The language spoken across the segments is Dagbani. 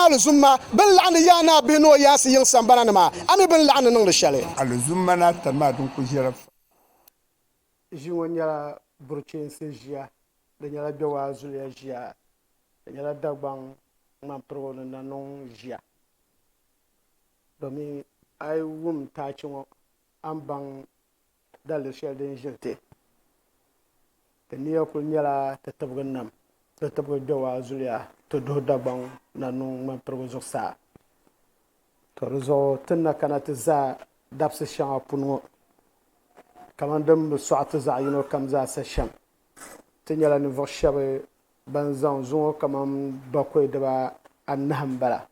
Alizumma, bɛ ni laɣindi Yaa Naa bihi ni o yaansi yiŋ sambana ni maa, a mi bɛ ni laɣindi niŋdi shɛli. Alizumma ni Atani maa din kul ʒiɛla fa. Ʒii ŋɔ nyɛla buruchiinsi ʒiya, di nyɛla Gbɛwaa zuliya ʒiya, di nyɛla Dagbaŋ ŋmanpirigu ni Nanuŋ ʒiya. Domin a yi wum taachi ŋɔ a ni baŋ daliri shɛli din ʒili ti. Ti nia kuli nyɛla ti tibigi nam, ti tibigi Gbɛwaa zuliya, ti duhi Dagbaŋ Nanuŋ ŋmanpirigu zuɣusaa. To di zuɣu ti ni na kana ti za dabisi shɛŋa puni ŋɔ, kamani din bi sɔɣi ti zaɣ yino kam zaasa shɛm, ti nyɛla ninvuɣ shɛba ban zaŋ zuŋɔ kamani bakɔi diba anahi m-bala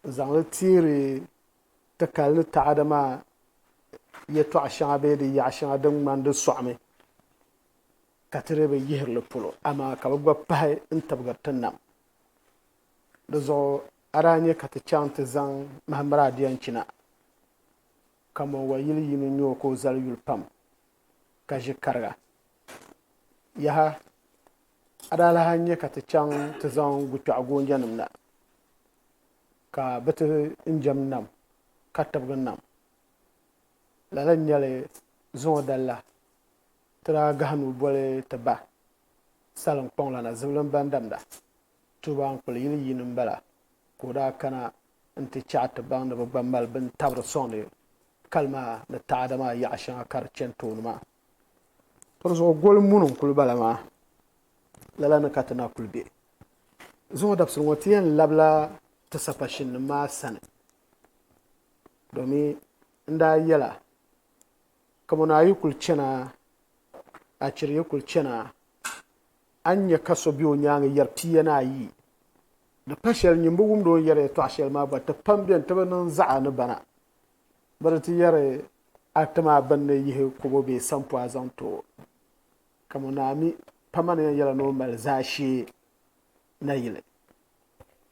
n-zaŋ li teeri ti kali ni taɣada maa yɛtɔɣa shɛŋa bee di yaɣa shɛŋa din ŋmani di sɔɣimi ka ti dii bi yihiri li polo, amaa ka bɛ gba pahi n-tibigiri ti nam. Di zuɣu a daa nya ka ti chaŋ ti zaŋ Mahamara Adianchina ka Monwa yili yini n-nyɛ o ka o zali yuli pam ka ʒi kariga. Yaha, a daa lahi nya ka ti chaŋ ti zaŋ Gukpɛɣu goonjɛnima na ka bɛ ti n-jɛm nam ka tibigi nam. Lala n-nyɛ li zuŋɔ dali la, ti daa gahi nuu boli ti ba Salim Kpaŋlana Zibilim Bandamda Tuuba n-kpuli yili yini m-bala ka o daa kana nti chaɣi ti baŋ ni bɛ gba mali bɛ ni tabiri sɔŋdi kali maa ni taɣada maa yaɣa shɛŋa ka di chani tooni maa. To di zuɣu goli muni n-kuli bala maa, lala ni ka ti na kuli be. Zuŋɔ dabisili ŋɔ ti yɛn labila ti sapashininima maa sani domin n daa yɛla kamani a yi kuli chana, a chiri yi kuli chana a ni nya ka so be o nyaaŋa yɛri pia ni ayi. Di pa shɛli nyin bi wumdi o ni yɛri yɛtɔɣ shɛli maa gba, ti pam beni ti bi niŋ zaɣa ni bana. Bɛ di ti yɛri a ti maa bini ni yihi kobo bee sampɔɣu zaŋ ti o. Kaman a mi pa ma ni yɛn yɛla ni o mali zaashee nayili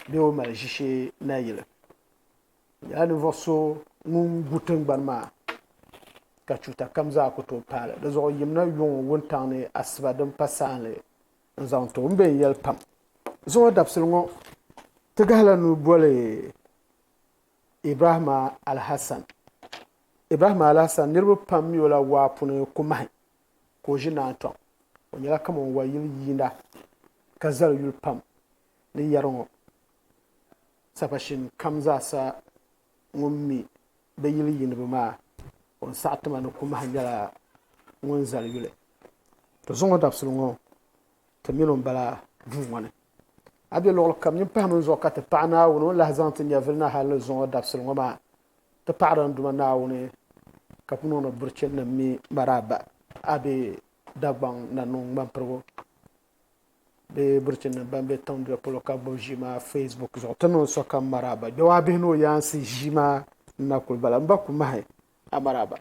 bee o mali ʒishee nayili. O nyɛla ninvuɣ so ŋun gu tiŋgbani maa ka chuuta kam zaa ku tooi paai li. Di zuɣu yimina yuŋ wuntaŋ ni asiba din pa saanli n-zaŋ ti o. M be n-yɛli pam. Zuŋɔ dabisili ŋɔ ti gahila nuu boli Ibrahima Alhassan. Ibrahima Alhassan niriba pam mi o la waa puni Kumahi ka o ʒi Naantɔŋ. O nyɛla kaman wa yili yiinda ka zali yuli pam ni yɛri ŋɔ. Sapashin kam zaasa ŋun mi bɛ yili yiiniba maa, o ni saɣi ti ma ni Kumahi nyɛla ŋun zali yuli. To zuŋɔ dabisili ŋɔ, ti mini o m-bala duu ŋɔ ni. A be luɣili kam, nyin pahimi n zuɣu ka ti paɣi Naawuni o ni lahi zaŋ ti nyɛvili na hal ni zuŋɔ dabisili ŋɔ maa. Ti paɣiri n Duuma Naawuni ka ku niŋdi burichinnim mi maraaba a be Dagbaŋ Nanuŋ ŋmampirigu. Bee burichinnim ban be tiŋduya polo ka gbubi ʒii maa Facebook zuɣu ti niŋ sokam maraaba. Gbɛwaa bihi ni o yaansi ʒii maa n-na kuli bala. M ba Kumahi a maraaba.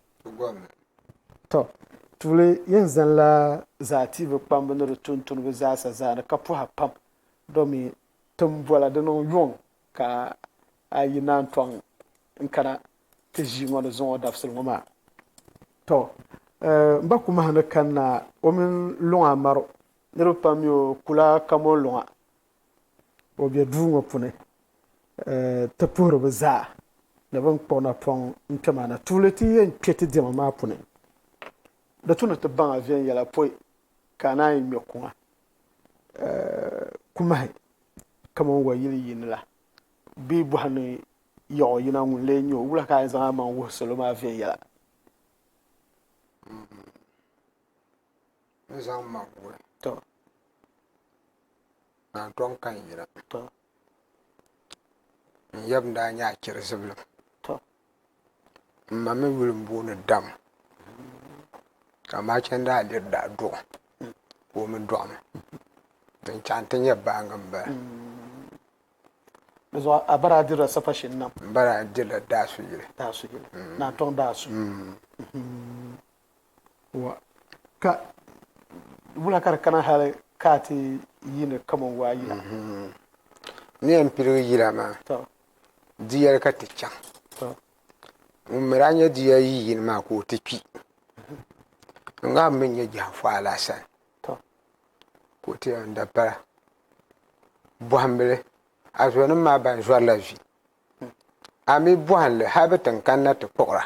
Tɔ! Tuuli yɛn zanila Zaa TV kpamba ni di tuntuniba zaasa zaani ka pɔha pam domi ti ni bɔla di niŋ yuŋ ka a yi naan tɔŋ n-kana ti ʒii ŋɔ ni zuŋɔ dabisili ŋɔ maa. Tɔ! M ba Kumahi ni kanna o mini Luŋa Amaru niriba pam mi o kula Kamon Luŋa. O be duu ŋɔ puuni ti puhiri bɛ zaa ni bɛ ni kpuɣi napɔŋ n-kpe maa na. Tuuli ti yɛn kpe ti diɛma maa puuni, di tu ni ti baŋ a viɛnyɛla pɔi ka a naan yi ŋme kuŋa Kumahi Kamon wa yili yiini la bee bɔhi ni yaɣ o yina ŋun lee nyɛ o, wula ka a yɛn zaŋ amaŋ wuhi salo maa viɛnyɛla? N zaŋ maŋ wuhi. Tɔ. Naantɔŋ ka n yina. Tɔ. N yab n-daa nyɛ Achiri Zibilim. Tɔ. M ma mi yuli m-booni Dam. Ka Maachan daa liri daa duɣi ka o mi dɔɣi ma. Din chaŋ nti nyɛ baaŋa m-bala. Di zuɣu a ba daa dirila sapashin nam? M ba daa dirila daasu yili. Daasu yili. Naantɔŋ daasu. Wa ka wula ka di kana hali ka a ti yiini kaman waa yila? N ni yɛn piligi yila maa, di yɛli ka ti chaŋ. Ŋun mi daa nyɛ di yɛli yi yini maa ka o ti kpi. N ŋahim mi n-nyɛ Jahafu Alaasan. Ka o ti yɛli n dapala bɔhimbili. A zɔnim maa ban zɔrila vi. A mi bɔhim li hal bɛ ti n-kanna ti kpuɣira.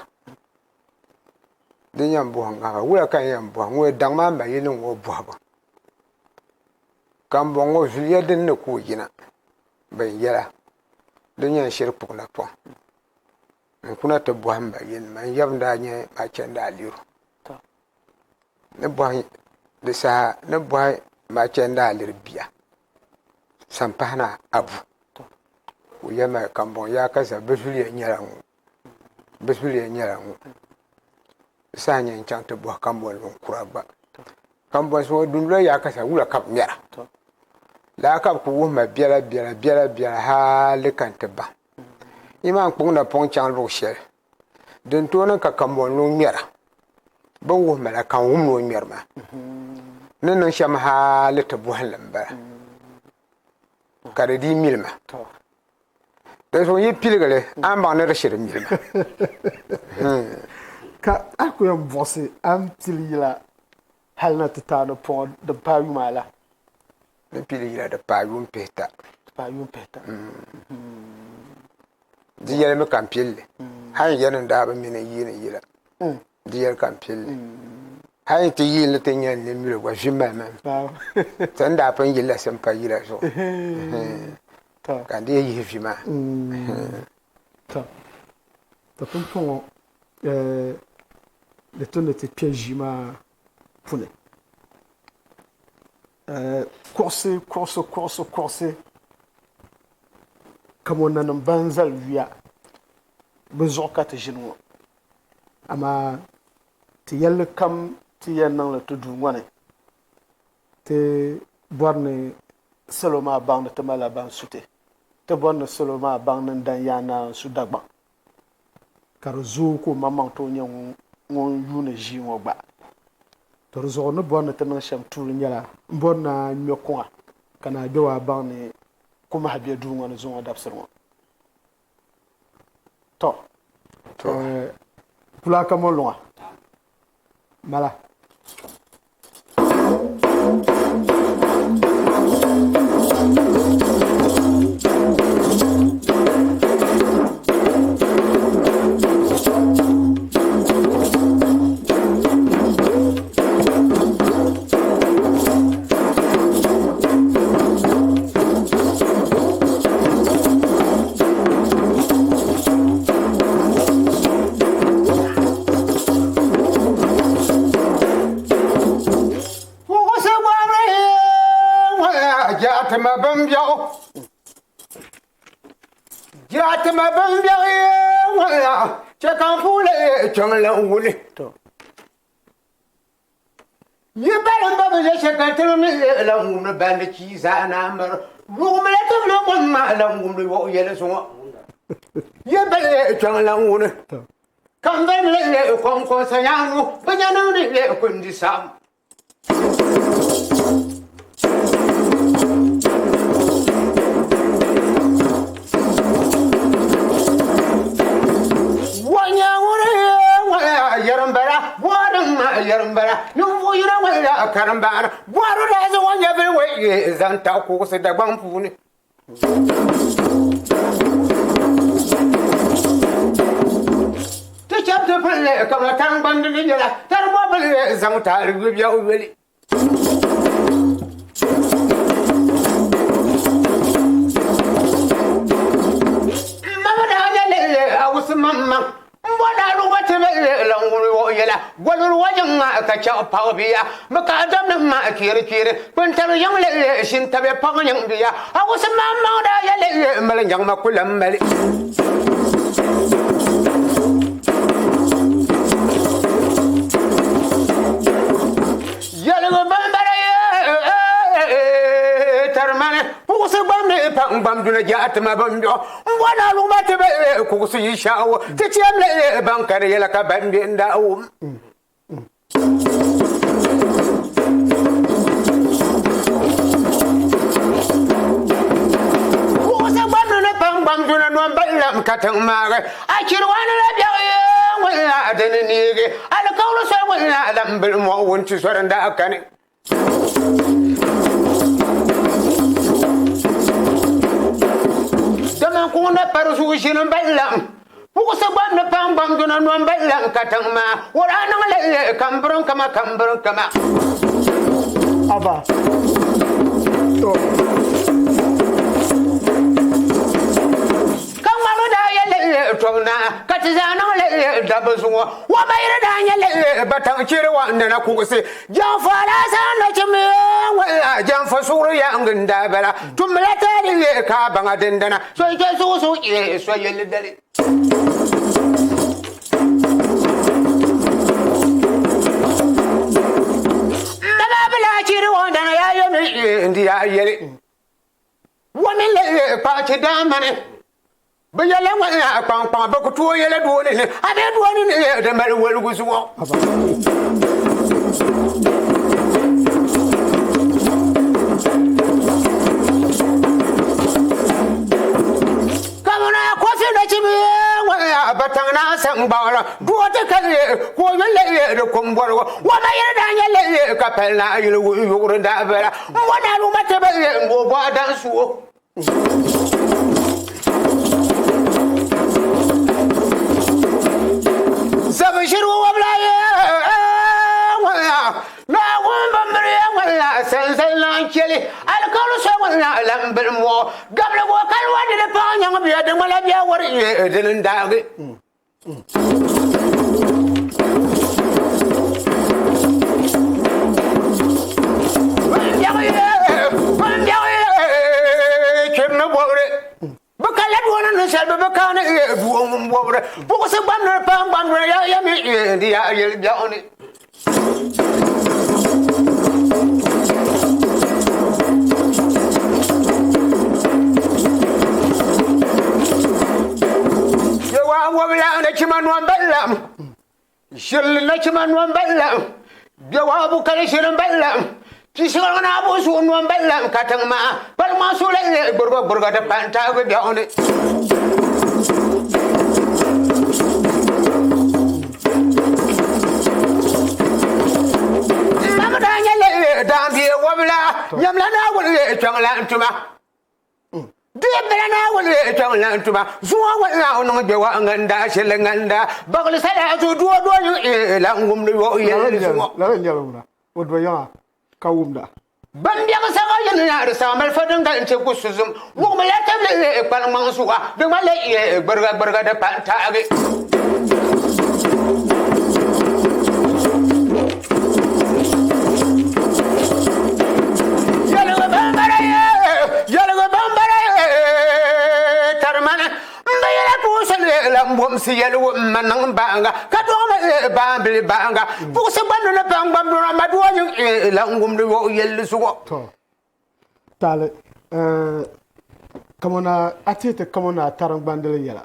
Din yɛn bɔhim ŋahiba, wula ka n yɛn bɔhim ŋɔ daŋ maa mali yi niŋ o bɔhibu? Kambɔŋ ŋɔ zuliya din ni ka o yina bin yɛla din yɛn shiri kpuɣi napɔŋ. N kuna ti bɔhim ba yɛlima n yab n-daa nyɛ Machɛndi Aliru. Ni bɔhi di saha ni bɔhi Machɛndi Aliru bia Sampahina Abu ka o yɛli ma Kambɔŋ yaa ka za bɛ zuliya nyɛla ŋɔ bɛ zuliya nyɛla ŋɔ. Di saha n-nyɛ n chaŋ ti bɔhi Kambɔŋ luŋ kura gba. Kambɔnsi ŋɔ dundoli yaa ka sa wula ka bɛ mɛra. Lala ka bɛ kuli wuhi ma biɛla biɛla biɛla biɛla hali ka n ti baŋ. Yi maa n-kpuɣi napɔŋ chaŋ luɣ shɛli din tooi niŋ ka kambɔŋ luŋ ŋmɛra. Bɛ ni wuhi ma la ka n wum ni o ŋmɛri maa. Ni niŋ shɛm hali ti bɔhim li m-bala ka di dii mili ma. Dinzuɣu yi piligi li, a ni baŋ ni di shiri mili ma. Ka a ku yɛn buɣisi a ni pili yila hal na ti taai ni pɔŋɔ din paai yuma ala? Ni pili yila di paai yuun pihita. Di paai yuun pihita. Di yɛlimi ka n pili li. Hal n yɛli n daa bi mi ni n yiini yila. Di yɛli ka n pili li. Hal n ti yiini li ti nya n ni mili gba ʒi mali ma mi. Ti n daa pun yilila simpa yila zuɣu. Ka n dii yihi vi maa. To, to pumpɔŋɔ di tu ni ti kpe ʒii maa puni. Kuɣusi, kuɣusi, kuɣusi, kuɣusi kamɔnanim ban zali yuya bɛ zuɣu ka ti ʒini ŋɔ. Amaa ti yɛlli kam ti yɛn niŋ li ti duu ŋɔ ni, ti bɔri ni salo maa baŋ ni ti malila ban su ti. Ti bɔri ni salo maa baŋ ni n-dan Yaa Naa n-su Dagbaŋ, ka di zooi ka o maŋmaŋ tooi nyɛ ŋun yuuni ʒii ŋɔ gba. To di zuɣu ni bɔri ni ti niŋ shɛm tuuli nyɛla m bɔri ni a ŋme kuŋa ka Naa Gbewaa baŋ ni kumahi be duu ŋɔ ni zuŋɔ dabisili ŋɔ. Tɔ! Kulaa ka mɔluŋa mala. Jaatima bin biɛɣu ŋɔya chɛ ka n puuni kpiɔŋ lan wuli. Yi balim ba bi ʒe shɛli ka tiri mi lan wumdi bandi chi zaa naa miri. Wuɣimila tibili ŋun maa lan wumdi yɔɣu yɛli zuŋɔ. Yi bali kpiɔŋ lan wuni. Ka m bali mi kɔŋko sanyaanu bi nya niŋdi kundi saɣim. Ninvuɣ yino ŋun daa karimbaani bɔhiri daa zaŋ o nyɛvili ŋɔ zaŋ taɣi kuɣusi Dagbaŋ puuni. Ti chɛbu ti pili kaman taŋgbandi ni nyɛla taribo bili zaŋ taali yubiɛɣu yoli. M ma mi daa nyɛ lihili Awusi maŋmaŋ. M bo daa luɣ ti bi lan wum o yɛla. Goliri o yiŋ maa ka chɛ paɣ bia. Bɛ ka Adamnim maa kpiɛrikpiɛri. Kpintari yiŋ li shintabi paɣ yiŋ bia. Awusi maŋmaŋ daa yɛli mali nyaŋ ma ku lan mali. Yɛligu bimbara yee tarimani kuɣusi gbamdi pa n gbam duna jaati ma bimbiɛɣu n bɔ na lugma ti bi kuɣusi yi shɛɣu ti chɛm li ban ka di yɛla ka ban bɛ n daa wum. Kuɣusi gbamdi ni pa n gbam duna nɔn ba lam ka tiŋ maagi a chiri wani la biɛɣu yee ŋun la dini neegi alikauli soli ŋun la lam bili mɔɣu wuntizɔri n daa kani. N kuŋ na pari zuɣu ʒini m-bali la. Puɣisi gbam ni paŋ gbam duna nɔ m-bali la n katiŋ maa. O daa niŋ li kambiriŋkama kambiriŋkama. Aba. To. Ka ŋmari daa yɛli tɔbu naa, ka ti zaa niŋ li dabba zuŋɔ. Wabayiri daa nyɛla bataŋ chiri wa n-dina kuɣisi. Janfa daa zaŋ nachimbi ŋɔ janfa suɣuri yaŋgi n-daa bala. Tummila taali ka a baŋa dindina. So yi chɛ suɣusu so yɛlli dali. M ba maa bi lahi chiri o dana yaa yɛmi n-di yaa yɛli. Wa mi le kpaɣichi daamani. Bɛ yɛla ŋɔ n kpaŋkpaŋ bɛ ku tooi yɛla dooni ni a bee dooni ni di mali woligu zuɣu. Kamina kofi nachimbi ŋɔ bataŋ naa saŋgbaɣira doo ti ka ka o yuli di kumbɔrigu wa ma yili daa nyɛ le ka pali naa yili yuɣuri daa bala m bo naa luma ti bi n bo bɔɣa dan su o. Zabi ʒiri wabila ye ŋɔla Naawuni bimbiri ye ŋɔla sanzali naan cheli alikauli so ŋɔla lambili mɔɣu gabiligu kaliwa di di paɣa nyaŋ bia di ŋmala bia wari ye dini n daagi. Bɛ kala duoni ninsal bi bi kaani duo ŋun bɔbiri buɣisi gbamdiri paai gbamdiri ya ya mi di ya yɛli biɛɣu ni. Yɛwa wabila nachima nɔmbali ʒirili nachima nɔmbali Gbɛwa bu kali ʒiri m-bali Pisiɣiŋ naa bu suhu nɔmbali katiŋ maa kpaliŋ suuli gburiga gburiga di pa n-taagi biɛɣu ni. Mam daa nyɛla daanbia wabila, nyamla Naawuni kpiɔŋlan tuma. Di bala Naawuni kpiɔŋlan tuma. Zuŋɔ ŋɔ Naawuni niŋ gbɛwa ŋan daa shili ŋan daa baɣili sala zu duo duo lan wumdi yɔɣu yɛlli zuŋɔ. Lala n-nyɛli ŋuna, o do yiŋa ka wumda. Ban biɛɣu saha yini na di saha malifa din galin ti ku suzum wuɣimi la tabili kpaliŋmaŋ zuɣa di ŋmanila gbiriga gbiriga di pa n-taagi. Yɛligu bambara ye, yɛligu bambara ye, tarimani m bi yɛla puɣisi la m bomsi yɛligu m ma niŋ baanga ka dɔɣimi baambili baanga puɣisi gbamdi ni paŋ gbamduna ma doo yi la n wumdi yɔɣu yɛlli zuɣu. To taali kamona a tihi ti kamona tarim gbandili yɛla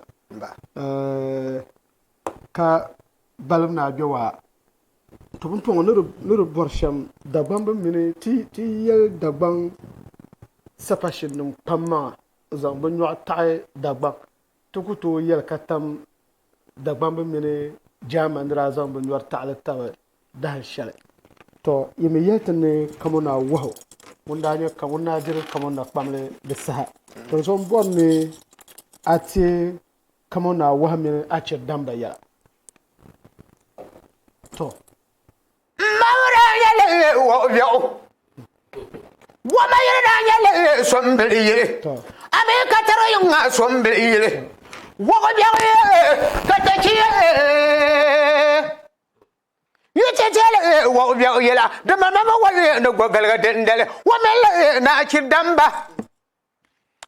ka balim ni a gbɛ waa to pumpɔŋɔ ni di bɔri shɛm Dagbamba mini ti yɛli Dagbaŋ sapashinnim kpam maŋa n-zaŋ bɛ nyɔɣu taɣi Dagbaŋ ti ku tooi yɛli ka tam Dagbamba mini Jaama ni daa zaŋ bɛ nyɔri taɣili taba dahin shɛli. Tɔ! Yi mi yɛli ti ni Kamona Wahu ŋun daa nyɛ ka ŋun daa diri Kamona kpamli di saha. Dinzuɣu m bɔri ni a ti Kamona Wahu mini Achiri Damba yɛla. Tɔ! M ma ŋɔ daa nyɛla wahu biɛɣu. Goma yili daa nyɛla sombili yili. A mi ka tari yiŋa sombili yili. Wahu biɛɣu ka tachi yi ti tɛli wahu biɛɣu yɛla di ma ma wali ni gɔgaligi dindali o mi la naachi damba.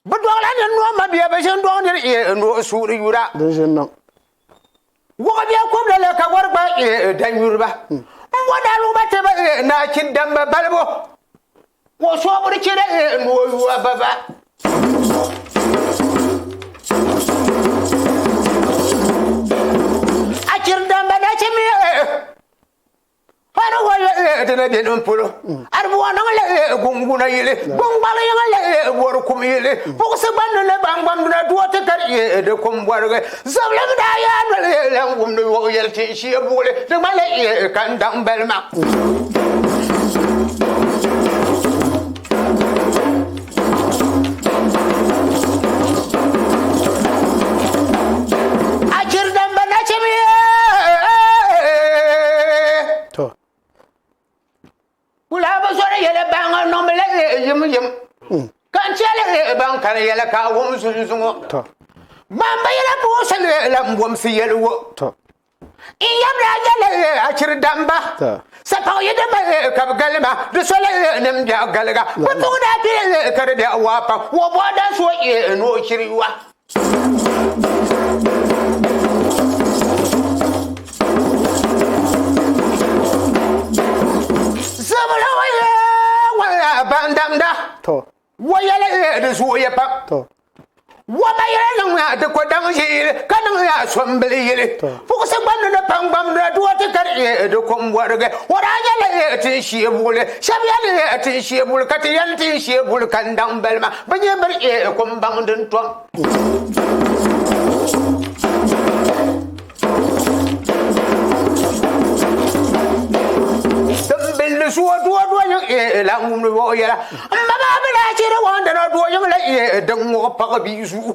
Bɛ dɔɣila ni noo mabia bɛ ʒini dɔɣi niri noo suuri yura. Din ʒini niŋ. Wɔɣibia kɔbila la ka wari gba dan yuriba. M bo naaluba ti ba naachi damba balibu. Ka o soobiri chira noo yuwa baba. A chiri damba nachimi. Hali wali dina bɛ nin polo aribuwa niŋ la gunguna yili gungbaŋ yiŋ la wari kum yili buɣisi gbandi ni gbangbamdina duwa ti kari di kum bɔrigi ziblim daa yaa noli lan wumdi yɔɣu yɛli ti shee buɣili di ŋmanila ka n daŋ bali ma. kum zunzuŋɔ. Gbamba yɛla puɣisi la m-bomsi yɛli o. N yab daa nyɛla achiri damba. Sapaɣ yi di mali ka bɛ galima, di sola nim biɛɣu galiga. Bɛ tuɣi daa pili ka di biɛɣu waa pam. Wa bɔhi daa so ni o chiri wa. Zibila ŋɔ ban damda. Wa yɛla di zooya pam. Wa ma yɛla niŋ di ko daŋ yili ka niŋ ya sombili yili. Puɣisi gbamdi ni pam gbamdi na doo ti ka di kom bɔrigi. O daa nyɛla tin shee buɣili. Shɛba yɛli tin shee buɣili ka ti yɛli tin shee buɣili ka n daŋ bali maa. Bɛ nyɛ biri kom baŋ din tom. Din suo doo doo yiŋ la ŋun o yɛla m ma maa bi daa chɛ di waŋ dana doo yiŋ la din ŋuɣi paɣa bia zuɣu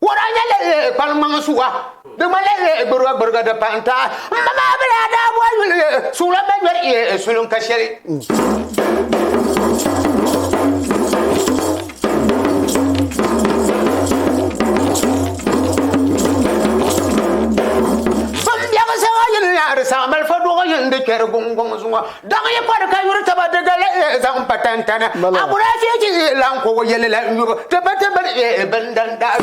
o daa nyɛla kpaliŋmaŋ suwa di ŋmanila gburiga gburiga di pa n-taai m ma maa bi daa daa bɔhi yuli suɣula ma ŋmɛri suliŋ ka shɛli. Malifa duɣu yin di kpɛri guŋguŋ zuŋɔ daŋ yi kɔri ka yuri taba di gala zaŋ pa tantana aburafi ji lan ko yɛli la nyubu ti ba ti bini bin dan daa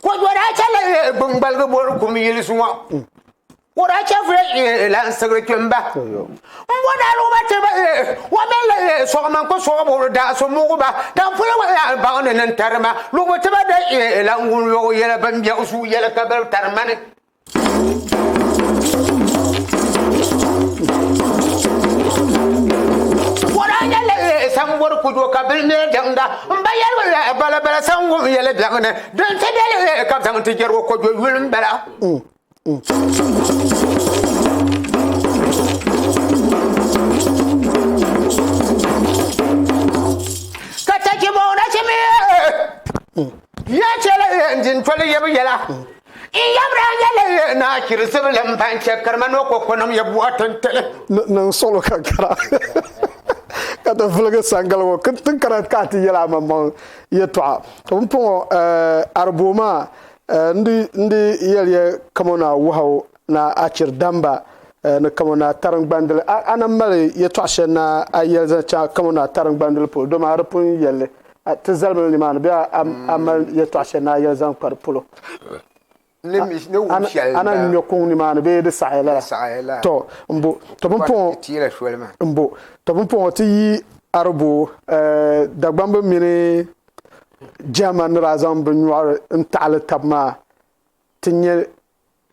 Kojo daa chɛla gbingbaligi bori kum yili suŋɔ o daa chɛfuya lan sigiri kpimba m-bo naaluba ti ba o mini la sɔgima n-ku sɔɣi bori daa so muɣi ba tampuli ŋɔ yaa baŋ ni nintarima lubu ti ba da lan wum yɔgu yɛla bin biɛɣu suu yɛla ka bɛ tari mani. Wara nyɛla sambori kujo ka bili mɛ diɛmda n ba yɛli la bala bala san wum yɛli biɛŋ ni din ti dali ka zaŋ ti jɛrigu kojo yuli n bala. Ka tachi boona chimi ya chɛla n dintoli yɛbu yɛla. N yabira nyɛla naa chirisibili m ban chɛ karima ni o kɔkɔnim yɛ buɣa tintili. Niŋ suɣulo ka kara ka ti viligi sangali ŋɔ tin kara ka a ti yɛli amaŋmaŋ yɛtɔɣa. To pumpɔŋɔ Ariboo maa n di yɛliya kamɔna Wahu na Achiri Damba ni kamɔna Taringbandili. A na mali yɛtɔɣ shɛli ni a yɛli zaŋ chaŋ kamɔna Taringbandili polo dama a di pun yɛli li. Ti zalimi li nimaani bee a mali yɛtɔɣ shɛli ni a yɛli zaŋ kpa di polo? Ni wum shɛli A na ŋme kuŋ nimaani bee di saɣiya lala? Tɔ! M-bo, tɔ pumpɔŋɔ, m-bo, tɔ pumpɔŋɔ ti yi Aribo, Dagbamba mini Jɛma ni daa zaŋ bɛ nyɔɣiri n-taɣili tab maa ti nyɛ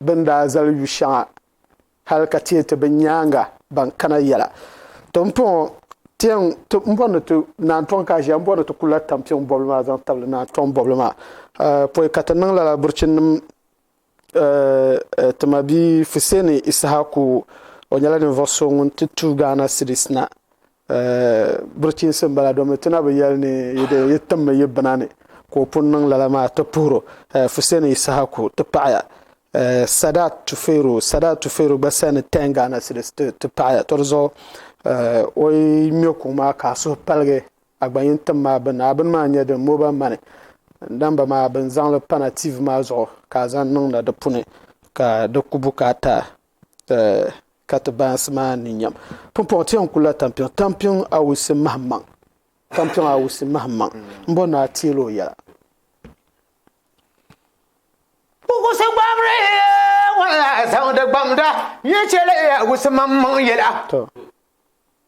bɛ ni daa zali yu shɛŋa hal ka ti yɛn ti bɛ nyaaŋa ban kana yɛla. To m-pɔŋɔ ti yɛn ti m bɔri ni ti naan tɔŋ ka a ʒiya m bɔri ni ti kulila tampiŋ bɔbili maa zaŋ tabili naan tɔŋ bɔbili maa. Pɔi ka ti niŋ lala burchinim ti ma bia Fuseni Isahaku o nyɛla ninvuɣ so ŋun ti tu Ghana cedis na. Burchinsi m-bala domi ti na bi yɛli ni yi timmi yi bina ni ka o pun niŋ lala maa ti puhir o. Fuseni Isahaku ti paɣiya. Sadat Tufeiro, Sadat Tufeiro gba sani 10 Ghana cedis ti paɣiya. To di zuɣu o yi ŋme kuŋ maa ka a suhu paligi a gba yin tim maa bini. A bini maa n-nyɛ din mobile money namba maa bɛ ni zaŋ li pana TV maa zuɣu ka a zaŋ niŋ na di puuni ka di ku bukaata ka ti baansi maa ni nyam. Pumpɔŋɔ ti yɛn kulila Tampiŋ. Tampiŋ Awusi Mahimaŋ. Tampiŋ Awusi Mahimaŋ. M-bɔri ni a teeli o yɛla. Wusi gbamri wala zaŋdi gbamda yi chɛli ya wusi maŋmaŋ yɛla.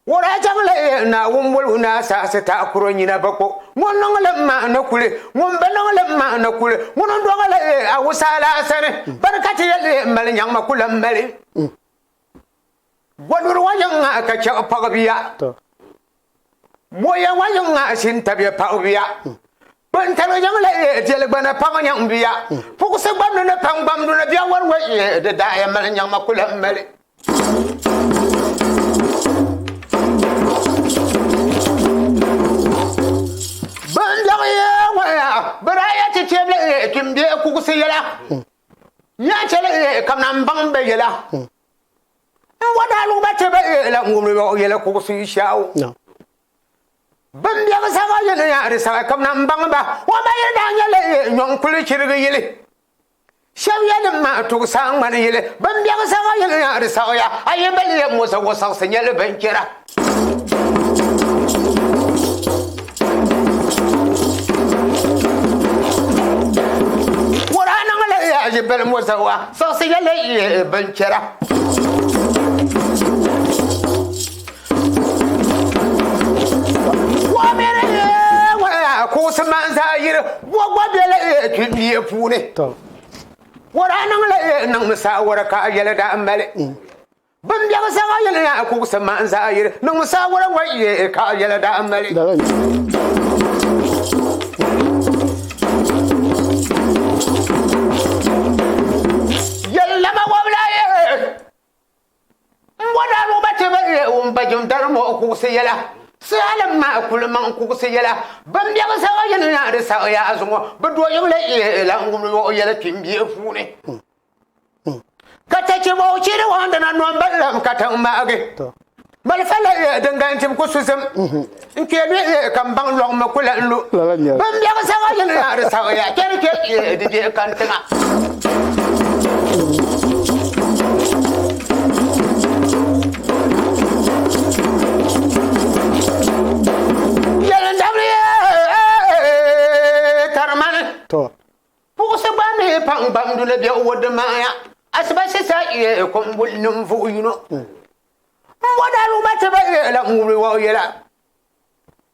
O daa chaŋla Naawuni boligu ni a saɣisi taɣikuro nyina ba ko, ŋun niŋ li m-mahi ni kuli, ŋun bi niŋ li m-mahi ni kuli, ŋun n-dɔɣi li a wusi alaasani, bani ka ti yɛli mali nyaŋma ku lan mali. Gɔduri ŋɔ yiŋa ka chɛɣu paɣibiya. Moya ŋɔ yiŋa shintabiya paɣibiya. Kpintali yiŋla diɛli gbana paɣ nyaŋ bia. Puɣisi gbamdi ni paŋ gbamdi ni bia wari ŋɔ di daaya mali nyaŋma ku lan mali. yɛla. Nya chɛli kamina m baŋ bɛ yɛla. N wa daa luɣi ba ti bɛ yɛla n wumdi o yɛla kuɣusi yi shɛɣu. Bin biɛgi saga yɛli yaa di saga kamina m baŋ ba. O ba yɛli daa nyɛla nyɔŋ kuli chirigi yili. Shɛb yɛli ma tuɣi saa ŋmani yili. Bin biɛgi saga yɛli yaa di saɣiya. A yi bali yɛ musa o saɣisi nyɛli binchɛra. O daa niŋla yaa yi bali musa o saɣisi nyɛli binchɛra. Kuɣusi maa zaa yiri o gba bela kpimbia puuni. O daa niŋla niŋmi saawara ka a yɛli daa mali. Bin biɛɣu saha yɛli yaa kuɣusi maa zaa yiri niŋmi saawara ŋɔ ka a yɛli daa mali. Yɛlilama wɔbila N bo daa luɣi ba ti ba ŋun ba jim dari mɔɣu kuɣusi yɛla, Saalim maa kuli maŋ kuɣusi yɛla. Bin biɛɣu saɣa yini na di saɣi yaa zuŋɔ, bɛ doyimli la n-wum yɔɣu yɛla kpimbia puuni. Ka tachi bɔɣu chiri waandina nɔmba lam ka tiŋ maagi. Malifa la din gani tim ku su zim. N kpe lu ka m baŋ lɔŋ mi ku lan lu. Bin biɛɣu saɣa yini na di saɣi yaa kpɛri kpe di bɛ kantiŋa. Puɣisi gba mi paŋ gbamdu ni bɛ o di maaya asibasi sa ye kumbuli ninvuɣu yino. M bo daaluba ti ba yɛla n wuli o yɛla.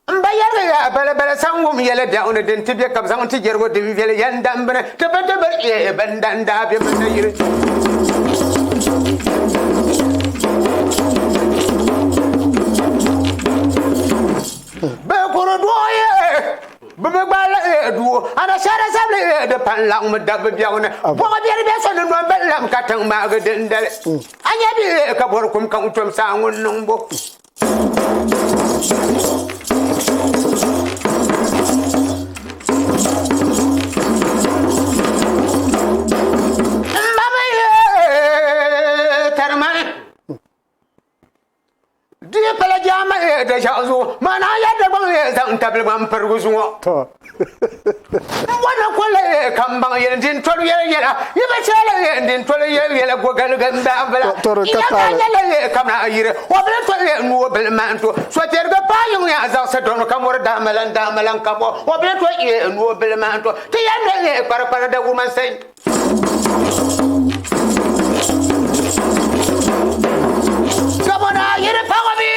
M ba yɛrigi ya balabala saŋ wum yɛla biɛɣu ni din ti be ka bɛ zaŋ ti jɛrigu din viɛli yɛn dam bini ti bi ti bi ye bin dan daa be bɛ nayili. Bɛ kuri doo ye bɛ bi gbaai la ye doo anashaara zabili ye di pan laɣim dabba biɛɣu ni bɔɣa biɛri bɛ so ni nɔmba lam ka tiŋ maagi dindali. A nya bɛ ka bɔri kum ka n tom saa ŋun niŋ bo. M ba bi tarimani di pala jaama da ʒiɛɣu zuɣu maana a yɛda gbaŋ zaŋ tabili gbaŋ pirigu zuŋɔ n bɔna koli ka n baŋ yɛli din toli yɛli yɛla yi bi chɛla din toli yɛli yɛla gogaligi n baɣa bala ya ka nyɛla kamina a yiri o bili toli n o bili maan to so tɛrigi paa yiŋ ya zaɣisi dɔni ka mɔri daamalan daamalan ka bɔ o bili toli n o bili maan to ti yɛn ne kparikpari da wuma sɛn Kamana yiri paɣabi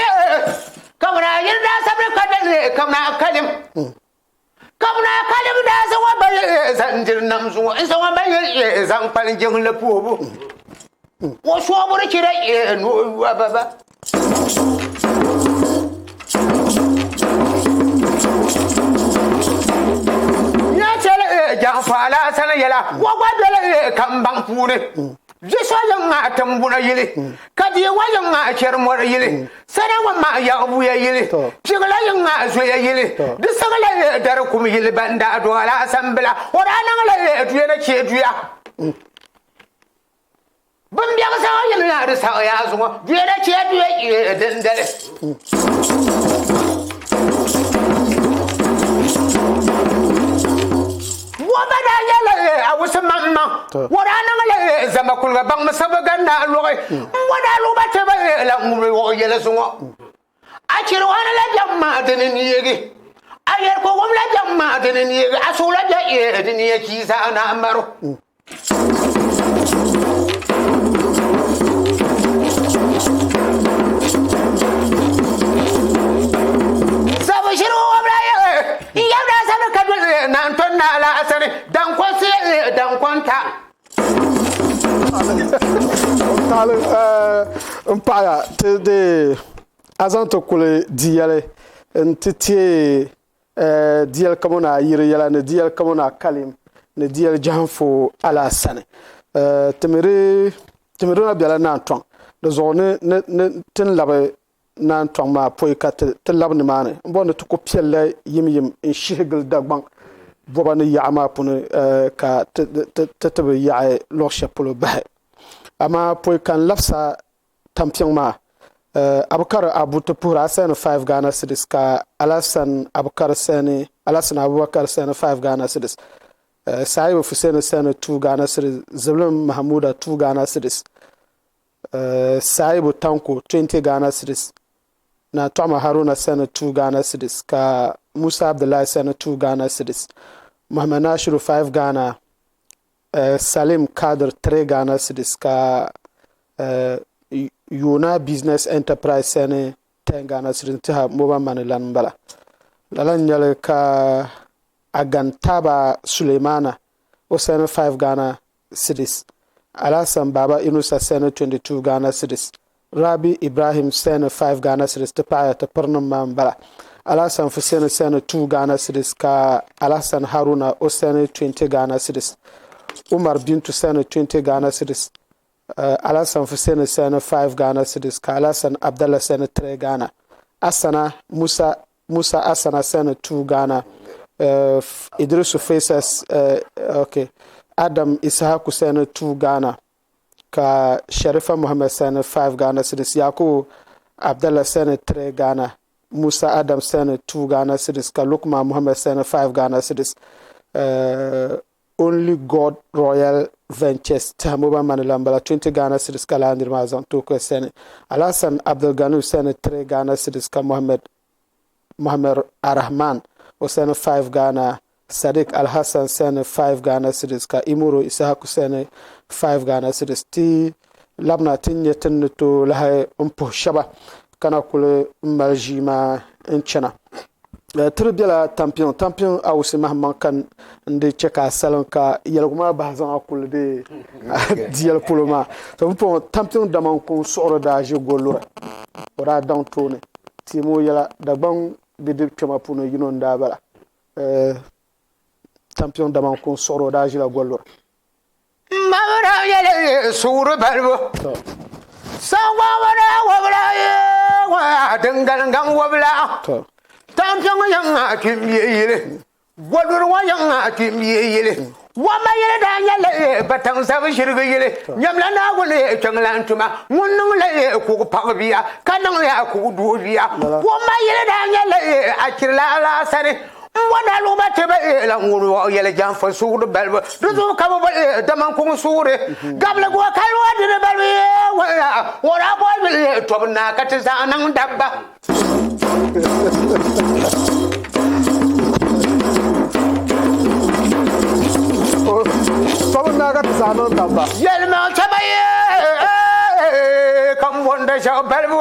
kamana yiri daa sabiri ka dali kamana kalim kamana kalim daa zaŋ o ba zaŋ diri nam zuŋɔ n zaŋ o ba zaŋ kpali jiŋli puhibu o sooburi chira ni o yuwa baba Jaŋfaala sani yɛla o gba bela kambaŋ puuni bia so yiŋ maa tiŋbuna yili ka bia ŋɔ yiŋ maa chɛri mɔri yili sana ŋɔ maa yaɣibuya yili piɣila yiŋ maa zoya yili di siɣila dari kum yili ban daa dɔɣila asambila o daa niŋla duya ni chɛ duya Bin biɛɣu saha yini na di saɣi yaa zuŋɔ duya da chɛ duya ee dindali. Wɔba daa nyɛla awusi maŋmaŋ o daa niŋla zama kuliga baŋmi sabi gani naa lɔɣi n wa daa luɣi ba ti ba la ŋubili o yɛli zuŋɔ a chiri wani la biɛŋ maa dini neegi a yɛri ka wum la biɛŋ maa dini neegi a suhu la bɛ ee dini yɛ chii zaa na maro Sabu shiri wabla ye n yabla sabi ka doli na n ton na la asani dan konsi dan konta Taali n paɣaya ti di a zaŋ ti kuli di yɛli n ti teei diyɛli kamɔna a yiri yɛla ni diyɛli kamɔna a kalim ni diyɛli jahinfu alaasani ti mi di na bela Naantɔŋ di zuɣu ni ti ni labi Naantɔŋ maa pɔi ka ti labi nimaani m bɔri ni ti ku piɛlli yimyim n shihi gili Dagbaŋ. bɔba ni yaɣa maa puuni ka ti ti bi yaɣi luɣ shɛli polo bahi. Amaa pɔi ka n labisa Tampiŋ maa, Abukar Abu ti puhiri a sani 5 Ghana cedis ka Alhassan Abukar sani, Alhassan Abubakar sani 5 Ghana cedis, Sayibu Fuseni sani 2 Ghana cedis, Ziblim Mahamuda 2 Ghana cedis, Sayibu Tanko 20 Ghana cedis, na Tɔɣima Haruna sani 2 Ghana cedis ka Musa Abdullahi sani 2 Ghana cedis, Muhammad Nashiru 5 Ghana, Salim Kadir 3 Ghana cedis ka Yona Business Enterprise sani 10 Ghana cedis n-tiha mobile money lan m-bala. Lala n-nyɛli ka Agan Taaba Sulemana o sani 5 Ghana cedis, Alhassan Baba Inusa sani 22 Ghana cedis, Rabi Ibrahim sani 5 Ghana cedis ti paɣiya ti pirinim maa m-bala. Alhassan Fuseni sani 2 Ghana cedis ka Alhassan Haruna o sani 20 Ghana cedis. Umar Bintu sani 20 Ghana cedis, Alhassan Fuseni sani 5 Ghana cedis ka Alhassan Abdallah sani 3 Ghana. Asana Musa Musa Asana sani 2 Ghana, Idrisu Faisal okay Adam Ishaku sani 2 Ghana ka Sharifa Muhammad sani 5 Ghana cedis, Yakubu Abdallah sani 3 Ghana, Musa Adam sani 2 Ghana cedis ka Lukman Muhammad sani 5 Ghana cedis. Only God Royal Ventures tiha mobile money la m-bala 20 Ghana cedis ka lala niriba maa zaŋ ti o ka sani Alhassan Abdulganiu sani 3 Ghana cedis ka Mohammed Mohammed Arahman o sani 5 Ghana, Sadiq Alhassan sani 5 Ghana cedis ka Imuro Isahaku sani 5 Ghana cedis. Ti labina ti ni nya ti ni tooi lahi m puhi shɛba ka na kuli m mali ʒii maa n chana. Tiri bela Tampiŋ, Tampiŋ Awusi Mahimaŋ ka n di chɛ ka a salim ka yɛligu maa bahi zaŋ a kuli di diyɛli polo maa. To pumpɔŋɔ Tampiŋ Damankuŋ suɣuri daa ʒi Goluri, o daa daŋ tooni teemi o yɛla Dagbaŋ bidib kpɛma puuni yino n-daa bala. Tampiŋ Damankuŋ suɣuri o daa ʒila Goluri. Mabira yɛli suuri balibu sagbamina wabila ye dingalingaŋ wabila tampiŋ yiŋa kpimbie yili goduri ŋɔ yiŋa kpimbie yili wama yili daa nyɛla bataŋ sabi shirigi yili nyamla naawuni kpiŋlan tuma ŋun niŋ la kuɣu paɣa bia ka niŋ ya kuɣu doo bia wama yili daa nyɛla achirila alaasani N bo daluɣiba ti bi la ŋun o yɛli janfa suuri balibu, di zuɣu ka bɛ boli Damankuŋ suuri. Gabiligu o kali o dini balibu yee o daa boli yuli tɔbu naa ka ti zaŋ niŋ dabba. Tɔbu naa ka ti zaŋ niŋ dabba. Yɛlimaŋ chɛba yee ka m bɔnda shɛba balibu o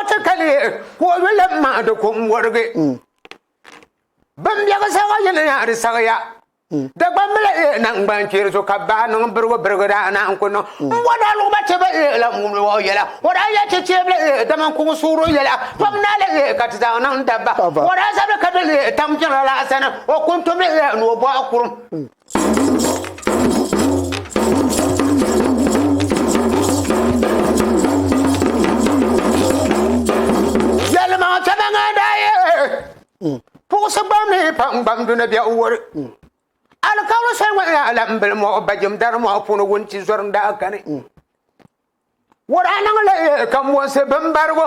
ti kali ka o yuli maa di ko n-wɔrigi. Bimbiɛɣu saɣa yini yaa di saɣiya. Dagbambila ee naŋgban kpeeri so ka bahi niŋ birigu birigu daa naan ku niŋ. M bo daa luɣi ba ti ba ee la ŋun o yɛla. O daa ya ti teebuli ee dama n kuŋ suuri o yɛla. Tom naa la ee ka ti zaŋ niŋ dabba. O daa zabiri ka doli ee tam jiŋli la sani. O kuntumli ee ni o bɔɣu kurum. Yɛlimaŋ kpɛma ŋa daa ye puɣisi gbam ni pa n-gbam duna biɛɣu wari. Alikauli soli ŋɔ yaa lambili mɔɣu bajim dari mɔɣu puuni wuntizɔri n-daa kani. O daa niŋ li kambonsi bimbarigu.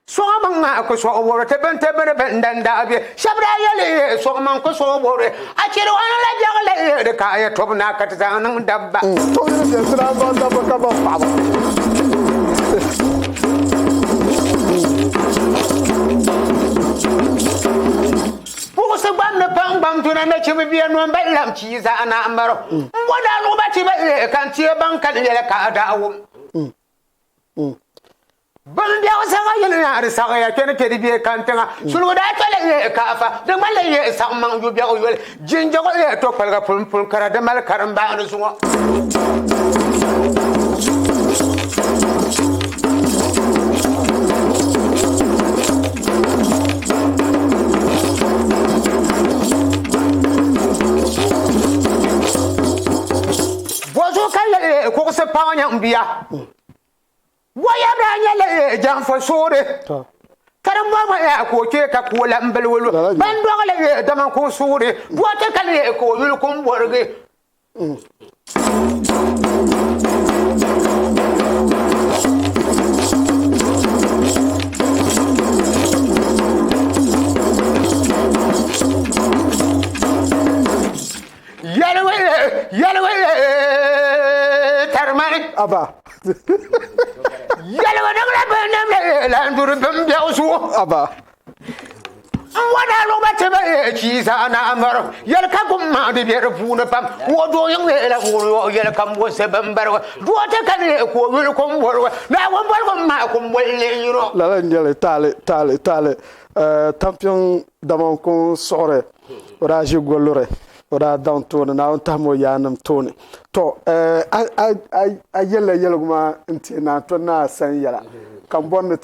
Sɔŋ maŋ maa ku sɔɣi wori ti bini ti bini bin dan daa be shɛba daa yɛli sɔŋ maŋ ku sɔɣi wori a chɛri o ni la biɛɣu la di ka a yɛ tɔbu naa ka ti zaŋ niŋ dabba. Tɔbu ni bɛ ti daa zaŋ dabba ka baŋ paɣaba. Puɣisi gbam ni paŋ gbam tuna nachimbi bia nɔn ba lam chii zaa naa m-baro. M bo daa luɣi ba ti ba ka n ti baŋ ka n yɛli ka a daa wum. Bin biɛɣu saɣa yili na di saɣaya kpɛni kpɛ di bɛ kantiŋa suligu daa tɔli yɛ kaafa di ŋmanila yɛ saɣim maŋ yu biɛɣu yoli jinjɛɣu yɛ to kpaliga pun pun kara di mali karimbaani zuŋɔ. Bɔzuɣu ka yɛli kuɣusi paɣa nyaŋ bia. Waya daa nyɛla janfa soori. Karimba ŋɔ yaa ka o kpee ka ku o lan bili o lu. Ban dɔɣi li yee dama ka o suuri dɔɣite ka li yee ka o yuli kum bɔrigi. Yɛligu yɛligu tarimani. Aba. Yɛligu niŋla bin nimdi lan duri bin biɛɣu zuɣu. Aba. N wana luɣba ti ba chi zaa na amar yɛli ka gum maa di bɛ di puuni pam o doo yiŋ la ŋun yɔ yɛli ka mo se bin barigu doo ti ka ne ka o yuli kum borigu Naawuni boligu maa kum boli ne yino. Lala n nyɛli taali taali taali Tampiŋ Damankuŋ suɣuri o daa ʒi goluri o daa daŋ tooni Naawuni tahimi o yaannim tooni to a yɛlila yɛligu maa n-ti Naa Tɔni Naa Asani yɛla ka m bɔri ni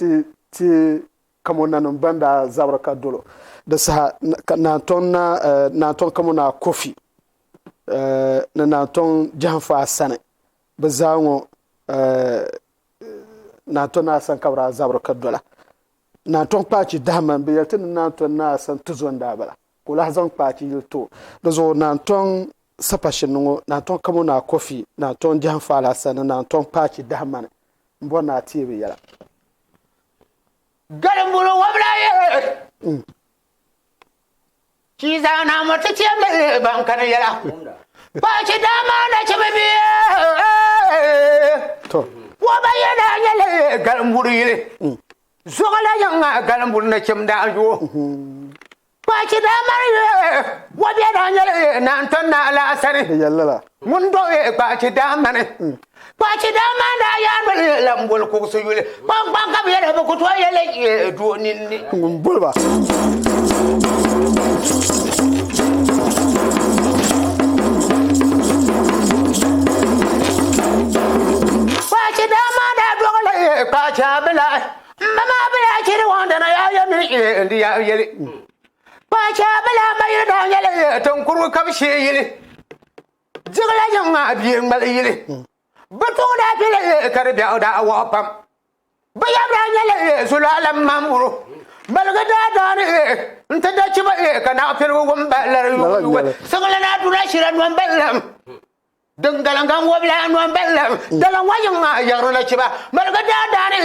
ti Kamonanim ban daa zabiri ka dol o di saha ka Naantɔŋ Kamonaa Kofi ni Naantɔŋ Jahanfu Asani bɛ zaa ŋɔ Naantɔŋ Naa Asani ka bɛ daa zabiri ka dola. Naantɔŋ Kpaachi Dahamani bɛ yɛli ti ni Naantɔŋ Naa Asani tuzo n-daa bala ka o lahi zaŋ Kpaachi yili ti o. Di zuɣu Naantɔŋ Sapashinni ŋɔ Naantɔŋ Kamonaa Kofi, Naantɔŋ Jahanfu Alasani ni Naantɔŋ Kpaachi Dahamani m-bɔri ni a teei bɛ yɛla. Garimbulu wabila ye Chiza na mo ti tiɛm ban kani yɛla Kpaachi dama na chimi bia To. Waba ye na nyɛla garimbulu yili Zuɣu la yiŋa garimbulu na chim daa yoo Kpaachi daa mali wabia daa nyɛla Naan Tɔn Naa Alaasani. Di yɛli lala. Ŋun dɔɣi Kpaachi daa mani. Kpaachi daa mani daa yaa noli la m-boli kuɣusi yuli. Kpaŋkpaŋ ka bɛ yɛli bɛ ku tooi yɛli doo ninni. Ŋun boli ba. Kpaachi daa mani daa dɔɣila Kpaachi Abilahi. M ma maa bi daa cheri waŋdana yaa yɛli ni n di yaa yɛli. Kpaachi Abila ma yili daa nyɛla tiŋkurugu ka bɛ shee yili. Diɣila yiŋ maa bia ŋmali yili. Bɛ tuɣi daa pili ka di biɛɣu daa waɣa pam. Bɛ yab daa nyɛla Zulalam Mamburu. Maligi daa daani nti da chiba ka naɣipiligu wum ba lari yuui. Siŋli naa Duna Shira Nombalam. Din galiŋga n-wɔbila a nɔmballi dala ŋɔ yiŋ maa yaɣiri na chiba maligi daa daani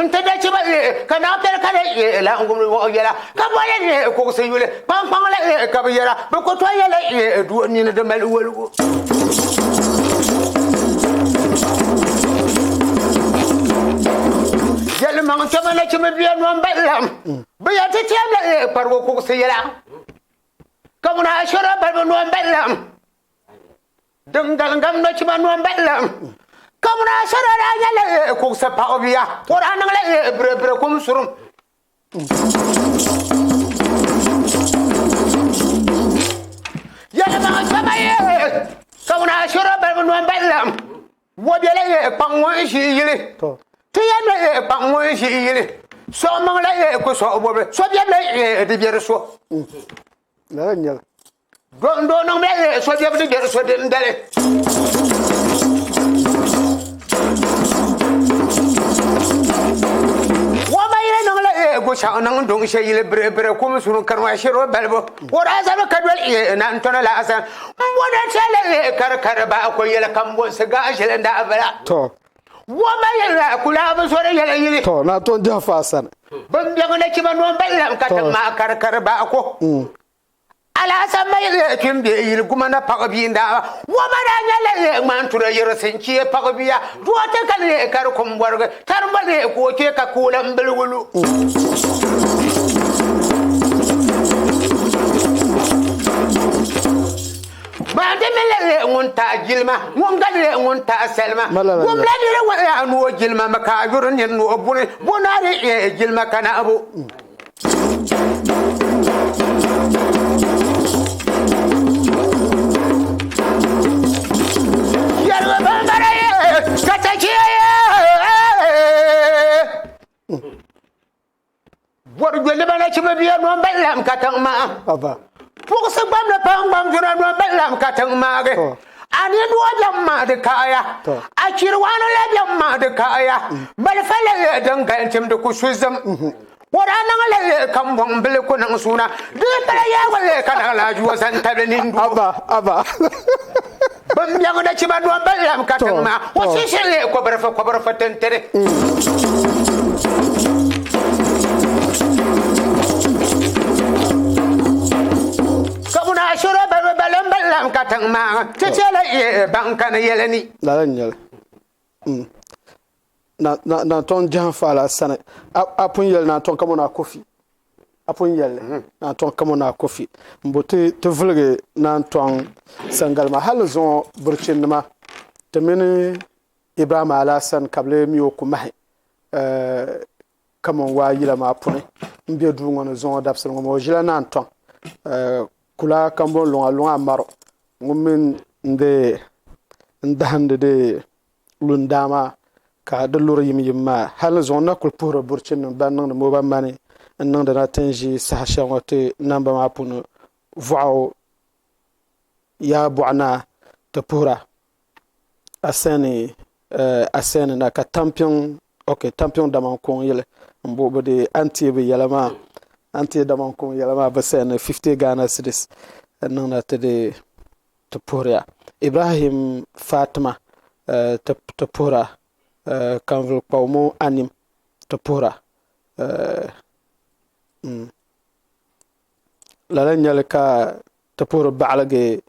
nti da chiba ka naɣ piɛli ka di la n-gumdi wɔɣ yɛla ka boli li kuɣusi yuli kpaŋkpaŋ la ka bɛ yɛra bɛ ku tooi yɛli doo nini di mali woligu. Yɛlimaŋ kpɛma nachimba bia nɔmballi bɛ yɛn ti tɛmla kparigu kuɣusi yɛla ka ŋuna Ashura balibu nɔmballi. Din galiŋgam nochima noomballi ka ŋuna Asara daa nyɛla kuɣusi paɣabia ka o daa niŋla birebire kum surum. Yɛlimaŋ kpɛma ye ka ŋuna Ashura balibu noomballi wɔbiɛla ye kpaŋ ŋɔ n-ʒi yili ti yɛn mi ye kpaŋ ŋɔ n-ʒi yili sɔɣimiŋ la ye ku sɔɣi bɔbili so biɛbi la ye di biɛri so. Lala n-nyɛli. Doo niŋmi so biɛbu di biɛri so dindali. Wama yili niŋla gushɛɣu niŋ duŋ shɛ yili biribiri kum sunu karima shiro balibu o daa zami ka doli na n tɔna laasabu m bo na tɛli kari kari ba ko yɛli ka m bonsi gaashili n daa bala. To. Wama yili kula bi zori yɛli yili. To na to n dihi fa sani. Bin biɛŋ na chiba noon bali ka tiŋ maa kari kari ba ko. Alaasa mali kpim bɛ yili guma na paɣa bia n-daa Wama daa nyɛla ŋmantura yirisi n-chie paɣa bia doo ti ka leei ka di kum bɔrigi tarimba leei ka o chɛ ka ka o lan biligi lu. Maa di mi leei ŋun taai jilima, ŋun gba leei ŋun taai salima. Wumla nira ŋɔ yaa ni o jilima mi ka a yuri nir ni o buni, bo naa di jilima ka nahibu. Yɛlimi bimbara ye ka tachiya ye Bɔrjoliba nachimba bia noombalam ka tiŋ maa Puɣisi gbamli paŋ gbamjuna noombalam ka tiŋ maagi A ni noo biɛm maa di kaɣaya A chiri waani la biɛm maa di kaɣaya Malifa la din galintim di ku su zim. O daa niŋ li ka m bɔŋ bili ku niŋ suuna. Di pala yaawali ka naɣilaa juo zani tabili nindoo. Aba, aba. Bɛ mɛŋ nachima noo bali lam ka tiŋ maa. O shishiri li kɔbirifu kɔbirifu tintini. Ka buna ashura balibu balim bali lam ka tiŋ maa. Ti chɛla baŋ kani yɛli ni. Lala n-nyɛli. Naantɔŋ Jahanfaala sani a pun yɛli Naantɔŋ ka mo naa Kofi a pun yɛli mhm. Naantɔŋ ka mo naa Kofi n bo ti ti vuligi Naantɔŋ sangali maa hali zuŋɔ burchinnima ti mini Ibrahim Alhassan ka bi lee mi o kumahi eh, kaman waa yila maa puni n be duu ŋɔ ni zuŋɔ dabisili ŋɔ maa o ʒila Naantɔŋ eh, kula kambon luŋa luŋa maro ŋun mini n de n dahindi de lundaa maa ka di luri yimyim maa. Hal ni zuŋɔ n na kul puhiri buruchinim ban niŋdi mobal mani n-niŋdi na ti ni ʒi saha shɛli ŋɔ ti namba maa puuni vɔɣu yaa bɔɣu naa ti puhira Aseni Aseni na ka Tampiŋ ok Tampiŋ Damankuŋ yili m-bo bɛ di a ni teei bɛ yɛla maa a ni teei Damankuŋ yɛla maa bɛ sɛndi 50 Ghana cedis n-niŋ na ti di ti puhiriya. Ibrahim Fatima ti puhira, Kanvili Kpawumo Anim ti puhira. Lala n-nyɛli ka ti puhiri baɣiligi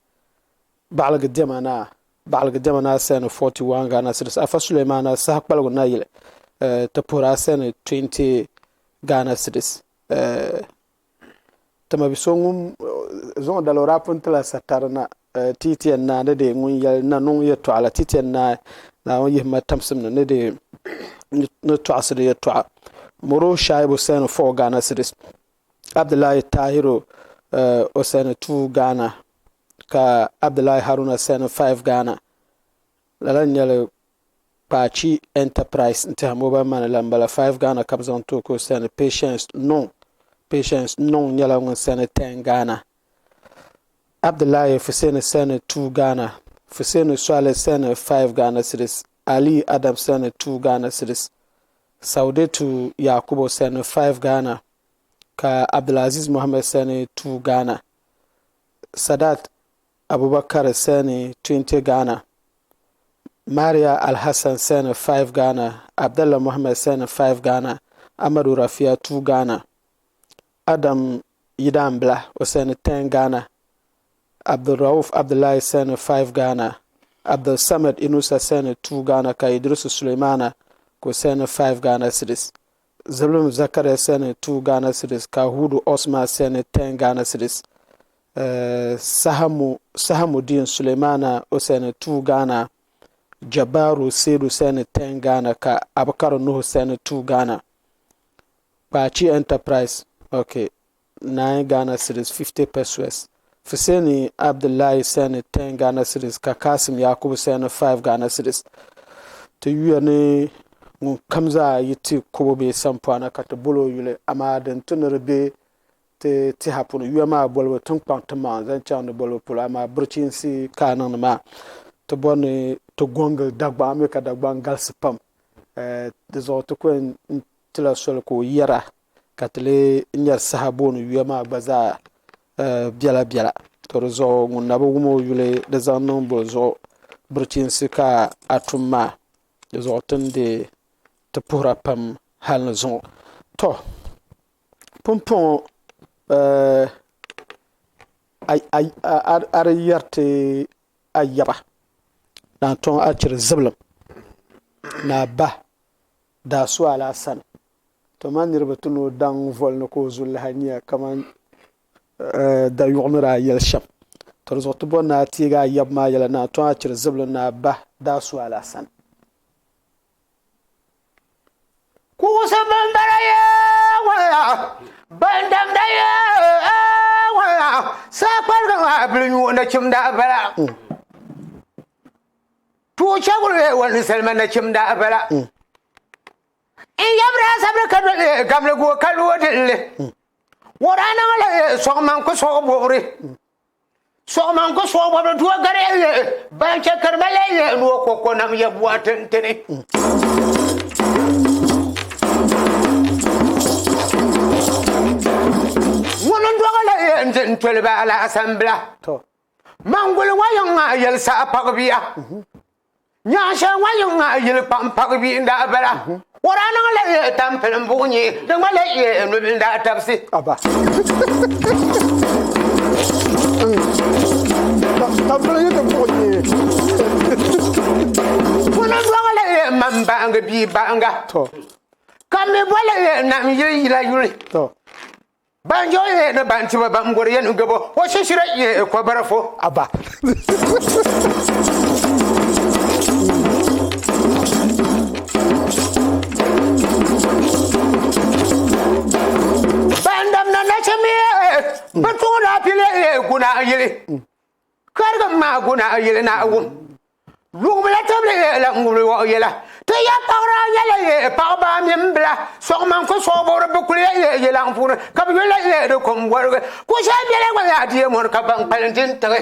baɣiligi diɛma naa baɣiligi diɛma naa sani 41 Ghana cedis. Afa Sulemana saha kpaligu nayili ti puhiri a sani 20 Ghana cedis. Ti ma bi so ŋun zuŋɔ dali o daa pun tila satari na ti yi ti yɛn naai ni di ŋun yɛli nanuŋ yɛltɔɣa la ti yi ti yɛn naai Naawuni yihi ma tamsim ni ni di ni tɔɣisi di yɛltɔɣa Moro Shaibu sani 4 Ghana cedis Abdullahi Tahiru o sani 2 Ghana ka Abdullahi Haruna sani 5 Ghana Lala n nyɛli Kpaachi Enterprise n tiɛha mobile money la n bala 5 Ghana ka bi zaŋ ti o ka o sani Patience Nong Patience Nong nyɛla ŋun sani 10 Ghana Abdullahi Fuseni sani 2 Ghana Fuseni Swale sani 5 Ghana cedis Ali Adam sani 2 Ghana cedis Saudetu Yakubu sani 5 Ghana ka Abdulaziz Mohammed sani 2 Ghana Sadat Abubakar sani 20 Ghana, Maria Alhassan sani 5 Ghana, Abdallah Mohammed sani 5 Ghana, Amadu Rafia 2 Ghana, Adam Yidaanbila o sani 10 Ghana, Abdulrauf Abdullahi sani 5 Ghana, Abdul Samad Inusa sani 2 Ghana ka Idrisu Sulemana ka o sani 5 Ghana cedis. Ziblim Zakaria sani 2 Ghana cedis ka Hudu Osman sani 10 Ghana cedis. Sahamu Sahamudin Sulemana o sani 2 Ghana, Jabaru Seidu sani 10 Ghana ka Abukar Nuhu sani 2 Ghana. Kpaachi Enterprise ok 9 Ghana cedis 50 pesewas. Fuseni Abdullahi sani 10 Ghana cedis ka Kasim Yakubu sani 5 Ghana cedis. Ti yuya ni ŋun kam zaa yi ti kobo bee sampɔɣu ka ti boli o yuli amaa din tu ni di be ti tɛha puuni yuya maa bolibu ti ni kpaŋ ti maŋa zaŋ chaŋ di bolibu polo amaa birichinsi ka a niŋdi maa ti bɔri ni ti gɔŋgili Dagbaŋ a mi ka Dagbaŋ galisi pam di zuɣu ti ku yɛn tila soli ka o yɛra ka ti lee nyari saha booni yuya maa gba zaa biɛla biɛla to di zuɣu ŋun na bi wum o yuli di zaŋ niŋ boli zuɣu birichinsi ka a tum maa di zuɣu ti ni deei ti puhira pam hali ni zuŋɔ to Pumpɔŋɔ a di yɛri ti a yaba ni a tɔŋ a chiri zibilim ni a ba daa su a la a sani. To man niriba ti ni o daŋ voli ni ka o zu lahi nya kaman dayuɣu ni daa yɛli shɛm. To di zuɣu ti bɔri ni a teegi a yaba maa yɛla ni a tɔŋ a chiri zibilim ni a ba daa su a la a sani. Kuɣusi bin bala ye wala ban damda ye wala saa kpariga maa bili nyuo nachimda bala tuo chaguli ye wani salima nachimda bala n yabira sabiri ka doli gamli go ka loo dilli wara niŋli sɔgman ku sɔg bobiri Sɔɣiman ku sɔɣi bɔbiri dua gari ye ban chɛ karima le ye ni o kɔkɔ nam ye bua tintini. n-di n-toli ba alahasanbila. To. Manguli ŋɔ yiŋ ŋa yɛli saha paɣibiya. Nyaɣ shɛli ŋɔ yiŋ ŋa yili kpaŋ paɣibi n-daa bala. O daa niŋ la yɛli tampilim buɣi nyee di ŋmanila yɛli nubili n-daa tabisi. Aba. Tampilim yi ti buɣi nyee. Puni dɔŋ la yɛli mam baŋgi bia baŋga. To. Ka mi boli yɛli nam yili yila yuli. To. Banjo ye ni ban tiba ban bori ye ni gabo o shishira ye ko barafo. Aba. Ban damna nachimbi ye bi tuɣina pili ye guna yili. Karigim maa guna yili na wum. Luɣibila tibili yɛla n-wuli o yɛla. Ti ya paɣira nyɛla yɛ paɣiba mini bila. Sɔɣimaŋ ku sɔɣibɔri bi kuli ya yɛ yɛlaŋ puuni ka bɛ yuli la yɛ di kom bɔrigi. Ku shɛli bela gba yaa di mɔri ka ban kpalim di n-tiɣi.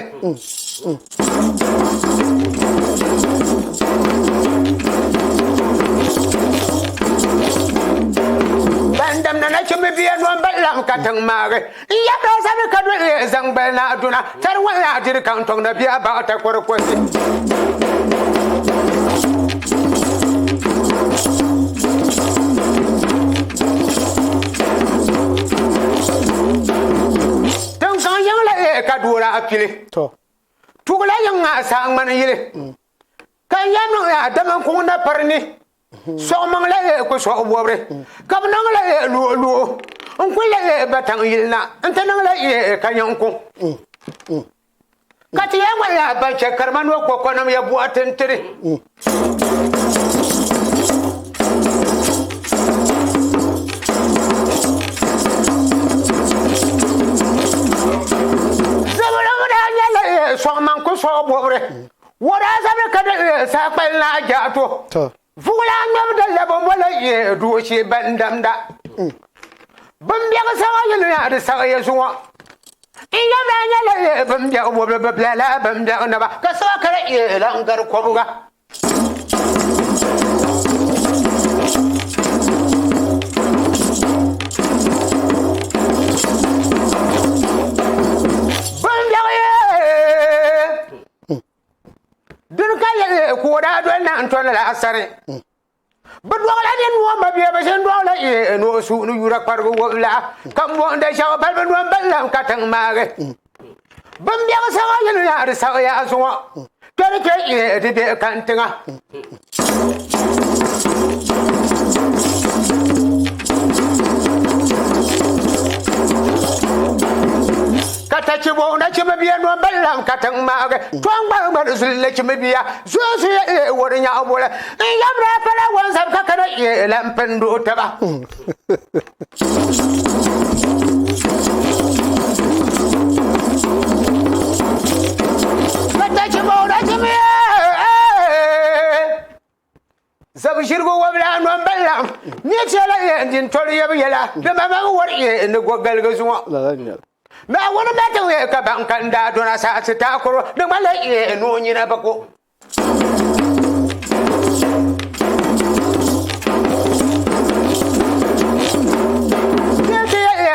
Ban damda nachimba bia noo m-bali laɣim katiŋ maagi. N yabila zabiri ka doli yɛ zaŋ gbali na Aduna tari ŋɔ yaa diri kaŋ tɔŋ na bia baɣa takɔri kɔsi. Tiŋkaŋ yiŋla yɛ ka doora a pili. Tugula yiŋ a saa ŋmani yili. Ka n yɛn niŋ yaa dama n kuŋ na pari ni. Sɔɣimaŋ la yɛ ku sɔɣi wɔbiri, ka bɛ niŋ la yɛ luɣuluɣu. N kuli la yɛ bataŋ yili na nti niŋ la yɛ ka nyaŋ kuŋ. Ka ti yɛn ŋmani la ban chɛ karima ni o kɔkɔnim ya buɣa ti n-tiri. Zibilim daa nyɛla yɛ sɔɣimaŋ ku sɔɣi wɔbiri. O daa zabiri ka di saha kpali naa Jaato. Vuɣila ŋmɛbu dali la bɛ mola yɛ dooshee ban damda. Bimbiɛɣu saɣa yini yaa di saɣi ya zuŋɔ. N yɛm daa nyɛla yɛ bimbiɛɣu bobili bi bila la bimbiɛɣu naba ka saɣa kara yɛ lan gari kɔbiga. Bimbiɛɣu yɛ Dini ka yɛli ka o daa doli na n-tɔni la asari. Bɛ dɔɣila ni noo mabia bɛ ʒini dɔɣila ee noo su ni yura kparigi wobila ka m-bɔhindi shɛba balibu noo m-bali la n-ka tiŋ maagi. Bimbiɛɣu saɣa yini yaa di saɣi yaa zuŋɔ kpɛri kpe ee di be kantiŋa. Ka tachibo nachimbi bia noo m-bali la n-ka tiŋ maagi. Tɔŋ gbaŋ zuli nachimbi bia zuɣusu ya e wori nyaɣi boli n yabira pala wanzam ka kana e lan pindi o taba. Ka tachibo nachimbi Zabi ʒirigu wabila nɔ m-bali laɣim nyɛ chɛla yɛn di n-tɔri yɛbu yɛla di ma ma wari yɛ ni go galigi zuŋɔ. Naawuni ma tiŋ yɛ ka baŋ ka n daa dɔna saɣisi taakoro di ŋmanila yɛ ni o nyina bi ko.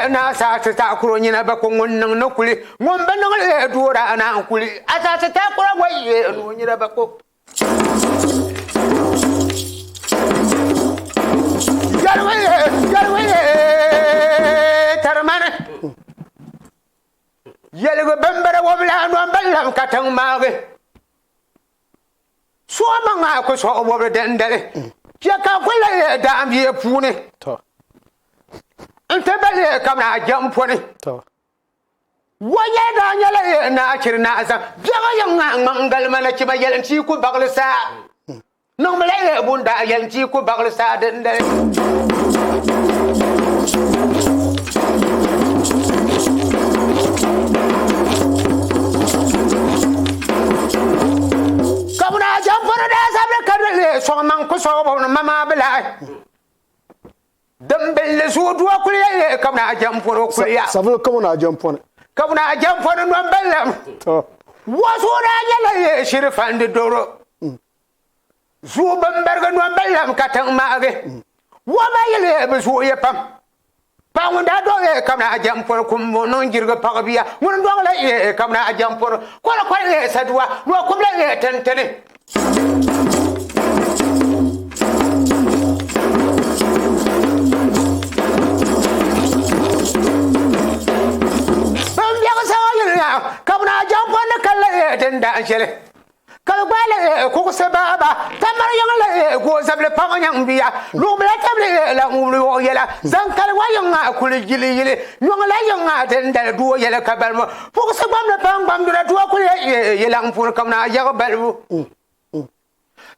Naa saɣisi taakoro nyina bi ko ŋun niŋ ni kuli ŋun bi niŋ li doora a naan kuli a saɣisi taakoro gba yɛ ni o nyina bi ko. Tarimani yɛligu bimbira wobila nɔmbili lam ka tiŋ maagi somaŋa ku sɔɣi wobiri dindali chɛ ka ku lahi daanbia puuni n ti bali kamina jɛm pɔni Wa nyɛ daa nyɛla yɛ naa chiri naa zaŋ biɛɣu yiŋ ŋa ŋmaŋ galima na chima yɛli n-ti ku baɣili saa. Niŋmila yɛ bun daa yɛli n-ti ku baɣili saa dindali. Ka bɛ naa jɛmpɔri daa zabiri ka di leei sɔŋ maŋ ku sɔɣi bɔbu ni ma maa bi lahi. Din billi zuɣu dua kuli ya ye ka naa jɛm pɔni o kuli ya. Savili ka naa jɛm pɔni. Ka naa jɛm pɔni nɔn ballam. Wasu daa nyɛla ye shiri fandi doro. Zuɣu bin barigi nɔn ballam ka tiŋ maagi. Wa ma yili ye bi zuɣu ye pam. Paɣa ŋun daa dɔɣi kamina Ajampɔri kumbu niŋ jirigi paɣa bia ŋun dɔɣila kamina Ajampɔri kɔlikɔli saduwa ni o kubila tintini. Bin biɛɣu saha yiliya kamina Ajampɔri ni kalila din dahin shɛli. Ka bɛ gbaai li kuɣisi baaba, Tamar yiŋ li gooi zabili paŋ nyaŋ bia. Luɣibila tabili la ŋubili o yɛla, zaŋ kali wa yiŋa kuli yili yili. Nyɔŋ la yiŋa dindali doo yɛli ka balibu. Puɣisi gbamdi paŋ gbamdira doo kuli yi laŋ puuni ka bɛ naa yaɣi balibu.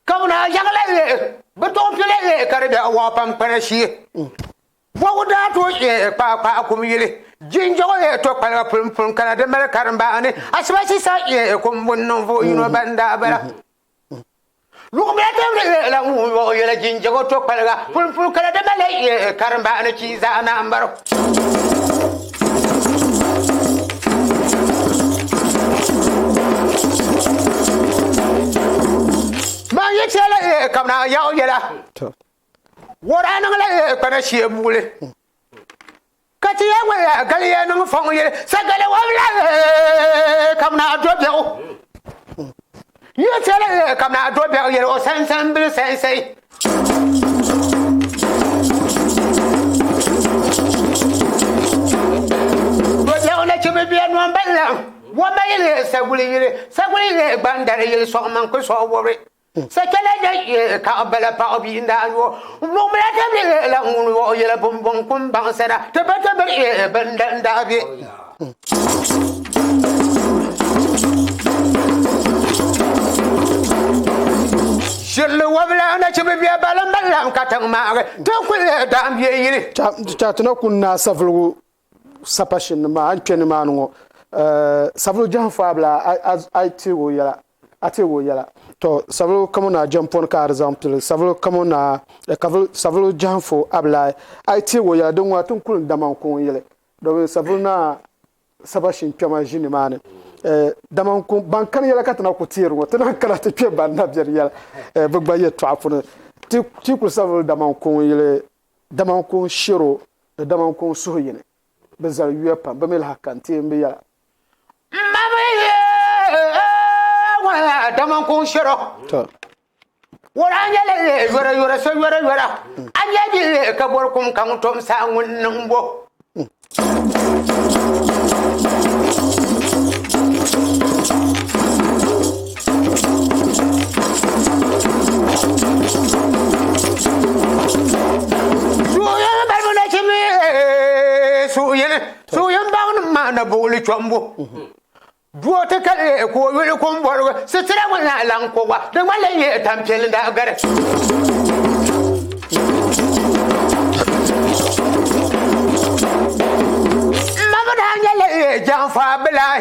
Ka bɛ naa yaɣi la bɛ tuɣi pili ka di bɛ waɣa pam kpana shee. Bɔgu daa tooi e kpaakpahi kum yili jinjɔɣu e to kpaliga pulimpulin kana di mali karimbaani asibaasi sa e kum bun ninvuɣ yino ban daa bala. Luɣubila tabili e la ŋun yɔɣu yɛla jinjɔɣu to kpaliga pulimpulin kana di mali e karimbaani chi zaa naambaro. Man yi chɛla e kamina yaɣu yɛla. O daa niŋla kpana shee buɣili ka ti ya ŋɔ ya gali ya niŋ fɔŋ yili sagali wabila kamina a do biɛɣu yi tɛli kamina a do biɛɣu yɛli o sansan bili sansai do biɛɣu na chibi bia nɔmbali la wamba yili saguli yili saguli yili gbandari yili sɔɣimaŋ ku sɔɣi wobiri Sakpɛla da yi ka bala paɣa bia n-daa yo luɣimila tabili la ŋun yo yɛli bumbɔŋ kum baŋ sana ti ba tabiri bin da n-daa be. Ʒirili wɔbila nachimbi bɛ balim balim ka tiŋ maagi ti kuli daam bɛ yili. Chatina kun naa Savelugu sapashin maa a ni kpɛ nimaani ŋɔ Savelugu Jahinfu Abila a yi teegi o yɛla a teegi o yɛla to Savelugu Kamonaa Jampɔni ka a di zaŋ pili Savelugu Kamonaa Savelugu Jahinfu Abila a yi teegi o yɛla din ŋɔ a ti kuli n Damankuŋ yili domin Savelugu Naa sapashin kpɛma ʒi nimaani Damankuŋ ban kani yɛla ka ti na ku teeri ŋɔ ti naan kana ti kpɛ ban na biɛni yɛla bi gba yɛltɔɣa puuni ti kuli Savelugu Damankuŋ yili Damankuŋ shiro ni Damankuŋ suhu yini bɛ zali yuya pam bɛ mi lahi ka n-ti n bi yɛla. M ma mi ŋuna Damankuŋ shiro. To. O daa nyɛla yɔra yɔra so yɔra yɔra. A nya di ka bɔri kum ka ŋun tom saha ŋun niŋ bo. Suuyin balibu nachimbi suuyin suuyin baŋnim maa na buɣili chombu doo ti ka ka o yuli kum bɔrigu sitira ŋɔ na lan ko wa di ŋmanila nyɛ tampiɛlli daa gari. M ma mi daa nyɛla Jaŋfa Abilai.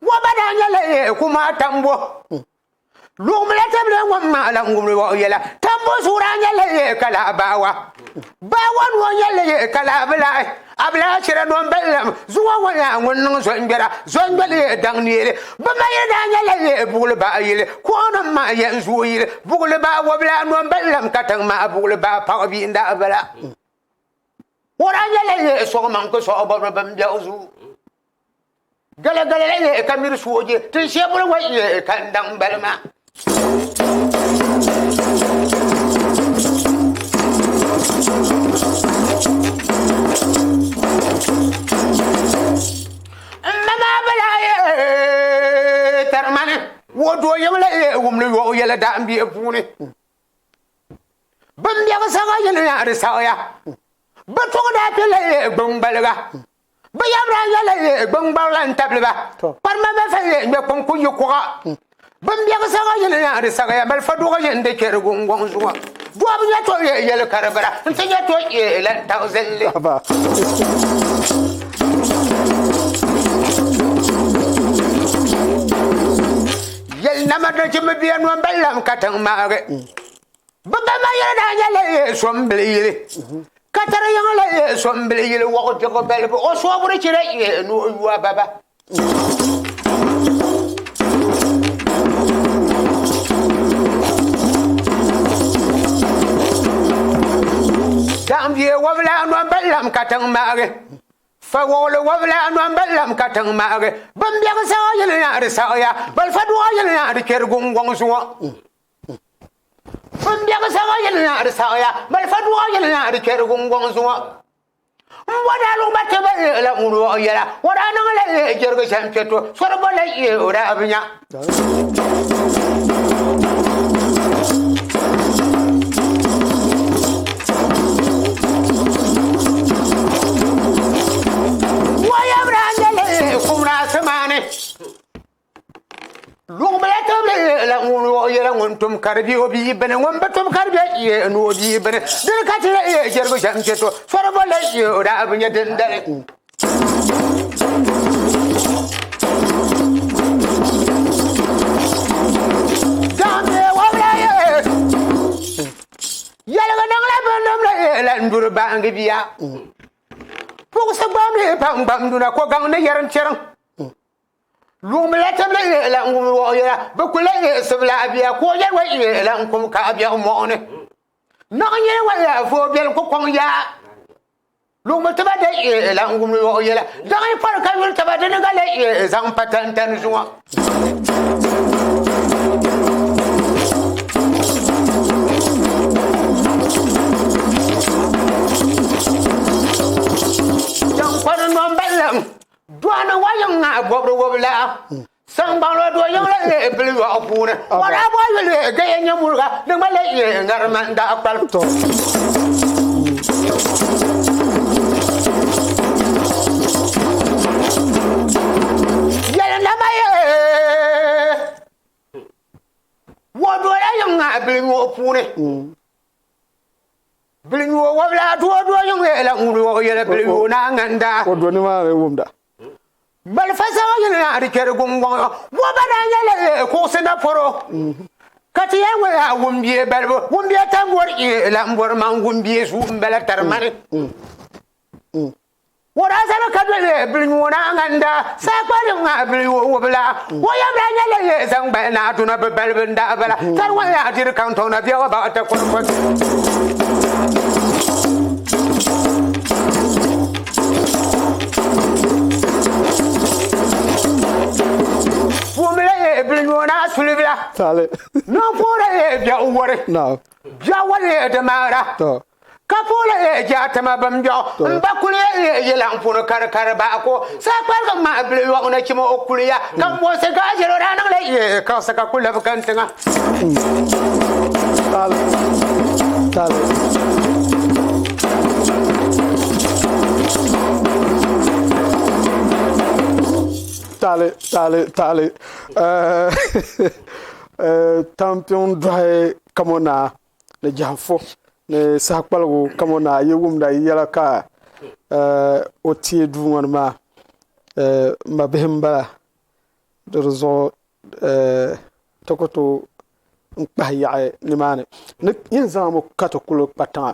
Waba daa nyɛla kuma tambo. Luɣumila tabili ŋɔ maa la ŋubiri o yɛla. Tambo zuɣu daa nyɛla kala baawa. Baawa noo nyɛla kala abilai. Abilai chira noo m-bali la zuɣu ŋɔ nya ŋun niŋ zɔngbɛra. Zɔngbɛli daŋ neeli. Bɛ mayili daa nyɛla buɣili baa yili. Kuɣunim maa yɛn zooi yili. Buɣili baa wɔbila noo m-bali la katiŋ maa buɣili baa paɣa bia n-daa bala. O daa nyɛla sɔŋmaŋ ku sɔɣi bɔbiri bimbiɛɣu zuɣu. Galagala la yɛ ka miri sooje tin shɛbiri wa yɛ ka n daŋ bali maa. M ma maa bala yɛ tarimani wo doo yiŋ la yɛ wumli yɔɣu yɛla daambiɛ puuni. Bimbiɛɣu saɣa yini yaa di saɣaya. Bɛ tuɣi daa kpɛla yɛ gbuŋgbaliga. Bɛ yabira nyɛla yɛ gbuŋgbaliga n-tabili ba. Kparima malifa yɛ ŋmɛ kpɔŋ ku yi kuɣa. Bimbiɛɣu saɣa yini yaa di saɣaya malifa duɣu yɛn di kpɛri guŋgɔŋ zuɣu. Dɔbu nyɛ to yɛ yɛli karibira nti nyɛ to yɛ lan taɣi zilli. Yɛli nama dachimbi bia nɔn ba lam katiŋ maagi. Bɛ ba ma yɛli daa nyɛla yɛ sombili yili. Ka tari yiŋ la yɛ sombili yili wɔɣu diɣi balibu o soobiri chira yɛ ni o yu a baba. Daɣimbie wɔbila nɔmba lam ka tiŋ maagi. Fa wɔɣili wɔbila nɔmba lam ka tiŋ maagi. Bimbiɛɣu saɣa yili na di saɣiya. Balifa duɣa yili na di kpɛri guŋgɔŋ zuɣu. Bimbiɛɣu saɣa yili na di saɣiya. Balifa duɣa yili na di kpɛri guŋgɔŋ zuɣu. M bo daa luɣi ba ti ba la ŋun wɔɣi yɛla. O daa niŋ la jɛrigu shɛm kpɛ to sori bo la o daa bi nya. Luɣubila tibili la ŋun o yɛla ŋun tum ka di bɛ o bia bini ŋun bi tum ka di bɛ ni o bia bini dini ka ti jɛrigu shɛm kpɛ to sori bo la o daa bi nyɛ dindali. Yɛligu niŋla binnim la n-duri baangi bia. Puɣisi gbam lihi pam gbam duna ko gaŋ ni yɛrim chɛriŋ. Luɣumila tibili la n-wum o yɛla, bɛ kul la yiɣisib la a bia, ka o yɛli wa yiɣi la n-kum ka a biɛɣu mɔɣu ni. Naɣ nyini wa yaa vooi biɛlim ku kɔŋ yaa. Luɣumi tiba da yiɣi la n-wum o yɛla, daŋ yi pɔri ka yuli taba dini gba la yiɣi zaŋ pa tantani zuŋɔ. Jaŋkɔri nɔmba lam Dɔɣini wa yiŋ ŋa bɔbiri wɔbila saŋgbaŋ la do yiŋ la leei bili yɔɣu puuni. O daa bɔhi yuli gaya nyɛ muriga di ŋma la leei ŋarima n-daa kpalim. Yɛli nama yee wɔ dola yiŋ ŋa bili yɔɣu puuni. Bili nyuo wɔbila doo doo yiŋ la ŋun o yɛli bili nyuo naa ŋanda. O do nimaani wumda. Malifa zaŋ yili na di kpɛri guŋgɔŋ wɔba daa nyɛla kuɣusi na pɔro ka ti yɛli ŋɔ yaa wumbie balibu wumbie tambori la n bɔri man wumbie suu n bala tari mani. O daa zani ka doli bilinyuo naa ŋanda saa kpali ŋa bilinyuo wubila. O yɛm daa nyɛla ye zaŋ gbali naa duna bi balibu n-daa bala. Tari ŋɔ yaa diri kaŋtɔŋ na biɛɣu baɣa ti kɔlikɔli. Puumila ye bilinyuo naa sulibila. Niŋ puura ye biɛɣu wari. Biɛɣu wari ye di maara. Ka puuni leei jaatama bimbiɛɣu m ba kuli leei yilaŋ puuni karikari baɣa ko saa kpaligi ŋmahi bili yɔɣu na chima o kuliya ka m-bɔnsi gaajɛli o daa niŋla yee kaɣisi ka ku labi kantiŋa. Taali. Taali. Taali, taali, taali. Tampiŋ dɔhi kamonaa. ni jahinfu ni sahakpaligu kamani a yi wumda yi yɛla ka o teei duu ŋɔ ni maa m ma bihi m-bala di zuɣu ti ku tooi kpahi yaɣi nimaani ni yɛn zaŋ mi ka ti kuli kpa tiŋa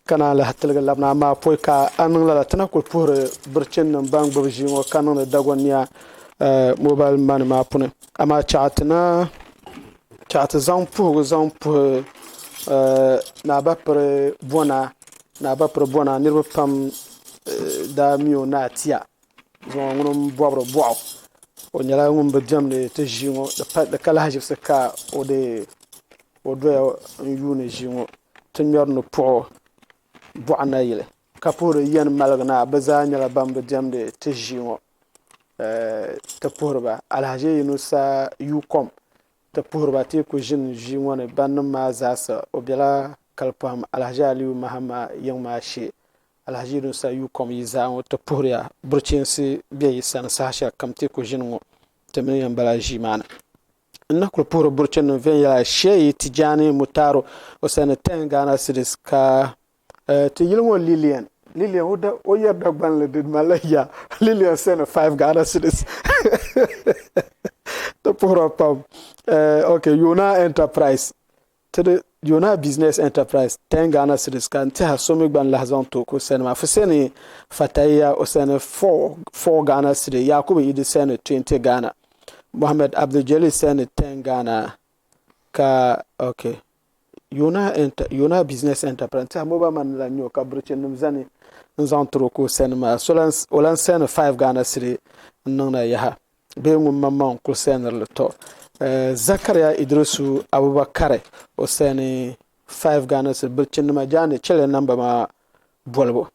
ka naan lahi tiligi labina amaa pɔi ka a niŋ lala ti na kuli puhiri birichinnim ban gbubi ʒii ŋɔ ka niŋdi Dagoniya mobile money maa puuni amaa chaɣ ti na Chaɣ ti zaŋ puhigu zaŋ puhi Naa Bapiri Bɔnaa. Naa Bapiri Bɔnaa niriba pam daa mi o Naa Tia zuŋɔ ŋuni m-bɔbiri bɔɣu. O nyɛla ŋun bi diɛmdi ti ʒii ŋɔ di ka lahaʒibisi ka o dee o doya n-yuuni ʒii ŋɔ ti ŋmɛri ni puɣu bɔɣu nayili ka puhiri yɛn maligi naa bɛ zaa nyɛla ban bi diɛmdi ti ʒii ŋɔ ti puhiri ba. Alhaji Yunusa Yukom ti puhiri ba ti yi ku ʒini ʒii ŋɔ ni bannim maa zaasa o bela Kalipɔhim Alhaji Aliyu Mahama yiŋ maa shee. Alhaji Yunusa Yukom yi zaa ŋɔ ti puhiriya buruchiinsi be yi sani saha shɛli kam ti yi ku ʒini ŋɔ ti mini ya m-bala ʒii maa ni. N na kuli puhiri buruchinim viɛnyɛla Sheyi Tijani Mutaru o sani 10 Ghana cedis ka Ti yili ŋɔ Lilian, Lilian o da o yɛri Dagbanli di malila ya Lilian sani 5 Ghana cedis ti puhiri o pam. Ok Yona Enterprise ti di Yona Business Enterprise 10 Ghana cedis ka n tiɛha so mi gba n lahi zaŋ ti o ka o sani maa Fuseni Fataiya o sani 4 4 Ghana cedi Yakubu Idi sani 20 Ghana Mohammed Abdul Jalil sani 10 Ghana ka ok. Yona Yona Business Enterprise n-tiɛha mobile money la n-nyɛ o ka birichinnim zani n-zaŋ tiri o ka o send maa. So lan o lan send 5 Ghana cedi n-niŋda yaha bee ŋun maŋmaŋ n-kuli sendiri li tɔ. Zakaria Idrisu Abubakari o send 5 Ghana cedi birichinnima jaande chɛliya namba maa bolibu.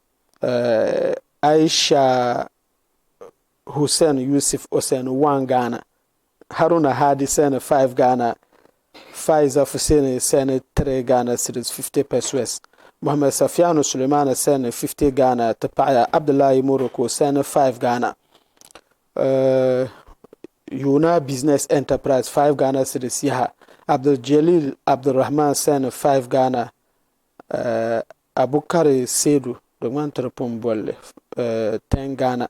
Aisha Hussein Yusuf o send 1 Ghana. Haruna Hadi sɛni 5 Ghana, Faiza Fuseni sɛni 3 Ghana cedis 50 pesewas, Mohammed Safianu Sulemana sɛni 50 Ghana ti paɣaya Abdullahi Morocco sɛni 5 Ghana, uh, Yuna Business Enterprise 5 Ghana cedis yaha, Abdul Jalil Abdulrahman sɛni 5 Ghana, uh, Abukari Seidu di ŋmani ti di pun bolli uh, 10 Ghana.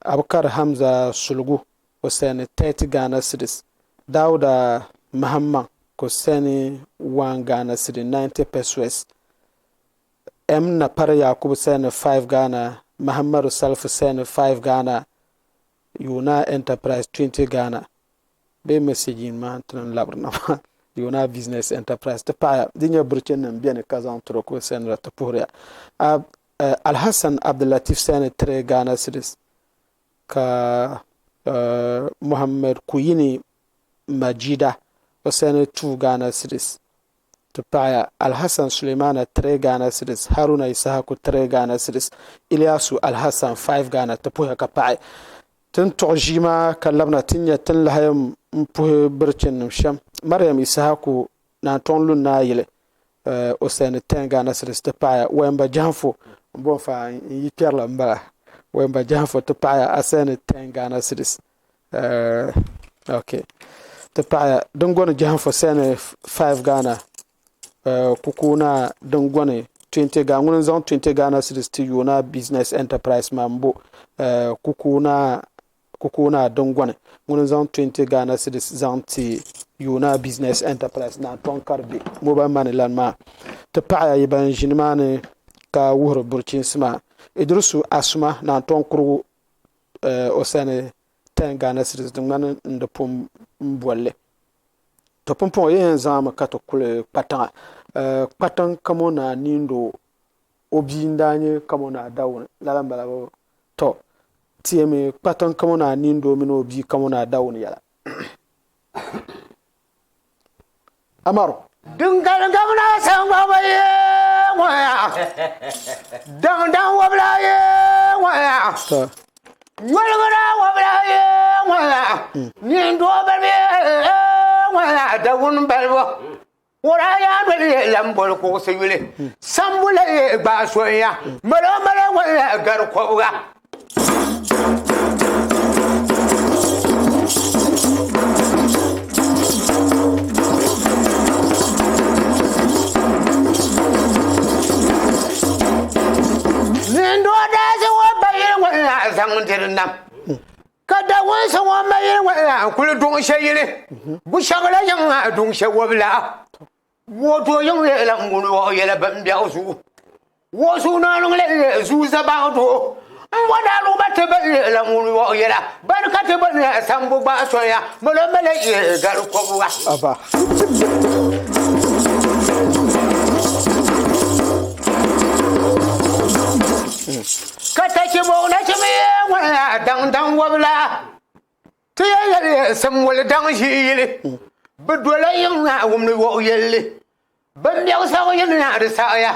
Abukar Hamza Sulugu o sɛni 30 Ghana cedis, Dauda Mahamman ka o sɛni 1 Ghana cedi 90 pesewas, M Napari Yakubu sɛni 5 Ghana, Mahammadu Salifu sɛni 5 Ghana, Yuna Enterprise 20 Ghana bee message maa ti ni labiri na maa Yuna Business Enterprise ti paɣaya di nyɛ birichinnim beni ka zaŋ tiri o ka o sɛnira ti puhiriya. Alhassan Abdulatif sani 3 Ghana cedis ka Mohammed Kuyini Majida o sani 2 Ghana cedis ti paɣaya Alhassan Sulemana 3 Ghana cedis Haruna Isahaku 3 Ghana cedis Ilyasu Alhassan 5 Ghana ti puhiya ka paɣi ti ni tuɣi ʒii maa ka labina ti nya ti ni lahi yɛn puhi birichinnim shɛm Mariam Isahaku Naantɔŋ Lunnaa yili o sani 10 Ghana cedis ti paɣaya Wɛmba Jahanfo n bo n-fa n yi kpɛrila m bala Wɛmba Jahanfo ti paɣaya a sani 10 Ghana cedis ok ti paɣaya Dingɔni Jahanfo sani 5 Ghana Kukuuna Dingɔni 20 Ghana ŋuni n zaŋ 20 Ghana cedis ti Yoona Business Enterprise maa m bo Kukuuna Kukuuna Dingɔni ŋuni n-zaŋ 20 Ghana cedis zaŋ ti Yuna Business Enterprise na n-tɔŋ ka di be mobile money lan maa ti paɣiya yi ban ʒi nimaani ka wuhiri burchinsi maa. Idrisu Asuma na n-tɔŋ kurugu o sani 10 Ghana cedis di ŋmani n di pun boli li. To pumpɔŋɔ yi yɛn zaŋmi ka ti kuli kpatiŋa. Kpatiŋ Kamonaa Nindo o bia n-daa nyɛ Kamonaa Dawuni lala m-bala bɔ? Tɔ! Teemi kpatiŋ Kamonaa Nindoo mini o bia Kamonaa Dawuni yɛla. Amaru. Din galim Kamonaa saŋgbagba yee ŋɔya, daŋdaŋ wɔbila yee ŋɔya, Tɔ! nyoligira wɔbila yee ŋɔya, nindoo balibu yee ŋɔya, Dawuni balibu. O daa yaa doli ye lan boli kuɣusi yuli sambu la ye gbaai soya malo malo ŋɔ la gari kɔbiga. Nindoo daa zaŋ o ba yili ŋɔ la zaŋ diri nam. Ka dawunsi ŋɔ ma yili ŋɔ la n-kuli duŋ shɛ yili bushɛŋ la yiŋ maa duŋ shɛ wɔbila woto yiŋ yɛla ŋun wɔɣ yɛla bin biɛɣu zuɣu wo zuɣu naaniŋ la yɛ zuu zabaɣ doo n bɔ daaluba ti bin yɛla ŋun wɔɣ yɛla bani ka ti bin yɛ sambu gbaai soya malo mali yɛ gari kɔbiga. Aba. Ka tachibɔŋ nachim yee ŋmanila daŋdaŋ wɔbila, ti yɛn yɛli ya simwoli daŋ ʒii yili. Bɛ dola yiŋ Naawuni yɔɣu yɛlli. Bɛ mɛgisagu yi na di saɣiya,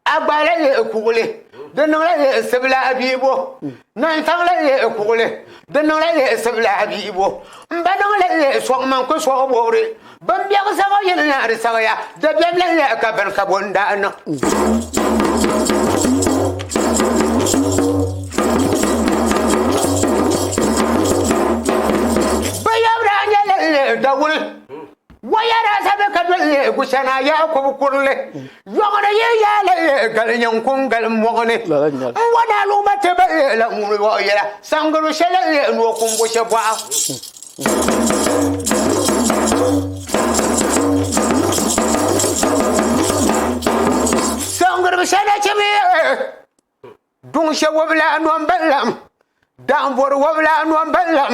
a gbaala leei kuɣili, di niŋla leei sibila a biibo. Nantaŋ la leei kuɣili, di niŋla leei sibila a biibo. M ba niŋ la leei sɔŋ man ku sɔɣi bɔbiri. Bɛ mɛgisagu yi na di saɣiya, dabiɛm la leei ka bini ka bo n-daa niŋ. Bɛ yab daa nyɛla leei dawuli. Waya daa sabi ka doli leei Gushana Yaakubu kurili. Yɔɣuni yi yaa la leei gali nyiŋkuŋ gali mɔɣuni. N wa daa luɣi ba ti ba leei la ŋun yɔɣu yɛla saŋgiru shɛli leei noo kumbu shɛ bɔɣa. Saŋgiribi shɛ nachim duŋ shɛ wɔbila nomba lam daanvori wɔbila nomba lam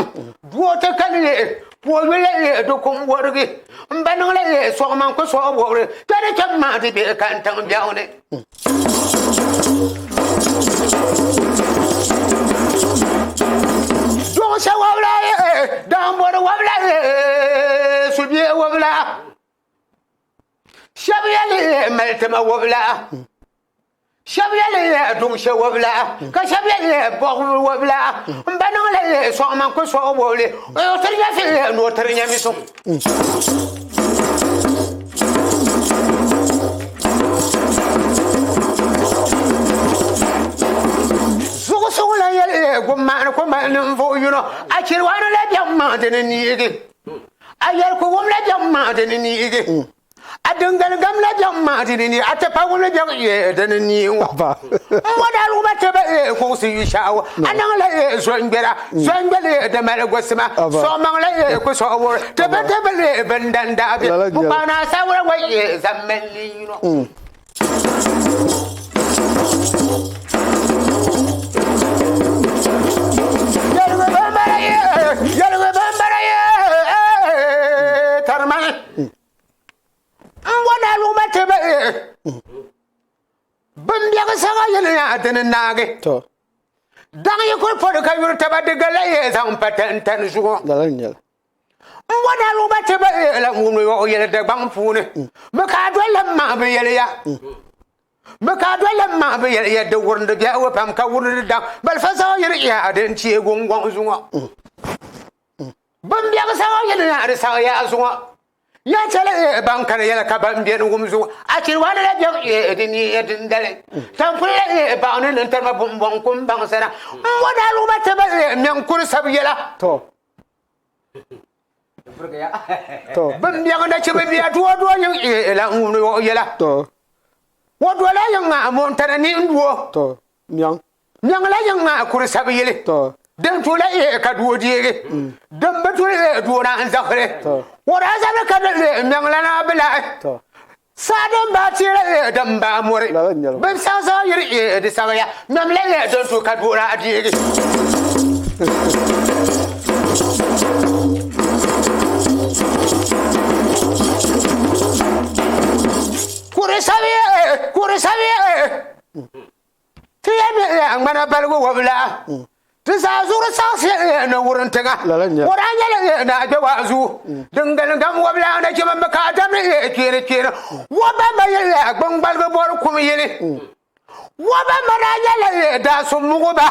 doo ti ka leei Puoyuli la leei di kum wɔrigi, m ba niŋ la leei sɔɣima n-ku sɔɣi wɔbiri, ka di chɛ m-mahi di bihi ka n tiŋ biɛɣu ni. Duɣisɛ wɔbila daambɔri wɔbila subie wɔbila shɛba yɛli mali tima wɔbila Shɛba yɛli duŋshe wɔbila ka shɛba yɛli bɔɣu wɔbila n ba niŋ li sɔɣima n-ku sɔɣi wɔbili o tiri nya fi ni o tiri nya mi so. Zuɣusuŋ lan yɛli gummaani ku mali ninvuɣ yino a chiriwani la biɛŋ maŋ di ni neegi a yɛli ku wum la biɛŋ maŋ di ni neegi. A dingali gam la biɛŋ maa di ni ni a ti pa wuli biɛŋ ye di ni ni ŋɔ. M mo daa lugba ti ba ye kuɣusi yu shɛɣu. A niŋ la ye zɔngbɛra, zɔngbɛli ye di mali gosima, sɔɣimaŋ la ye ku sɔɣi wuri, ti bi ti bi ye bindan daa be. Pukpaana asawura gba ye zammali ni yino. Yɛligu bambara ye, yɛligu bambara ye, tarimani. N bo na luma ti ba ye. Bimbiɛgi saŋa yini yaa dini naagi. Daŋ yi kuli pɔri ka yuri taba di gala ye zaŋ pa tantani zuɣu. N bo na luma ti ba ye la ŋun yɔɣu yɛli Dagbaŋ puuni. Bɛ ka a doli la m mahi bi yɛli ya. Bɛ ka a doli la m mahi bi yɛli ya di wurindi biɛhigu pam ka wurindi daŋ balifa zaŋ yiri yaa din teei guŋgɔŋ zuŋɔ. Bimbiɛgi saŋa yini yaa di saɣi yaa zuŋɔ. Ya chɛli eh, ban kani yɛli ka ban beni wum zuŋɔ. A chiri wani la biɛŋ eh, di ni eh, dindali. Tampuli la eh, baɣa ni nintarima bumbɔŋ kum baŋsira. M bo daa lugba ti ba eh, mɛŋ kuri sabi yɛla. To. To. Bin biɛŋ na chibi bia duo duo yiŋ eh, la n wumdi o yɛla. To. O duola yiŋ a montana ni n duo. To. Miɛŋ. Miɛŋ la yiŋ a kuri sabi yili. To. Din tu la eh, ka duo deegi. Din bi tu eh, duo na n zaɣisiri. To. O daa zabiri ka di eh, miɛŋ la na bi lahi. To. Saa din baa teera eh, din baa mɔri. Lala n-nyɛ li. Bin saɣi saɣi yiri eh, di saɣiya. Miɛm la eh, din tu ka duo na deegi. Kuri sabi eh, kuri sabi eh. Ti yɛn mi ya ŋmana baligu wɔbila. Ti zaa zuɣuri saɣisi ya ni wurin tiŋa. Lala n-nyɛ. O daa nyɛla ya ni a gbe waazu. Din gili gam wɔbila ni chɛ mi ka a damdi ya kpeeni kpeeni. Wɔba ma yɛli ya gbuŋgbalibi bɔri kum yili. Wɔba ma daa nyɛla ya daa so muɣi ba.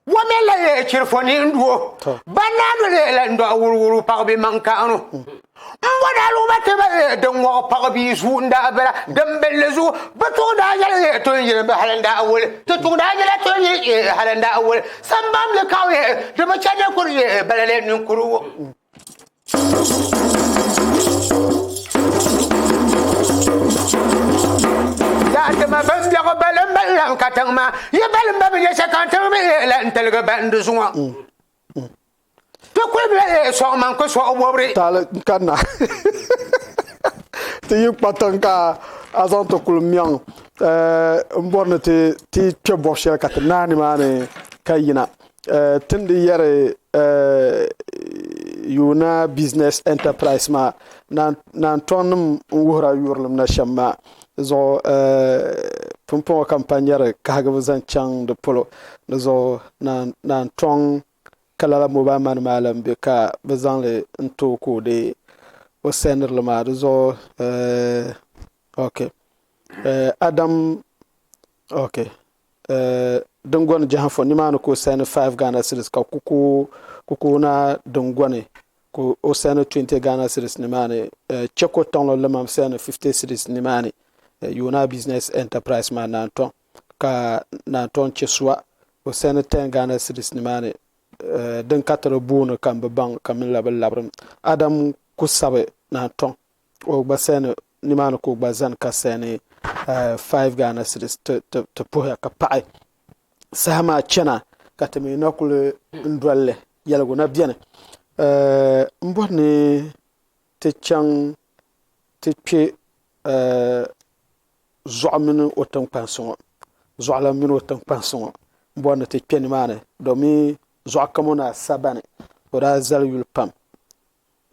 Wo mi la ya chirifo ni n duo. Ba naanu ya la n dɔɣi wuruwuru paɣa bɛ maŋ kaɣinu. M bo daa lugba ti ba din ŋɔɣi paɣa bia zuu n-daa bala, din billi zuu. Bɛ tuɣi daa nyɛla eh, to n-yili bɛ hali n-daa wuli. Ti tuɣi daa nyɛla to n-yili eh, hali n-daa wuli. Sambam li kaɣu eh, di bi chani kuri eh, bala lee ninkurigu. Yaa ti ma bin biɛɣu balim balim ka tiŋ maa yi balim ba bi nyɛ shɛli ka n tiŋ mi eh, la n-tiligi bandi zuŋɔ. Ti kuli bi lahi sɔɣi man ku sɔɣi wɔbiri. Taali n-kanna ti yi kpa tiŋ ka a zaŋ ti kuli mɛŋ m bɔri ni ti kpe bɔb shɛli ka ti naai nimaani ka yina. Ti ni di yɛri Yuuna Business Enterprise maa Naantɔŋ-nim n-wuhira yurilim na shɛm maa zuɣu pumpɔŋɔ ka m pa nyari kahigibu zaŋ chaŋ di polo. Di zuɣu Naantɔŋ ka lala mobile money maa lan be ka bɛ zaŋ li n-ti o ka o deei o sendiri li maa. Di zuɣu ok Adam ok Dingɔni Jahanfo nimaani ka o sendi 5 Ghana cedis ka Kukuuna Dingɔni ka o sendi 20 Ghana cedis nimaani. Cheko Tɔŋlo Limam sendi 50 cedis nimaani. Yona Business Enterprise maa Naantɔŋ. ka naan tɔŋ chɛ suwa o sani 10 Ghana cedis nimaani din ka ti di booni ka n bi baŋ ka mini la bi labirimi. Adam ku sabi naan tɔŋ o gba sani nimaani ka o gba zani ka sani 5 Ghana cedis ti puhiya ka paɣi saha maa chana ka ti mi na kuli n doli li yɛligu na beni m bɔri ni ti chaŋ ti kpe Zuɣu mini o tiŋkpansi ŋɔ Zuɣulan mini o tiŋkpansi ŋɔ n bɔri ni ti kpe nimaani domi Zuɣu Kamonaa Sabani o daa zali yuli pam.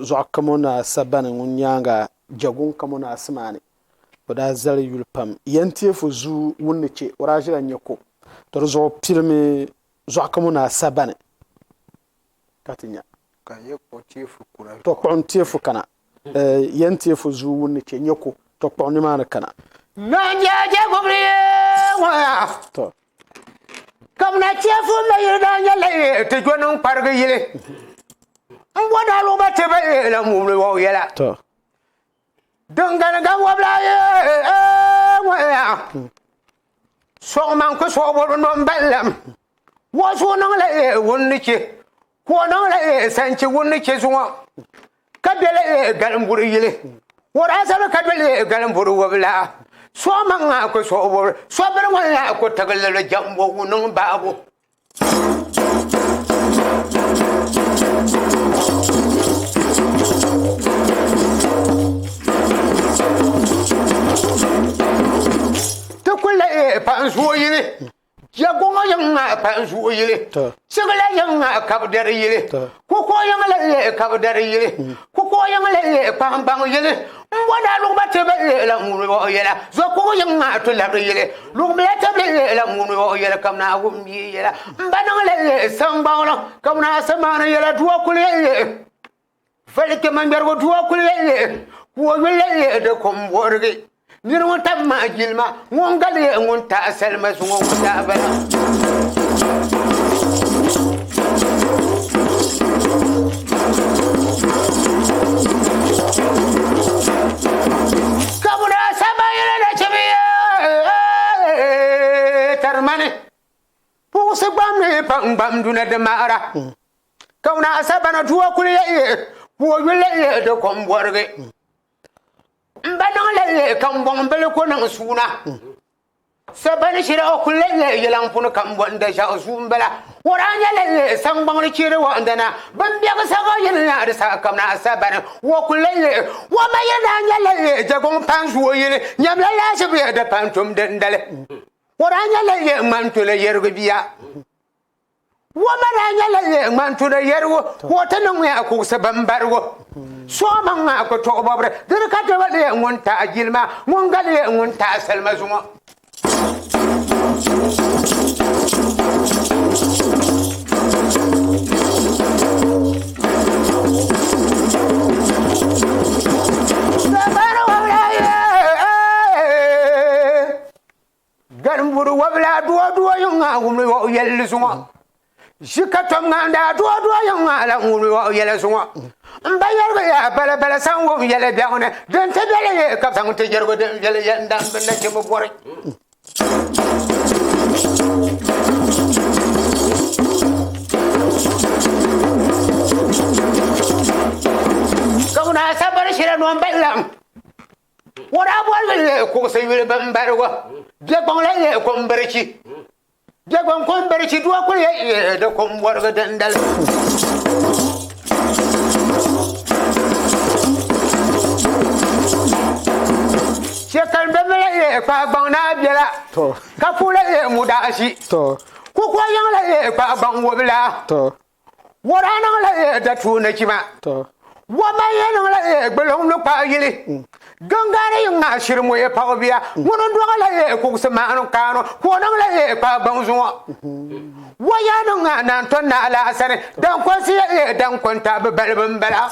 Zuɣu Kamonaa Sabani ŋun nyaaŋa Jaguŋ Kamonaa Simaani, o daa zali yuli pam. Yɛntiɛfu zuu ŋun ni che o daa ʒila Nyeko, to di zuɣu pilimi Zuɣu Kamonaa Sabani ka ti nya. Ka n yɛ kpuɣi Tiefu kuna. To kpuɣim Tiefu kana. Yɛntiɛfu zuu ŋun ni che Nyeko, to kpuɣim nimaani kana. Nanjɛjɛ gubili ŋɔ ya. To. Kamina Tiefu mayili daa nyɛla ti jo niŋ kparigi yili. N bo daa luɣi ba ti ba la ŋubili o yɛla. To. Din gani gam wabila ŋɔ ya. Sɔɣimaŋ ku sɔɣi bɔbi nɔn ballam. Wo zuɣu niŋ la wun ni che. Ka o niŋ la sanchi wun ni che zuŋɔ. Ka be la galimburi yili. O daa sabi ka be la galimburi wabila. Sɔɣimaŋ a ku sɔɣi bɔbi. Sɔbiri ŋɔ la ku tigi li jambo ŋun niŋ baabu. Ti kuli lahi paɣa zuɣu yili Jɛguŋɔ yiŋa paɣa zuɣu yili Chigila yiŋa ka bi dari yili Kukuo yiŋa lahi ka bi dari yili Kukuo yiŋa lahi kpaŋbaŋ yili N bo daa lugba ti bi la ŋuni o yɛla Zokuɣu yiŋa ti labi yili Lugumla ti bi la ŋuni o yɛla ka naa wum bia yɛla N ba niŋ la saŋgbaŋli ka naa samaani yɛla dua kuli Vali kpɛma ŋmɛrigu dua kuli ka o yuli la di kom borigi Niri ŋun tabi ma jilima ŋun gali ŋun taɣi salima zuŋɔ ŋun daa bala. Kabuna sabayili na chibiye tarimani puɣusi gbamni pa n gbam duna di maɣara kabuna sabana dua kuli ka o yuli di kom bɔrigi N ba niŋ la ka n bɔŋ bili ku niŋ suuna. Sabani shiri o kuli la yilaŋ puni ka n bɔ n da ʒɛɣu zuu m bala. O daa nyɛla saŋgbaŋli chiri waɣindana bin biɛgi saga yili na di saha kam na sabani o kuli la o ma yili daa nyɛla jagoŋ pan zuo yili nyamla laasibu di pan tum dindali. O daa nyɛla ŋmani toli yɛrigi bia. Woma daa nyɛla ŋmantuda yɛrigu ka o ti niŋ a kuɣusi bimbarigu. Somaŋ a ku tuɣi bɔbiri dini ka ti ba leei ŋun taai jilima, ŋun gba leei ŋun taai salima zuŋɔ. Garimburi wabila duwa duwa yiŋa wumli o yɛlli zuŋɔ. Ʒi ka tom ŋa n-daa duwa duwa yiŋa la wumli o yɛli zuŋɔ. M ba yɛrigi ya bala bala san wum yɛli biɛɣu ni din ti beli ye ka zaŋ ti yɛrigu din viɛli yɛn dan bi nachimbi bɔri. Ka ŋuna sabiri shira nɔmbali la. O daa boli li kuɣusi yuli bimbarigu biɛgbaŋ la nyɛ kumbirichi. Biɛgbaŋ kumbirichi doo kuli yɛ di kumbɔrigi dindali. Shɛkali bɛ mi la yɛ kpahi gbaŋ naa biɛla ka pu la yɛ mudaɣisi. Kukoli yiŋ la yɛ kpahi gbaŋ wobila. Wo daa niŋ la datuo nachima. Wo ma yɛ niŋ la gbuliŋ ni kpahi yili. Gaŋgaani yi ŋmahi shiri moye paɣa bia. Ŋuni n-dɔɣi la kuɣusi maani kaanu ka o niŋ la kpahi gbaŋ zuŋɔ. Wo yaa niŋ ŋa naan tɔn ni alaasani daŋkɔnsi yɛ daŋkɔnta bi balibu m-bala.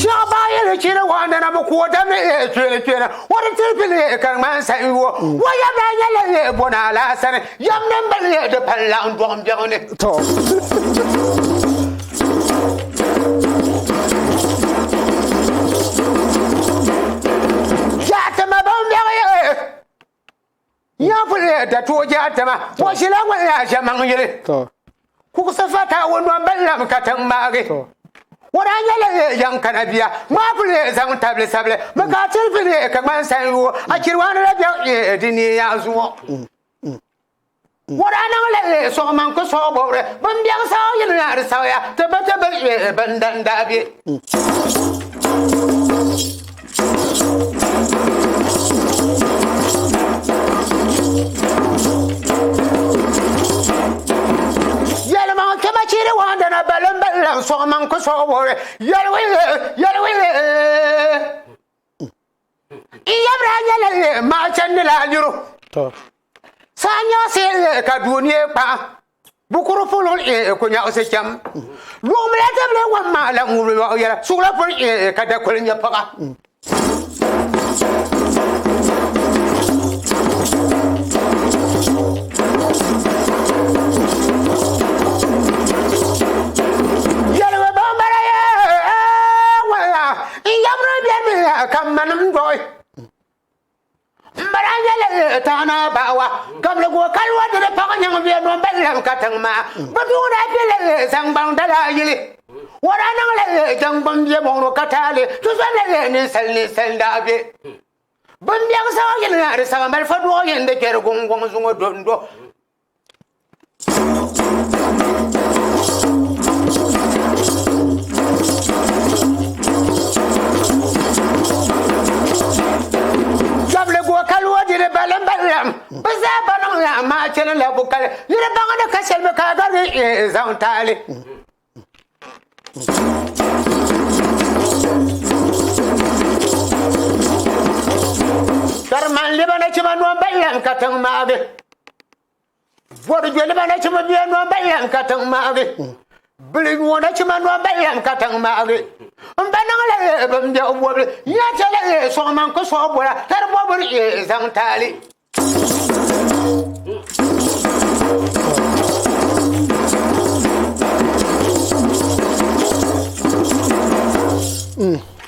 Shɛɣu baa yɛli chiri waɣindana bi ku o damdi kpeeni kpeeni. O di tiri pili ka di ŋmani sayiwo. O yɛm daa nyɛla yɛ bo naa laa sani. Yɛm din bali yɛ di pali laɣim dɔɣim biɛɣu ni. To. Jaatama ban biɛɣu yɛ nyaapuli yɛ da tooi jaatama. O ʒila ŋmani yaa ʒɛmaŋ yili. To. Kuɣusi fata o nɔn bali lam ka tiŋ maagi. O daa nyɛla yaŋ kana bia ŋmaa puli zaŋ tabili sabili mi ka a tiri pili ka ŋmani sanyoo a chiriwaani la bɛ di ni yaa zuŋɔ. O daa niŋ la sɔɣimaŋ ku sɔɣi bɔbiri bin biɛɣu saɣi yini na di saɣiya ti bi ti bi bin dan daa bɛ. sɔŋ maŋ ku sɔɣi bɔri yɛliwi yɛliwi n yabira nyɛla maa chandi la niro saa nyaɣisi ka dunia kpaɣa bukuru polo ku nyaɣisi cham luɣumla tabili ŋɔ maa la ŋubili lɔɣu yɛla suɣula polo ka dakoli nyɛ paɣa Yɛligu bambara ye wala n yabiri bɛmi ka manim dɔɣi n bala nyɛla taana baɣawa kamligu kaliwa dini paɣa nyaŋ bɛ nɔ bali lam ka tiŋ maa bi duɣuna bɛla zaŋgbaŋ dala yili o daa niŋla jaŋgbam bɛ mɔŋni ka taali tuzɔla ninsal ninsal daa bɛ bin biɛŋ saɣa yini na di saɣa malifa duɣu yini di kpɛri gungɔŋ zuŋɔ dondo Jɔbligu ka loo diri balim balim bi zaa ba niŋ la amaa chɛni la bukali niri baŋ ni ka shɛli mi ka a gari zaŋ taali. Kariman liba na chima noo balim ka tiŋ maagi. Bɔrjoliba nachimba bia noo ba lam ka tiŋ maagi. Bilinyuo nachimba noo ba lam ka tiŋ maagi. N ba niŋ la bin biɛɣu bɔbili nya chɛla sɔŋ man ku sɔɣi bɔra ka di bɔbiri zaŋ taali.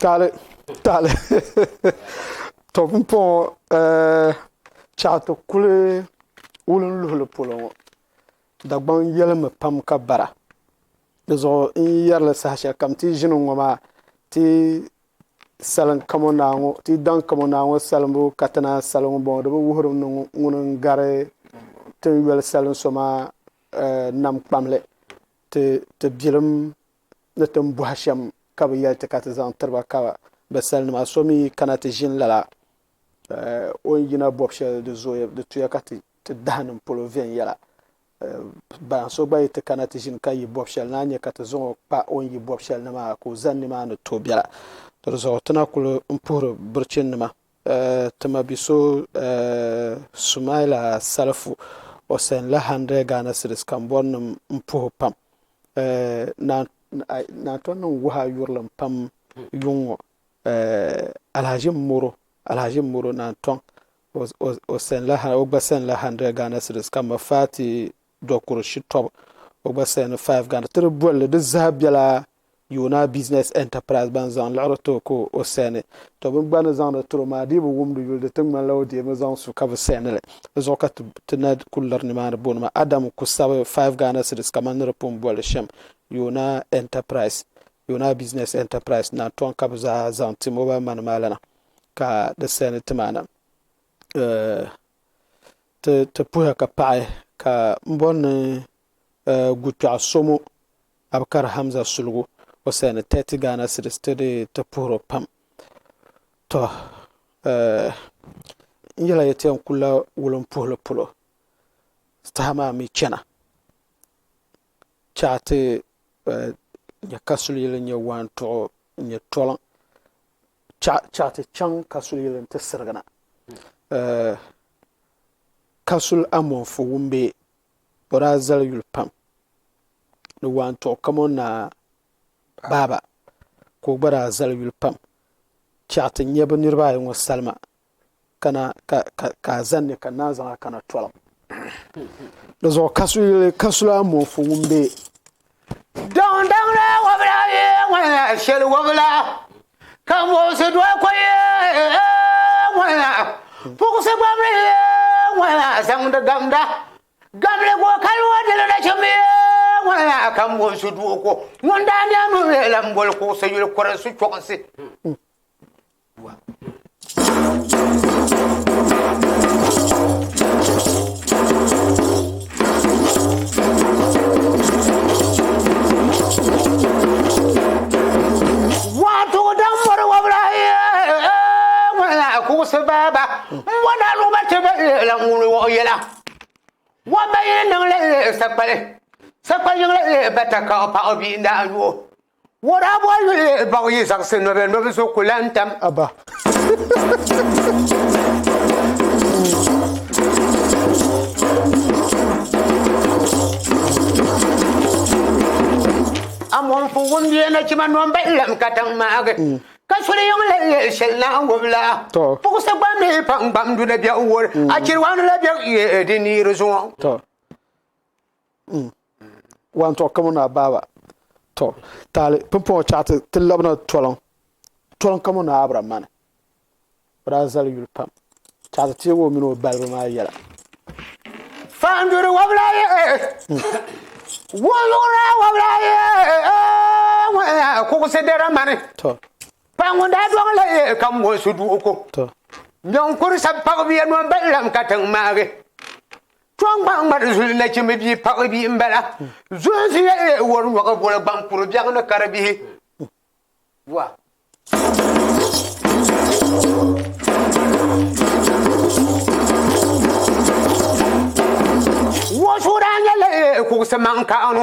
Taali taali to pumpɔŋɔ chaɣ ti kuli wulinluhili polo ŋɔ Dagbaŋ yɛlimi pam ka bara. Di zuɣu n yi yɛri li saha shɛli kam ti yi ʒini ŋ-ŋɔ maa ti salim kamonaa ŋɔ ti daŋ kamonaa ŋɔ salimbu ka ti naan salim ŋumbɔŋɔ di bi wuhiri ni ŋuni n-gari ti ni yoli salim so maa nam kpamli ti bilim ni ti ni bɔhi shɛm ka bɛ yɛli ti ka ti zaŋ tiri ba ka bɛ salinima so mi kana ti ʒini lala o ni yina bɔbu shɛli di zooya di tuya ka ti dahi niŋ polo viɛnyɛla. Bayan so gba yi ti kana ti ʒini ka yi bɔbu shɛli ni a ni nya ka ti zaŋ o kpa o ni yi bɔbu shɛli ni maa ka o zani nimaani tooi biɛla. Di zuɣu ti na kuli m puhiri birichinnima ti ma bi so Sumaila Salifu o sɛnla 100 Ghana cedis ka m bɔri ni m puhi o pam. Naan tɔn niŋ wuhi a yurilim pam yuŋ ŋɔ. Alhaji Moro, Alhaji Moro Nantɔŋ, o sɛnla, o gba sɛnla 100 Ghana cedis ka ma Fati Dokuri Shitɔbu, o gba sɛni 5 Ghana. Ti di bolli di zaa bela Yona Business Enterprise ban zaŋ liɣiri ti o ka o sɛni. To bɛ gba ni zaŋdi tiri o maa di yi bi wumdi yuli di ti ŋmanila o deemi zaŋ su ka bi sɛni li. Di zuɣu ka ti na kuli liri nimaani booni maa. Adam ku sabi 5 Ghana cedis kamani ni di pun bolli shɛm Yona Enterprise. Yona Business Enterprise na tɔŋ ka bɛ zaa zaŋ ti mobile money maa lana ka di send ti maa na. Ti ti puhiya ka paɣi ka m bɔri ni Gukpɛɣu Somo Abukari Hamza Suligu o send 30 Ghana cedis ti di ti puhiri o pam. Tɔ n yɛla ya ti yɛn kulila wulimpuhili polo saha maa mi chana chaɣ ti nyɛ kasuliyili n-nyɛ waantuɣu n-nyɛ toliŋ chaɣ ti chaŋ kasuliyili nti sirigina. Kasuli Amonfu Wumbee o daa zali yuli pam ni waantuɣu kamɔn naa baaba ka o gba daa zali yuli pam chaɣ ti nya bɛ niriba ayi ŋɔ salima kana ka ka ka a zani ni ka naan zaŋ a kana tɔlim di zuɣu kasuli kasuli amonfu ŋun be Daŋdaŋ la wabila ye ŋwana shɛli wabila ka muɣisi doli ko ye ŋwana puɣisi gbamli ye ŋwana zaŋdi gamda gamli go kali o dili nachimbi ye ŋwana ka muɣisi doli ko ŋun daa nɛmi lan boli kuɣisi yuli kurinsi chɔɣinsi. Wato dan mɔri wabila ŋwana kuɣusi baaba n wana lugba ti ba la ŋuni wɔɣi yɛla wa ba yili niŋ la sakpali. Sakpa yiŋli eh bata ka o paɣa bia n-daa nyu o. O daa boli yuli eh baɣa yi zaɣisi nɔbɛ nɔbi so ku lan tam. Aba. Amɔnfu wumbia nachima nɔmba n-lam katiŋ maagi. Ka suli yiŋ la yɛli shɛli na n-gbubi la. To. Puɣisi gbam ni pa n-gbam du na biɛɣu wori. A chiri wani la biɛɣu yɛ di niiri zuŋɔ. To. Wan to kamu na baaba. To. Taali pumpɔŋɔ chaɣ ti ti labina toliŋ. Toliŋ kamu na Abram mani. O daa zali yuli pam. Chaɣ ti teegi o mini o balibu maa yɛla. Fanduri wabila ye Wuyura wabila ye Kuɣusi dara mani. To. Paɣa ŋun daa dɔɣi la ye ka m-bɔnsi duɣu ko. To. Nyɔŋ kuri sab paɣ bia nɔn ba lam ka tiŋ maagi. Tɔŋ gbaŋ ŋmari zuli nachimbi bia paɣ bia m-bala. Zunsi ye wari nyɔɣu boli gbaŋ kuri biɛɣu ni kari bihi. Wa. Wasu daa nyɛla kuɣusi maŋ kaɣinu.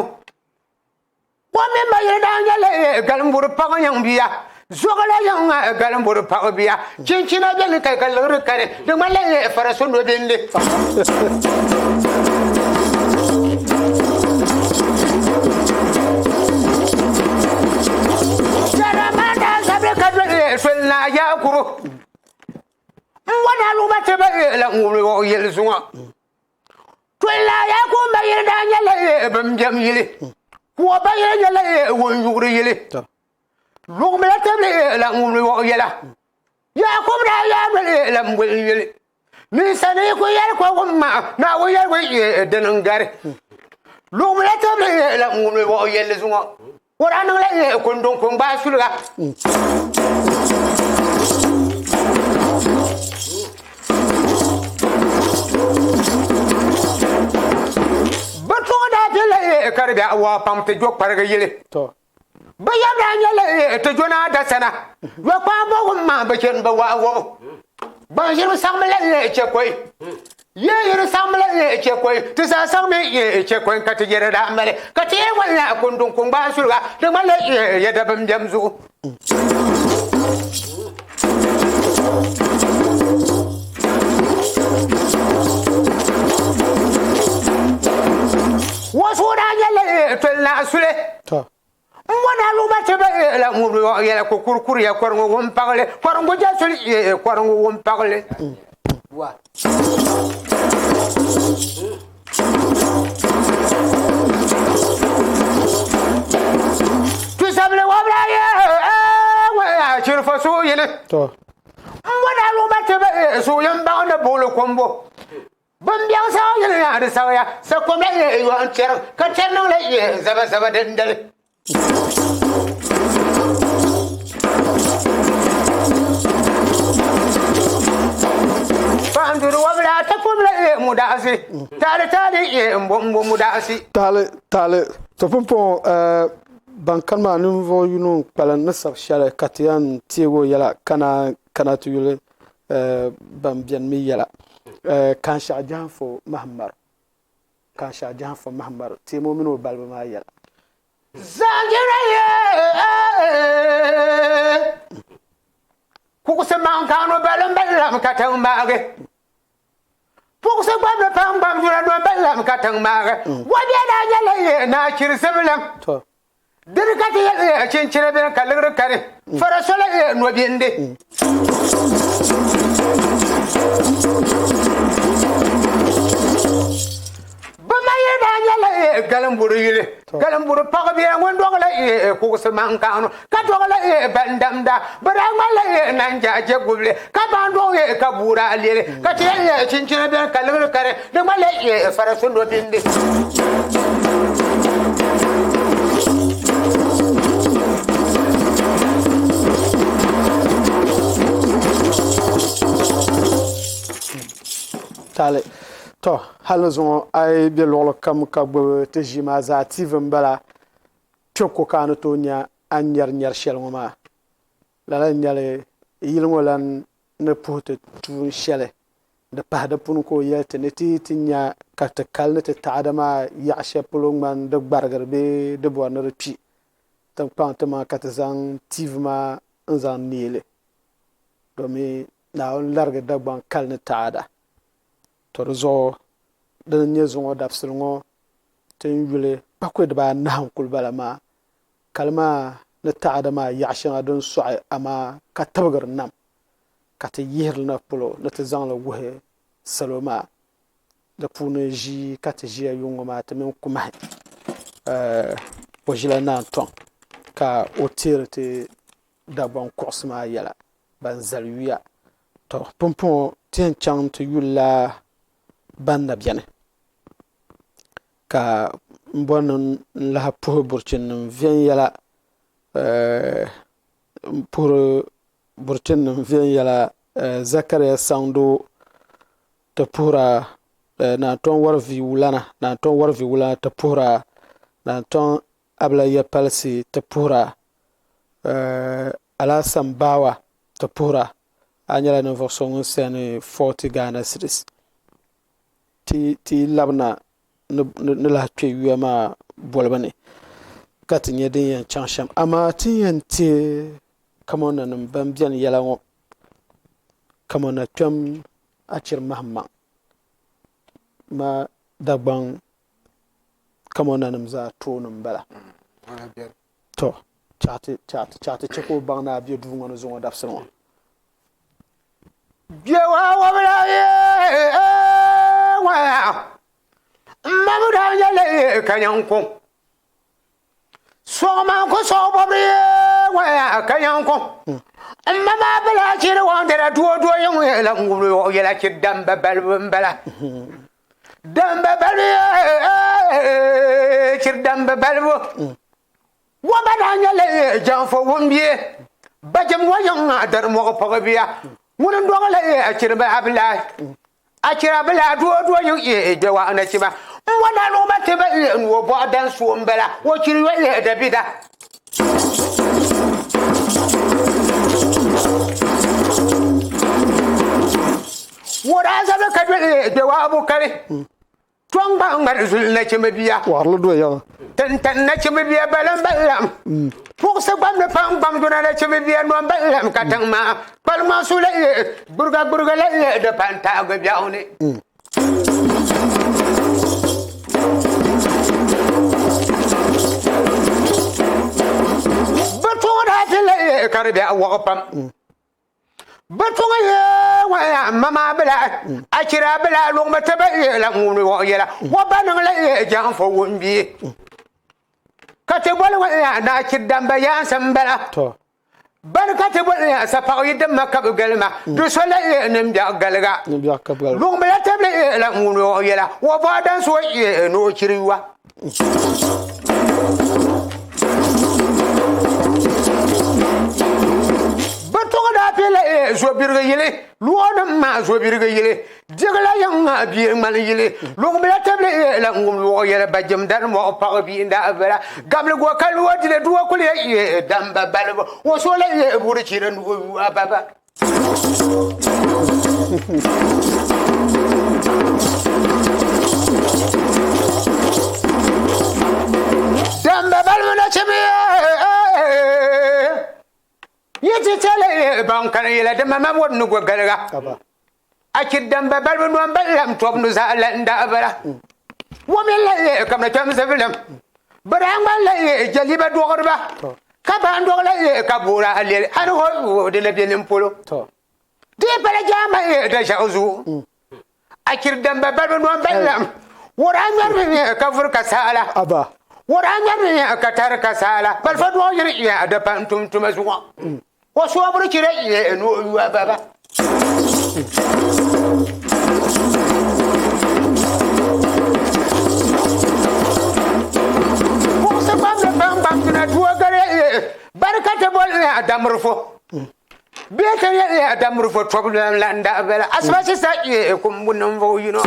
O mini ba yili daa nyɛla galimburi paɣa yiŋ bia. Zuɣula yiŋ galimburi paɣa bia. Chinchina beni ka ka liɣiri kani. Di ŋmanila faraso nobinli. Jɛrɛmaa daa zabiri ka doli soli naa Yakubu. N wana luma ti ba la ŋun o yeli zuŋɔ. Tolila Yakubu ma yili daa nyɛla bɛn biɛm yili, ka o ba yili nyɛla ŋun yuɣiri yili. Luɣimila tibili la ŋun o yɛla. Yakubu daa yaa doli la m-boli yili. Ninsal yi ku yɛli ka wum ma, Naawuni yɛligu yi dini n-gari. Luɣimila tibili la ŋun o yɛlli zuŋɔ. O daa niŋla kunduŋ kungbaai suliga. Bɛ tuɣi daa pilla karibiɛɣu waa pam ti jo kparigi yili. Bɛ yab daa nyɛla ti jo naa dasana. Yɔkpaa bɔgum maa bi chani bɛ waa wɔbu. Gbanʒiribi saɣimi la chɛ kɔi. Ye yiri saɣimi la chɛ kɔi. Ti zaa saɣimi chɛ kɔi ka ti yɛda daa mali. Ka ti yɛn ŋmanila kunduŋ kungbaai suliga. Di ŋmanila yɛda bimbɛm zuɣu. Wasu daa nyɛla toli naa suli. N wana luma ti ba la ŋun yɛla ku kurikuriya kɔriŋgu ŋun paɣili kɔriŋgu jɛ suli kɔriŋgu ŋun paɣili. Tusabili wabila ye chirifo suuyini. N wana luma ti ba suuyin baŋ ni buɣili kumbu. Bin biɛɣu saɣa yili yaa di saɣaya, sakom la yɛ yɔɣu n-chɛriŋ, ka chɛri niŋ la yɛ zaba zaba dindali. Paɣinduri wabila ti pumla yɛ mudaɣisi, taali taali yɛ m-bo m-bo mudaɣisi. Taali taali to pumpɔŋɔ ban kani maa ninvuɣ yino n-kpalim ni sabi shɛli ka ti yɛn teeg o yɛla ka naan kana ti yuli ban beni mi yɛla. Kanshɛɣu Jahanfo Mahammaru Kanshɛɣu Jahanfo Mahammaru teemi o mini o balibu maa yɛla. Zanjira ye kuɣusi maŋkaano balim balim ka tiŋ maagi. Puɣusi gbamdi pam gbamduna nɔ balim ka tiŋ maagi. Wabia daa nyɛla ye naa chiri zibilim. Dini ka ti yɛli eh, chinchina beni ka liɣiri kani, fara sola eh, nɔbiɛndi. Bɛ ma yili daa nyɛla eh, galimburi yili. Galimburi paɣa bia ŋun dɔɣila eh, kuɣusi maŋkaɣinu ka dɔɣila eh, ban damda. Bɛ daa ŋmanila eh, nanjahi je gubili ka baan dɔɣi eh, ka bua daa leli. Ka ti yɛli eh, chinchina beni ka liɣiri kani, di ŋmanila eh, fara so nɔbindi. Taali. Tɔ, hali ni zuŋɔ a yi be luɣili kam ka gbubi ti ʒii maa zaa TV m-bala, kpe ko ka a ni tooi nya a ni nyari nyari shɛli ŋɔ maa. Lala n-nyɛ li yili ŋɔ lan ni puhi ti tuun shɛli di pahi di puuni ka o yɛli ti ni ti yi ti nya Ka ti kali ni ti taɣada maa yaɣa shɛli polo ŋmani di gbarigiri bee di bɔri ni di kpi, ti ni kpaŋ timaŋa ka ti zaŋ TV maa n-zaŋ neei li domi Naawuni larigi Dagbaŋ kali ni taɣada. To di zuɣu dini n-nyɛ zuŋɔ dabisili ŋɔ ti ni yuli kpakɔi dibaanahi n-kuli bala maa. Kali maa ni taɣada maa yaɣa shɛŋa din sɔɣi amaa ka tibigiri nam ka ti yihiri li na polo ni ti zaŋ li wuhi salo maa. Di puuni ʒii ka ti ʒiya yuŋ ŋɔ maa ti mini kumahi o ʒila naan tɔŋ ka o teeri ti Dagbaŋ kuɣusi maa yɛla ban zali yuya. Tɔ pumpɔŋɔ ti yɛn chaŋ ti yulila ban na beni ka m bɔri ni n lahi puhi buruchinim viɛnyɛla m puhiri buruchinim viɛnyɛla Zakaria Saŋdoo ti puhira Naantɔŋ wari vi wulana Naantɔŋ wari vi wulana ti puhira Naantɔŋ Abila Yapalisi ti puhira Alhassan Bawa ti puhira a nyɛla ninvuɣu so ŋun sani 40 Ghana cedis ti ti labina ni lahi kpɛ yuya maa bolibu ni ka ti nyɛ din yɛn chaŋ shɛm amaa ti ni yɛn ti kamɔna nim ban biɛni yɛla ŋɔ kamɔna kpɛm achiri mahim maŋ ma Dagbaŋ kamɔna nim zaa tooni n bala to chaɣ ti chɛ ka o baŋ ni a be duu ŋɔ ni zuŋɔ dabisili ŋɔ. Gbɛwa wabila ŋɔya m ma mi daa nyɛla kanyankuŋ Sɔŋ maa ku sɔŋ bɔbiri ŋɔya kanyankuŋ m ma maa bila chiri waŋ dira doo doo yi ŋɔ yɛla n wuli o yɛla chiri damba balibu n bala damba balibu chiri damba balibu Wɔba daa nyɛla Janfo wumbie, Bajim ŋɔ yiŋ maa dari mɔɣu paɣibiya. Ŋuni n-dɔɣi la Achiriba Abilahi. Achiri Abilahi doo doo yiŋ Gbewa Anachiba. M bo naa Luɣuma ti ba ni o bɔɣu dan so m-bala, o chiri yo Dabida. O daa zabi ka doli Gbewa Abukari. Tɔŋ gba ŋmari zuli nachimbi bia. Wɔɣirili do yaŋa. Tintan nachimbi bia balim balam. Puɣisi gbamdi pam gbamduna nachimbi bia nom balam ka tiŋ maa kpaliŋmaŋ su la ye gburiga gburiga la ye di pan taagi biɛɣu ni. Bi tuŋ daa ti la ye ka di biɛɣu wɔɣi pam. Bɛ tuŋ yee ŋɔya m ma maa bila a chira bila luŋ bi ti ba yela ŋuni wɔɣ yela o ba niŋ la ye jaŋfo wumbie ka ti boli ŋɔya naa chiri damba yaansi m bala bani ka ti boli ya sapaɣ yi dimma ka bi galima di so la ye nimbiɛɣu galiga luŋ bila tibili yela ŋuni wɔɣ yela o bɔɣa dan so ye ni o chiri yuwa. Bɛ tuɣi daa pila zobirigi yili, luɣinim maa zobirigi yili, digila yiŋ maa bia ŋmani yili, luɣibila tibili la ŋum luɣi yɛli ba jim dari mɔɣu paɣi bia n-daa bala, gamligo ka luɣi dili doo kuli yɛ damba balibu, o so la yɛ buri chiri ni o yu a baba. Damba balibu nachimbiya yi ti tɛli ban kani yɛla di mama bɔri ni go galiga a chiri damba balibu nɔn ba lam tɔbu nu zaa la n daa bala wo mi la yɛ kamina kpɛm zibilim bi daa ŋmani la yɛ jaliba dɔɣiriba Ka ba n-dɔɣi la ye ka boora a leli hali o di na be nin polo. Di yi pala jaama ye da ʒɛɣu zuɣu. A chiri damba balibu nɔn ba lam. O daa ŋmɛri mi ye ka vuri ka saala. O daa ŋmɛri mi ye ka tari ka saala. Balifa dɔɣi yiri ye a da pa n-tum tuma zuɣu. O soobiri chira ye ni o yu a baba. Kuɣusi gbamdi pam gbamdina dua gari bari ka ti boli a damirifo bee ti yɛli a damirifo tɔbu la n daa bala asibaasi sa kumbu ninvuɣu yino.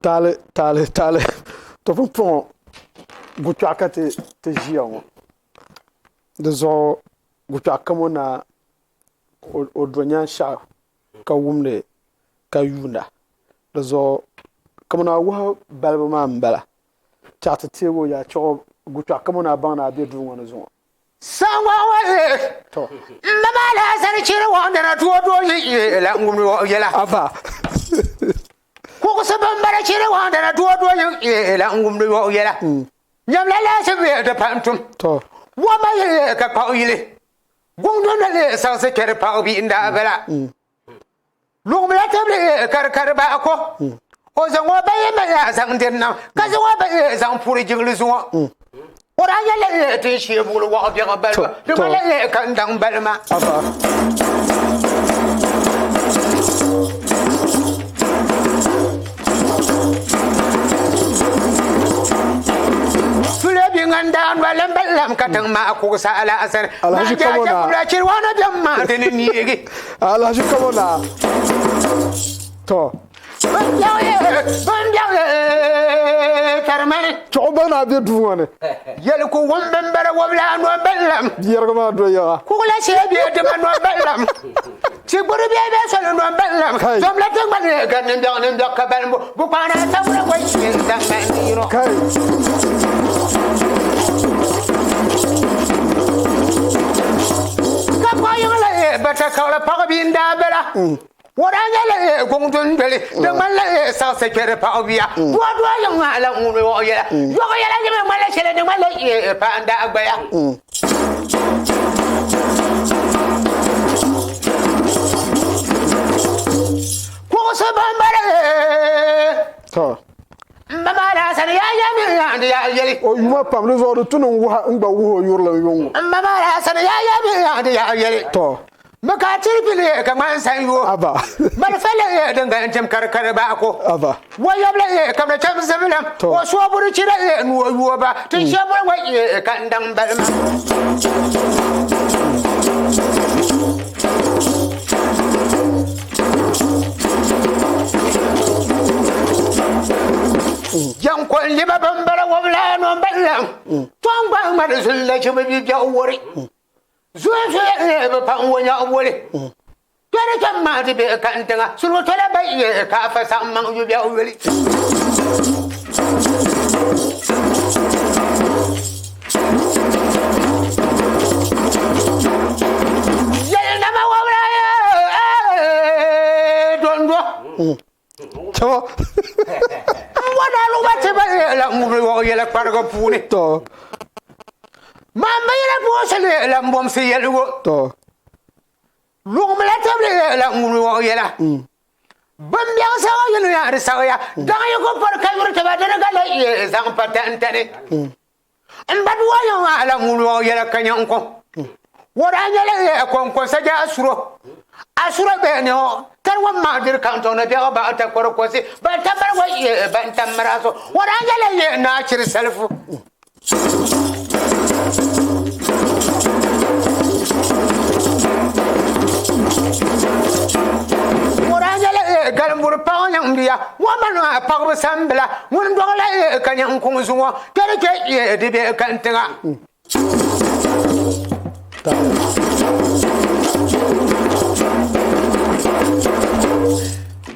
Taali taali taali to pumpɔŋɔ gukpɛɣu ka ti ʒiya ŋɔ di zuɣu. Gukpɛɣu kamo na o do nyaanshɛɣu ka wumdi ka yuunda. Di zuɣu kamani a wuhi balibu maa m-bala. Tɛɣu ti teegi o yaa chuɣu Gukpɛɣu kamo na baŋ ni a be duu ŋɔ ni zuŋɔ. Saŋgɔŋ To. M ba maa lahi chiri wɔɣindina doo doo yi yi la n wumdi o yɛla. Aba. Kuɣusi bimbara chiri wɔɣindina doo doo yi yi la n wumdi o yɛla. Nyamla lahi bɛ di pa n-tum. To. Wama yi ka kpaɣu yili. Guŋ dundoli saɣisi kpɛri paɣ bia n-daa bala. Luɣumla tibili karikari bahi ko. O zaŋ o ba yi mali zaŋ diri nam, ka zaŋ o ba yi zaŋ puri jiŋli zuŋɔ. O daa nyɛla tin shee buɣili wɔɣu biɛɣu baliba, di ŋmanila ka n daŋ bali maa. Sule bi ŋan daa noli m bali lam ka tiŋ maa kuɣusa alaasari. Alhaji kamo naa. Maa chiri wana biɛm maa di ni neegi. Alhaji kamo naa. To. Bin biɛɣu bin biɛɣu tarimani. Chuɣu ba naa be duu ŋɔ ni. Yɛli ku wum bimbara wobila noli bali lam. Yɛrigi maa do yiŋa. Kuɣula shee bɛ dima noli bali lam. Ti gburi bɛ bɛ soli noli bali lam. Kai. Zomla ti ŋmani ka nimbiɛɣu nimbiɛɣu ka balimbu. Bukpaana sabula gba yi zaŋ mali yino. Kai. Ka paɣa yiŋla bata kaɣili paɣa bia n-daa bala. O daa nyɛla guŋ dundoli di ŋmanila saɣisi kpɛri paɣa bia. Dua dua yiŋ maa la ŋun yɔɣu yɛla. Yɔɣu yɛla di mi ŋmanila shɛli di ŋmanila paɣa n-daa gbaya. Kuɣusi bambali. To. M ba maa daa sani yaa ya mini yaa di yaa yɛli. O yuma pam di zuɣu di tu ni n wuhi n gba wuhi o yurilim yuŋ ŋɔ. M ba maa daa sani yaa ya mini yaa di yaa yɛli. To. Bɛ ka tiri pili ka ŋmani sanyoo. Aba. Malifa la eh din gani tim kari kari baako. Aba. Wayab la eh ka bɛ cham zibilim. To. O sooburi chira eh ni o yooba. Tin shɛburi ŋɔ eh ka n daŋ bali ma. Jaŋko n-lima bimbara wɔbila nɔmbali la. Tɔŋ gba ŋmani zulli chibi bibiɛɣu wari. Zuɣusuya bi paŋ o nyaɣi woli. Kpɛri kpɛm maa ti be kantiŋa, suligu tola ba ye ka afa saɣim maŋ yu biɛɣu yoli. Yɛlinama wabira dondo. Chama. N wada lugba ti ba la ŋubiri wɔɣu yɛla kpariga puuni. To. Maa mi yɛla boosi li la m-bomsi yɛligu. To. Luɣumla tibili la ŋubiri wɔɣu yɛla. Bimbiɛɣu saɣa yini yaa di saɣiya. Daŋ yi ku pɔri ka yuri tiba dini ka la zaŋ pa tantani. N ba dua yiŋ maa la ŋun lɔɣu yɛla ka nya n-kɔŋ. O daa nyɛla kɔŋkɔnsa asuro. Asuro bɛ ni o tari ŋun maa diri kantɔŋ ni biɛɣu baɣa takɔri kɔsi ban tambari ŋɔ yɛ ban tambari aso. O daa nyɛla yɛ naa chiri salifu. O daa nyɛla galimburi paɣa nyaŋ bia. Ŋɔ ma nɔhi paɣibu sambila ŋun dɔɣila ka nyaŋ kuŋ zuŋɔ. Kpɛri kpɛ yɛ di bɛ kantiŋa.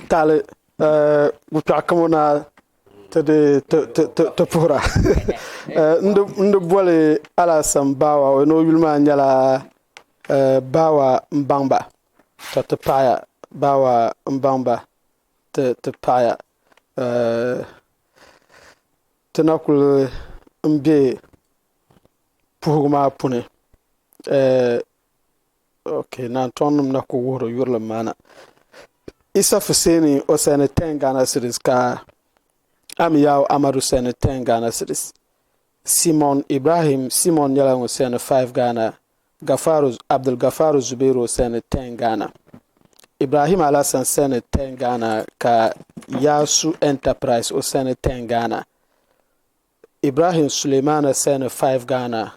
Taali Gukpɛɣu kamo na ti di ti puhira n di boli Alasan Bawa o ni o yuli maa nyɛla Bawa m-baŋba ka ti paɣiya Bawa m-baŋba ti paɣiya Ti na kuli n be puhigu maa puni ok Naantɔŋ nim na ku wuhiri yurilim maa na Isa Fuseni o sani 10 Ghana cedis ka Amiyau Amadu sani 10 Ghana cedis Simon Ibrahim Simon nyɛla ŋun sani 5 Ghana Gafaru Abdul Gafaru Zubairu o sani 10 Ghana Ibrahim Alasan sani 10 Ghana ka Yasu Enterprise o sani 10 Ghana Ibrahim Sulemana sani 5 Ghana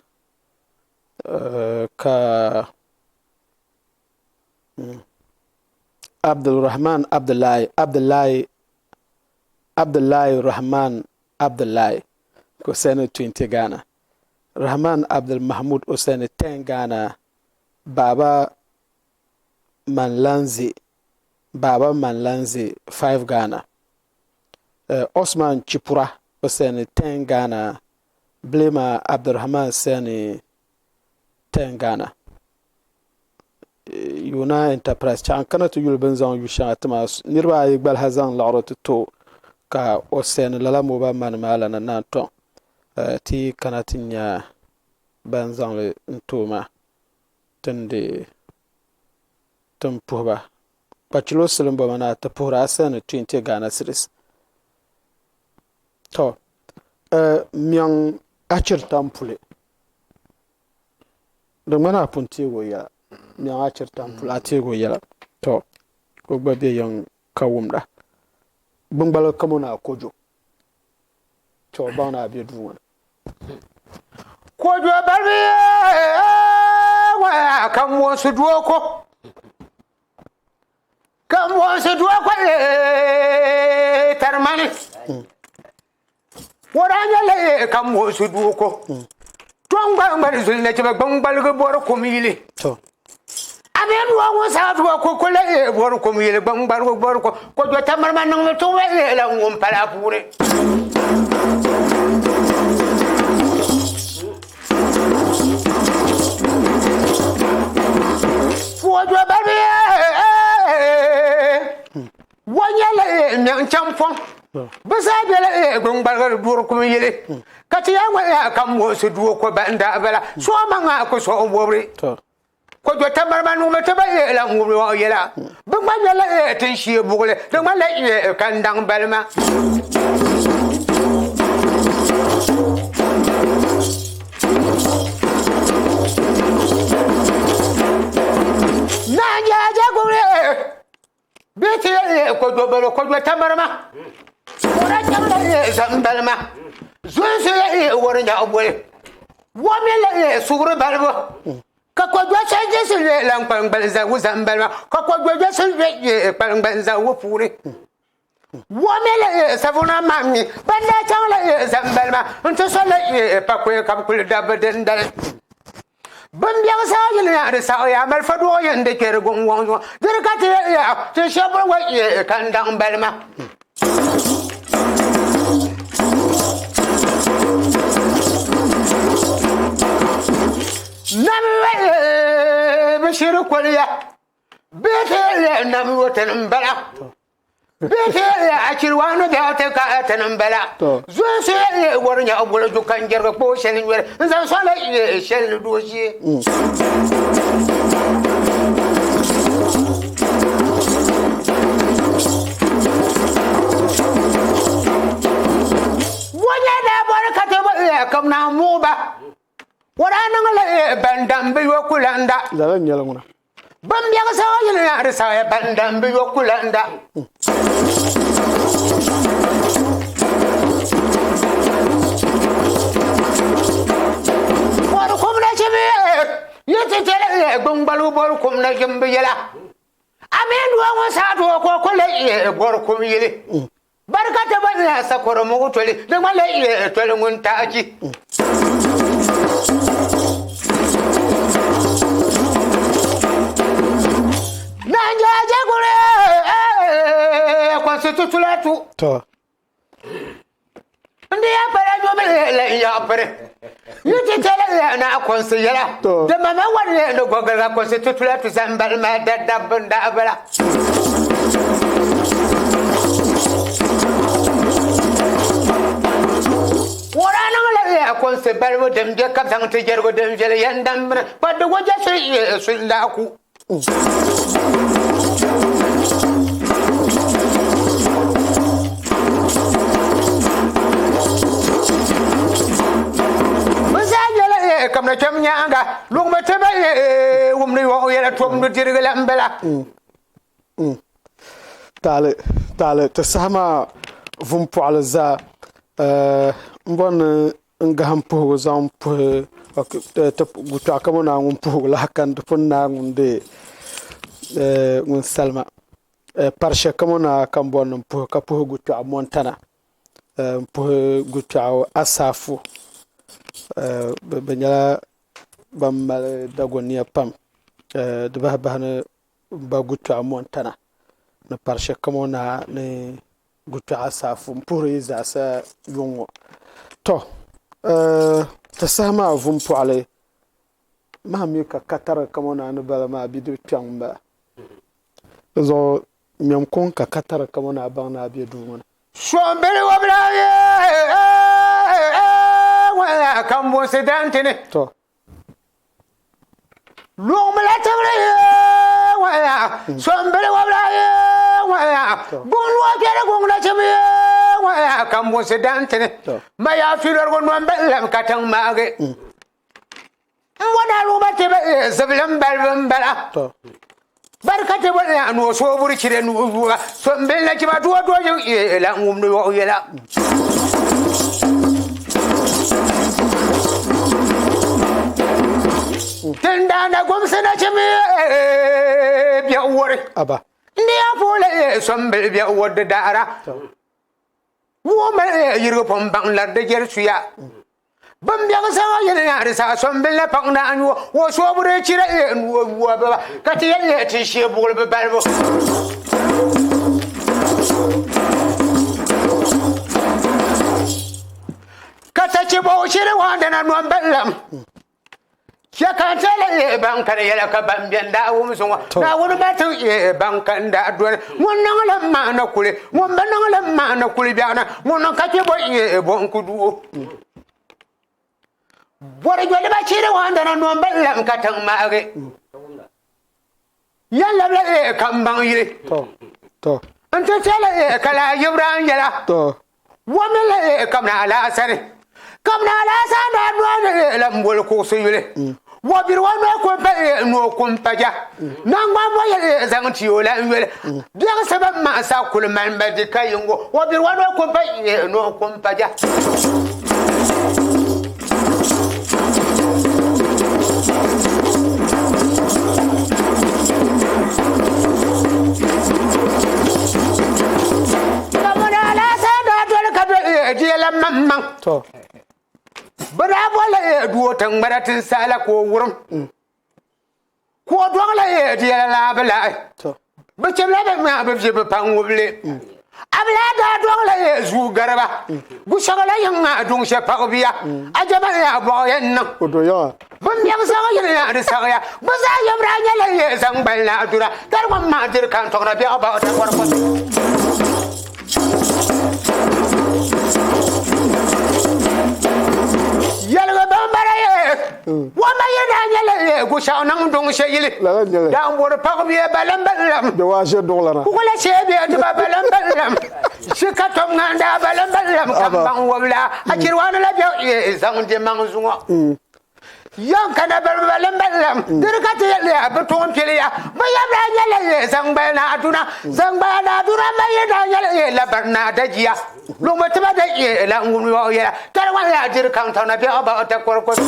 ka Abdul Rahman Abdullahi Abdullahi Abdullahi Rahman Abdullahi ka o sani 20 Ghana Rahman Abdul Mahmud o sani 10 Ghana. Baaba Manlanze Baaba Manlanze 5 Ghana Osman Chipura o sani 10 Ghana Bilema Abdulrahman sani 10 Ghana Yuna Enterprise chaɣ n kana ti yuli bini zaŋ yu shɛŋa ti maa niraba ayi gba lahi zaŋ laɣari ti to ka o sɛndi lala mobal mani maa lana naan tɔŋ ti yi kana ti nya ban zaŋli n ti o maa tindi tin puhiba kpachilo silimbo maa ni a ti puhiri a sɛndi 20 Ghana cedis to miɛŋ achiritam puli Di ŋmani a pun teegi o yɛla niɛŋ a chiri tampuli a teegi o yɛla to o gba bɛ yiŋ ka wumda gbungbaligu kamo ni a kojo to o baŋ ni a bɛ duu ŋɔ ni. Kojo balibu ka moonsi doo ko ka moonsi doo ko tarimani O daa nyɛla ka muɣisi doo ko tom gbaŋgbali zuli nachiba gbaŋgbaligi bɔri kum yili a mi doo ŋun saɣi doo ko ku lahi bɔri kum yili gbaŋgbaligi bɔri kum ko do tamarima niŋmi ti la ŋun pala a puuni. Kojo balibu Wa nyɛla mɛŋ champɔŋ bɛ zaa bela gbuŋgbaligiri duri kum yili ka ti yaa ŋɔ yaa ka muɣisi doo ko ban daa bala somaŋa ku sohi wobiri ko do tamarima nuŋmi ti ba la ŋubiri ŋɔ yɛla bɛ gba nyɛla tin shee buɣili di ŋmanila kandaŋ balima. Naa Jaaja gubili Bɛ ti yɛli kɔjɔbalo kɔjɔtamarima wara chaŋla zambalima zunsi yɛli wari nyaɣi boli wami la suɣuri balibu ka kɔjɔsɛjɛsi lan kpaŋgbali zawu zambalima ka kɔjɔjɛsi kpaŋgbali zawu puuni wami la savuna mami ban daa chaŋla zambalima n-ti so la pakoya ka bɛ kuli dabbi dindali. Bin biɛɣu saa yili yaa di saɣi yaa malifa duɣu yɛn di kpɛri guŋgɔŋ zuɣu diri ka ti yaa ti shɛbiri ŋɔ yɛ ka n daŋ balima. Nam bi shiri koliya bee ti yɛ nam yo tini n bala. Bee ti yɛliya a chiri waa ni biɛɣu ti ka a tini m-bala. Zunsi yɛliya wari nyaɣi boli du ka n-jɛrigi kpa o shɛli nyoli n-zaŋ sɔŋ la shɛli ni dooshee. Wo nyɛ daa bɔri ka ti boli ka bɛ naan muɣi ba. O daa niŋ la ban dam bi yo kulanda. Lala n-nyɛli ŋuna. Bin biɛɣu saha yili na di saɣaya ban dam bi yo kulanda. Bɔri kum na chim yi ti tɛli gbungbaligu bɔri kum na chim bi yɛla. A mi doo ŋun saɣa doo ka o ku leei bɔri kum yili. Barika ti ba na sakoro mugu toli di ŋmanila iya toli ŋun taachi. Nanjaaja guri constitutulatu. To. Ndi ya pala nyomi la ya pere. Yi ti tɛla ya na konsi yɛla. To. Di mama wani ni gɔgiliga constitutulatu zambali ma da dabba n daa bala. O daa niŋla ya konsi balibu din be ka zaŋ ti jɛrigu din viɛli yɛn dambina kpa di gɔja su laaku. Bɛ zaa nyɛla kamina kpɛm nyaaŋa luɣimi ti ba wumdi yɔɣu yɛla tom nudirigi la m-bala. Taali taali ti saha maa vumpɔɣili zaa m bɔri ni n gahim puhigu zaŋ puhi Gutɔɣu ka naa ŋun puhigu lahi kani di pun naai ŋun be ŋun salima Parisha ka naa ka m bɔri ni n puhi ka puhi Gutɔɣu Montana m puhi Gutɔɣu Asaafu bɛ nyɛla ban mali dagoniya pam. Di bahi bahi ni ba Gutɔɣu Montana ni Parishe Kamonaa ni Gutɔɣu Asaafu m puhiri yi zaasa yuŋ ŋɔ. Tɔ! Ti saha maa vumpɔɣili maa mi ka katari Kamonaa ni bala maa bidib kpiɔŋ m-bala. Di zuɣu ŋmɛm kuŋ ka katari Kamonaa baŋ ni a be duu ŋɔ ni. Sombili wabila ye ŋɔya kambonsi dantini. Tɔ! Luɣumila tibiri ye ŋɔya sombili wabila ye ŋɔya guŋ luɣa kpɛri guŋ nachim ye ŋɔya kambonsi dantini. Ma yaa filɔrigu nombi lam ka tiŋ maagi. N bo naa luɣuma ti bi zibilim balibu m-bala. Barika ti boli a noo sooburi chire nuu yuuga sombili nachima doo doo yiŋ yɛla n wumdi yɔɣu yɛla. Tindaana gumsi nachim biɛɣu wari. N di yaa pooli sombili biɛɣu wari di daara. Wuhi yirigi pun baŋ lari di jɛri suya. Bin biɛɣu saŋa yini na di saha sombili na paŋ na anyuo wo sooburi chira e nuo yuo baba ka ti yɛli ni ti shee buɣuli bi balibu. Ka tachi bɔɣu chiri waandana nombililam. Chɛ ka n tɛli yihi ban kani yɛla ka ban bɛn daa wum zuŋɔ. Naawuni ba ti yihi ban kani daa doli. Ŋun niŋ li m-maani kuli, ŋun bi niŋ li m-maani kuli biɛɣuni, ŋun ka kpe bɔ yihi bɔ n-ku du o. Bɔri joliba chiri waandana nomba lam ka tiŋ maagi. Yɛn labila yihi ka m baŋ yili. N ti tɛli yihi ka lahi yibira n yɛla. Wamili eh, kamina alaasani kamina alaasani daa nɔhi ni eh, la m-boli kuɣusi yuli Wɔbiri wa nɔhi kum pa eh, noo kum pa ja Naŋgban bɔyili eh, zaŋ ti o la n-yoli Biɛɣisi bɛ maɣisa kuli mali ba di ka yiŋgo Wɔbiri wa nɔhi kum pa eh, noo kum pa ja. To. Bɛ daa bolila doo tiŋgbana tinsaala ka o wurim ka o dɔŋla diɛla laa bi lahi. Bɛ chɛbila bɛ ŋmaa bɛ vi bɛ pa ŋubili. A bi lahi daa dɔŋla zuu gariba gu shɛŋa la yiŋ maa duŋ shɛ paɣibiya a jɛma n-lahi bɔɣi yɛn niŋ. Bɛ mɛbu zaŋ yili na di saɣiya. Bɛ zaa yɛm daa nyɛla yɛ zaŋ gbali na aduna dari ŋɔ maa diri ka n tɔŋda biɛɣu baɣa takɔri kɔsi. Yɛligi bimbara yɛ Wama yi daa nyɛla yɛ gushɛɣu niŋ duŋ shɛ yili daa n bori paɣa bɛ balam balam Kugula shee bɛ ti ba balam balam Shi ka tom ŋan daa balam balam ka m baŋ wobila a chiriwaani la bɛ yɛ zaŋ di maŋ zuŋɔ Yan kana balibu balim balim diri ka ti yɛli ya bi tuɣin pili ya bi yabila nyɛla ye zaŋgbali na aduna zaŋgbali na aduna ma ye daa nyɛla ye labari na dajiya luŋmi tiba da ye la ŋun yɔɣu yɛla tari wan la diri kaŋ taŋ na biɛɣu baɣa ta kɔri kɔri.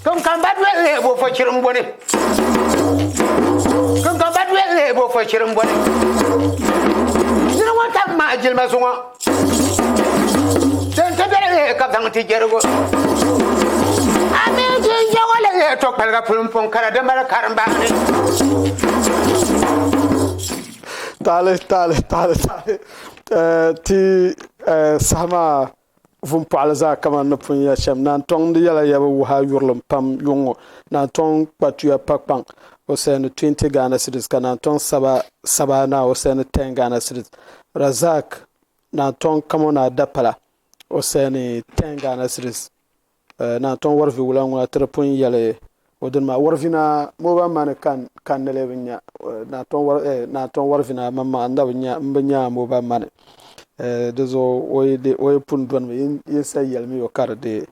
Kinkamba doli bo fo chirim boni. Kinkamba doli bo fo chirim boni. Nira ŋɔ tam maa jilima zuŋɔ. Din ti bɛri ka zaŋ ti jɛrigu. A mi jinjɛŋɔ la to kpaliga pulimpɔŋ kara di mali karimbaani. Taali taali taali taali ti saha maa Vumpɔɣili zaa kaman ni pun ya shɛm, Naantɔŋ di yɛla ya bi wuhi a yurilim pam yuŋ ŋɔ. Naantɔŋ kpatuya pa kpaŋ o sayini 20 Ghana cedis ka Naantɔŋ saba saba na o sayini 10 Ghana cedis. Razak Naantɔŋ Kamonaa Dapala o sayini 10 Ghana cedis. Naantɔŋ Warivi wula ŋuna ti di pun yɛli o dini maa. Warivi naa mobile money ka n ni lee bi nya Naantɔŋ Warivi naa maŋmaŋa n na bi nya m bi nya mobile money. Di zuɣu o yi pun donimi yin sa yɛlimi o ka di deei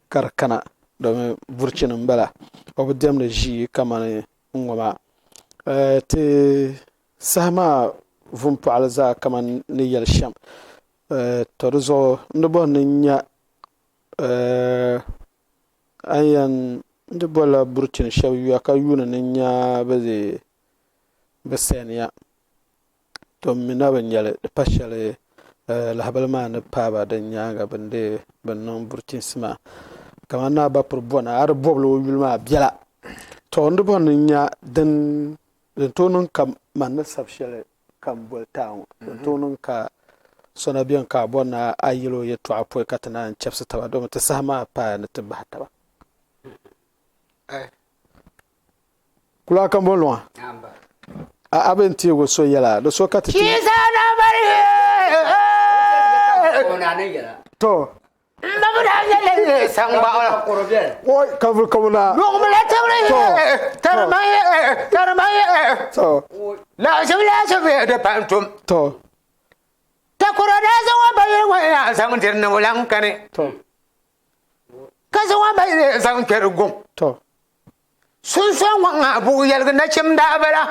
ka di kana domi burichini m-bala o bi diɛmdi ʒii kamani ŋ-ŋɔ maa. Ti saha maa vumpɔɣili zaa kamani ni yɛli shɛm tɔ di zuɣu n di bɔri ni n nya a ni yɛn n di bolila burichini shɛba yuya ka yuuni ni n nya bɛ sɛniya. To m mi na bi nya li, di pa shɛli lahabali maa ni paai ba din nyaaŋa bɛ ni dii bi niŋ burchinsi maa. Kamani Naa Bapiri Bɔna, a di bɔbila o yuli maa biɛla. To n di bɔri ni n nya din din tooi niŋ ka man ni sabi shɛli ka m boli ti a ŋɔ, din tooi niŋ ka so na beni ka a bɔri ni a yɛl o yɛtɔɣa pɔi ka ti naan chɛbisi taba domi ti saha maa paaya ni ti bahi taba. Kula ka mo luŋa a a bɛ n-teegi o so yɛla di so ka ti ti. To. Oi ka vuli ka na. To. To. To. Ka zaŋ a ba zaŋ kpɛri guŋ. To. Sunsuŋ ŋɔ ŋa buɣu yɛligi nachim daa bala.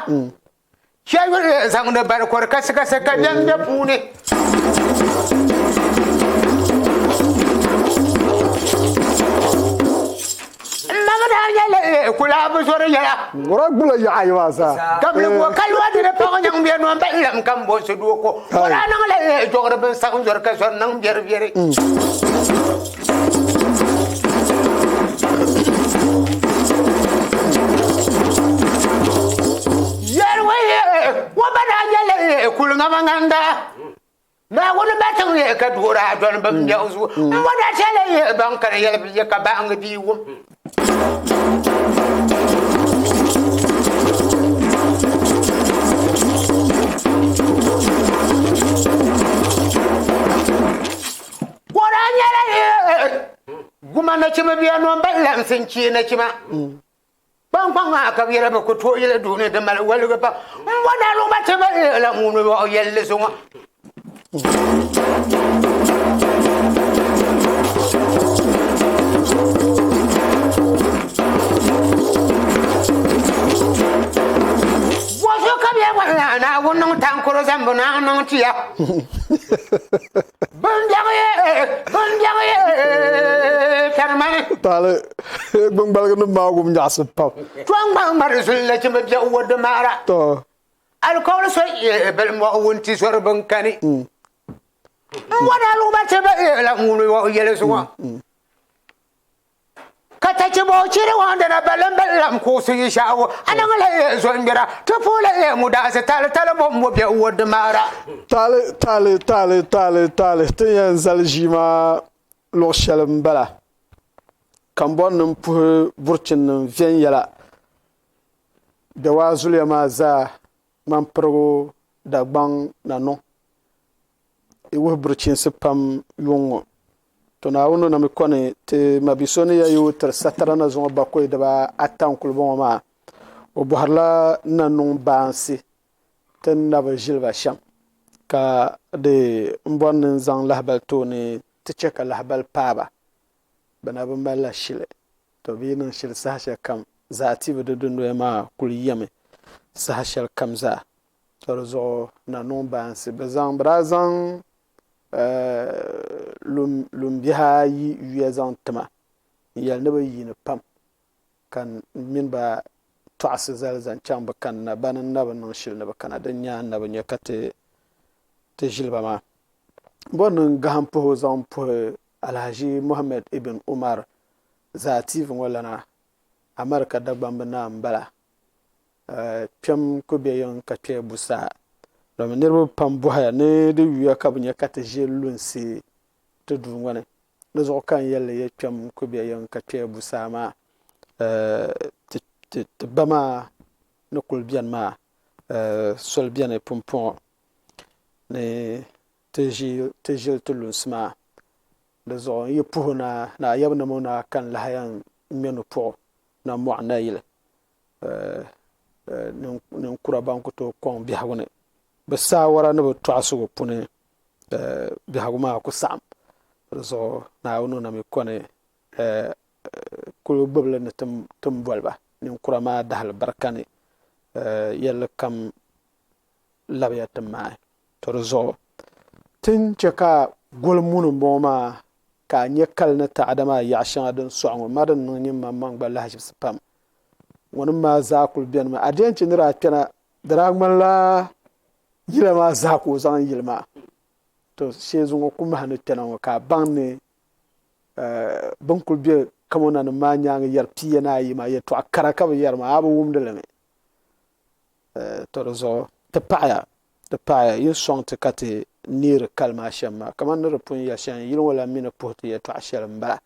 Shɛli yuli zaŋdi bari kɔri kasikasi ka biɛm bɛ puuni. M ma mi daa nyɛla kulaa bi zɔri yɛla. Ŋura gbula yaɣa ayi maa zaa. Kabili bo kaliwa di di paɣa nyaŋ bɛ nɔn ba lam ka m bo si doo ko. O daa niŋla jɔgiri bin saɣim zɔri ka zɔri niŋ biɛri biɛri. Yɛligu o ba daa nyɛla kuli ŋama ŋanda. Naawuni ba tiŋ yɛ ka duhiri a dɔni bɛ biɛɣu zuɣu. M bo daa chɛla yɛ ban kani yɛli bi yɛ ka bahiŋgi bia wum. O daa nyɛla guma nachima bia nɔn ba laɣimsi n-chee nachima. Kpaŋkpaŋ maa ka bɛ yɛli bɛ ku tooi yili duu ni di mali waligu pam. M bo Naawuni gba ti ba la ŋun yɔɣu yɛlli zuŋɔ. Bɔzuɣu ka bɛ yɛli ŋɔ Naawuni niŋ taŋkoro zambu naa niŋ ti ya. Taali gbingbaligi nim maa wum nyaɣasim pam. Tɔŋgbaŋ zuli nachimba biɛɣu wo di maara. To. Alikawli so bili mɔɣu wunti zɔri bin kani. N wani aluɣuma ti ba la ŋuni yɛli zuŋɔ. Ka tachibo chiri waŋdana balim balam kuɣusi yi shɛhigu, a niŋ la zɔngbira, ti puhi la mudaasi tali tali bombu bɛ wodi maara. Taali taali taali taali taali ti ni yɛn zali ʒii maa luɣ shɛli m-bala, ka m bɔri ni m puhi burichinnim viɛnyɛla Gbɛwaa zuliya maa zaa ŋmanpirigu Dagbaŋ Nanuŋ. Yi wuhi burichinsi pam yuŋ ŋɔ. To Naawuni ni na mi kɔni ti mabi so ni ya yi o tiri satara na zuŋɔ bakɔi dibaa ata n-kuli bɔŋɔ maa, o bɔhirila nanuŋ baansi ti ni na bi ʒili ba shɛm, ka di m bɔri ni n zaŋ lahibali ti o ni ti chɛ ka lahibali paai ba. Bɛ na bi malila shili. To bɛ yi niŋ shili saha shɛli kam zaa ti bi di dundoya maa kuli yɛmi saha shɛli kam zaa. To di zuɣu nanuŋ baansi bɛ zaŋ bɛ daa zaŋ lumbihi ayi yuya zaŋ ti ma n-yɛli ni bɛ yiini pam ka m mini ba tɔɣisi zali zaŋ chaŋ bɛ kanna bani n-na bi niŋ shili ni bɛ kana din nyaana na bi nya ka ti ʒili ba maa. Bɔri ni n gahim puhi o zaŋ puhi Alhaji Mohammed Ibn Umar zaa TV ŋɔ lana America Dagbamb naa m-bala. Kpɛm ku be yiŋ ka kpɛya bu saa domi niriba pam bɔhaya ni di yuya ka bɛ nya ka ti ʒe lunsi ti duu ŋɔ ni. Di zuɣu ka n yɛli li ya kpɛm ku be yiŋ ka kpɛya bu saa maa ti ba maa ni kuli beni maa soli beni pumpɔŋɔ ni ti ʒili ti lunsi maa. Di zuɣu n yi puhi na ni a yab nimo na ka n lahi yɛn ŋme nupuɣu na mɔɣu nayili ninkura ban ku tooi kɔŋ biɛhigu ni bɛ saawara ni bɛ tɔɣisigu puuni biɛhigu maa ku saɣim. Di zuɣu Naawuni o na mi kɔni kul gbubi li ni ti ni boli ba ninkura maa dahalibarika ni yɛlli kam labiya ti maai. To di zuɣu ti ni chɛ ka goli muni m-bɔŋɔ maa ka a nya kali ni taɣada maa yaɣ shɛŋa din sɔɣi ŋɔ ma din niŋ nyin maŋmaŋ gba lahiʒibisi pam. Ŋɔnim maa zaa kul benimi. A di yɛn chɛ ni daa kpɛna, di daa ŋmanila Yila maa zaa ka o zaŋ yili maa. To shee zuŋɔ ku mahi ni kpɛna ŋɔ ka a baŋ ni bɛ ni kuli be kamonanima maa nyaaŋa yɛri pia ni ayi maa yɛtɔɣ kara ka bɛ yɛri maa, a bi wumdi li mi. To di zuɣu ti paɣiya, ti paɣiya yi sɔŋ ti ka ti neeri kali maa shɛm maa. Kamani ni di pun yɛli shɛm, yili ŋɔ lan mi ni puhi ti yɛtɔɣ shɛli m-bala.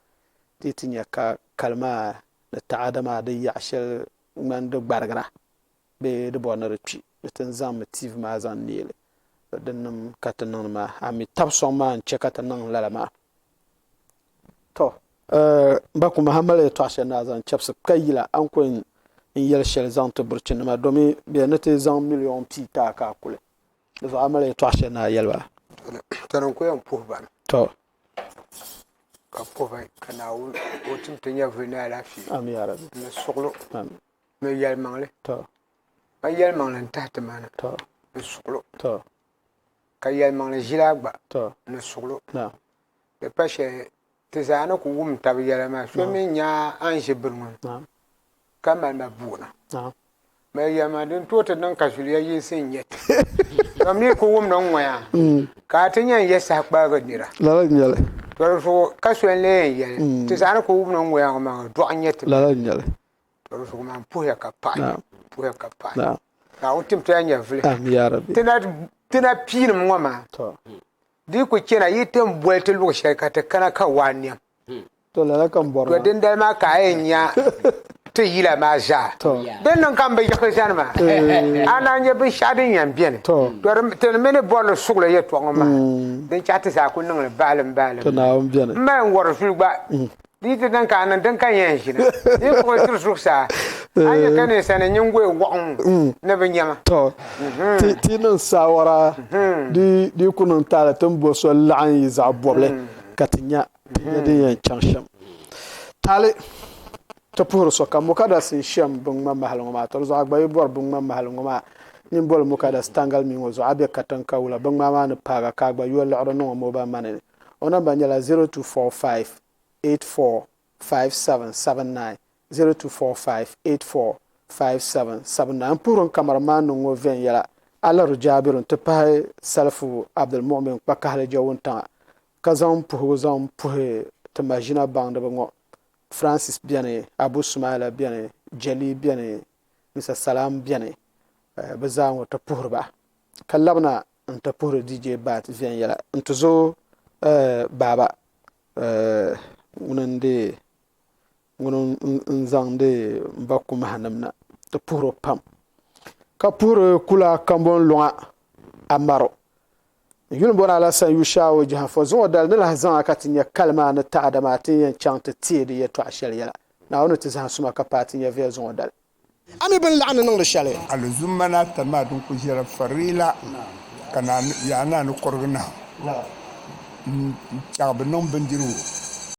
Ti yi ti nya ka kali maa ni taɣada maa di yaɣ shɛli ŋmani di gbarigira bee di bɔri ni di kpi, di ti ni zaŋmi TV maa zaŋ neei li. To dinnim ka ti niŋdi maa. A mi tab sɔŋ maa n-chɛ ka ti niŋ lala maa. To m ba Kumaha mali yɛtɔɣ shɛli ni a zaŋ chɛbisi ka yila a ni ku yɛn yɛli shɛli zaŋ ti burichinima domi bɛ ni ti zaŋ miliɔn pii ti a ka a kuli. Di zuɣu a mali yɛtɔɣ shɛli ni a yɛli ba. To ni n ku yɛn puhi ba mi. To. Ka puhi ba ka Naawuni o tim ti nyɛvuli ni alaafee. Amin ya Rabbi. Ni suɣilo. Amin. Ni yɛlimaŋli. To. Ka yɛlimaŋli n-tahi ti ma na. To. Ni suɣilo. To. Ka yɛlimaŋli ʒili a gba. To. Ni suɣilo. Naam. Di pa shɛli ti zaa ni ku wum tab yɛla maa, so mi nya a ni ʒi bini ŋɔ ni ka mali ma boona. Mali yɛli ma din tooi ti niŋ ka zuliya yinsi n-nyɛ ti. Dom ni yi ku wumdi n ŋɔya ka a ti nya n-yɛ saha kpaligi nira. Lala n-nyɛ li. To di zuɣu ka so n-lee yɛn yɛli, ti zaa ni ku wumdi n ŋɔya ŋɔ maa, dɔɣu n-nyɛ ti. Lala n-nyɛ li. To di zuɣu maa m puhiya ka paɣi, puhiya ka paɣi. Naam. Naawuni tim ti a nyɛvili. Amin ya Rabbi. Ti na piinim ŋɔ maa. To. Di yi ku chana yi ti boli ti luɣ shɛli ka ti kana ka waa niɛm. To lala ka m bɔri To maa. dindali maa ka a yɛn nya ti yila maa zaa. To. Din niŋ ka m bi yiɣisi zani maa, a naan nya binshɛɣu din yɛn beni. To. To ti mi ni bɔri li suɣili yɛtɔɣa ŋɔ maa, din chaɣ ti zaa ku niŋ li baalim baalim. To Naawuni beni. M mali n wɔri zuli gba. Di yi ti niŋ ka a niŋ din ka yɛn ʒina, di yi kpuɣi tiri zuɣusaa, a ni nya ka ninsalinim nyiŋgoya wɔɣi ŋ-ŋɔ ni bɛ nyama. Tɔ! Ti yi niŋ saawara, di yi ku niŋ taali ti ni bo so laɣim yi zaɣ bɔbili ka ti nya din yɛn chaŋ shɛm. Taali ti puhiri sokam. Mukadas n-shɛm biŋŋma mahali ŋɔ maa. Tɔ di zuɣu a gba yi bɔri biŋŋma mahali ŋɔ maa, nyin boli Mukadas Tangalimi ŋɔ zuɣu a be katiŋ ka wula biŋŋmaa maa ni paag a ka a gba yo liɣiri niŋ o mobile money ni. O namba nyɛla 0245 845779, 0245 845779. M puhiri n kamara maa niŋ ŋɔ viɛnyɛla Alaru Jaabiru nti pahi Salifu Abdulmumin Kpakahili Jawuntaŋa ka zaŋ m puhigu zaŋ puhi ti maʒina baŋdiba ŋɔ Francis beni, Abu Sumaila beni, Jali beni, Mr Salam beni, bɛ zaa ŋɔ ti puhiri ba ka labina n-ti puhiri DJ Bat viɛnyɛla n-ti zo baaba ŋuni n-deei ŋuni n-zaŋdi m ba Kumahanim na ti puhiri o pam ka puhiri Kula Kambon Luŋa Amaru. N yuli m-bɔni Alasan Yushaawo Jahanfo zuŋɔ dali ni lahi zaŋ a ka ti nya kali maa ni taɣada maa ti ni yɛn chaŋ ti teei di yɛtɔɣa shɛli yɛla. Naawuni ni ti zahim suma ka paai ti nyɛviya zuŋɔ dali. A mi bɛ ni laɣindi niŋdi shɛli. Alizumma ni ata maa din kuli ʒiɛla farila ka yaa naa ni kurigi nahu n-chaɣi bɛ niŋ bindirigu.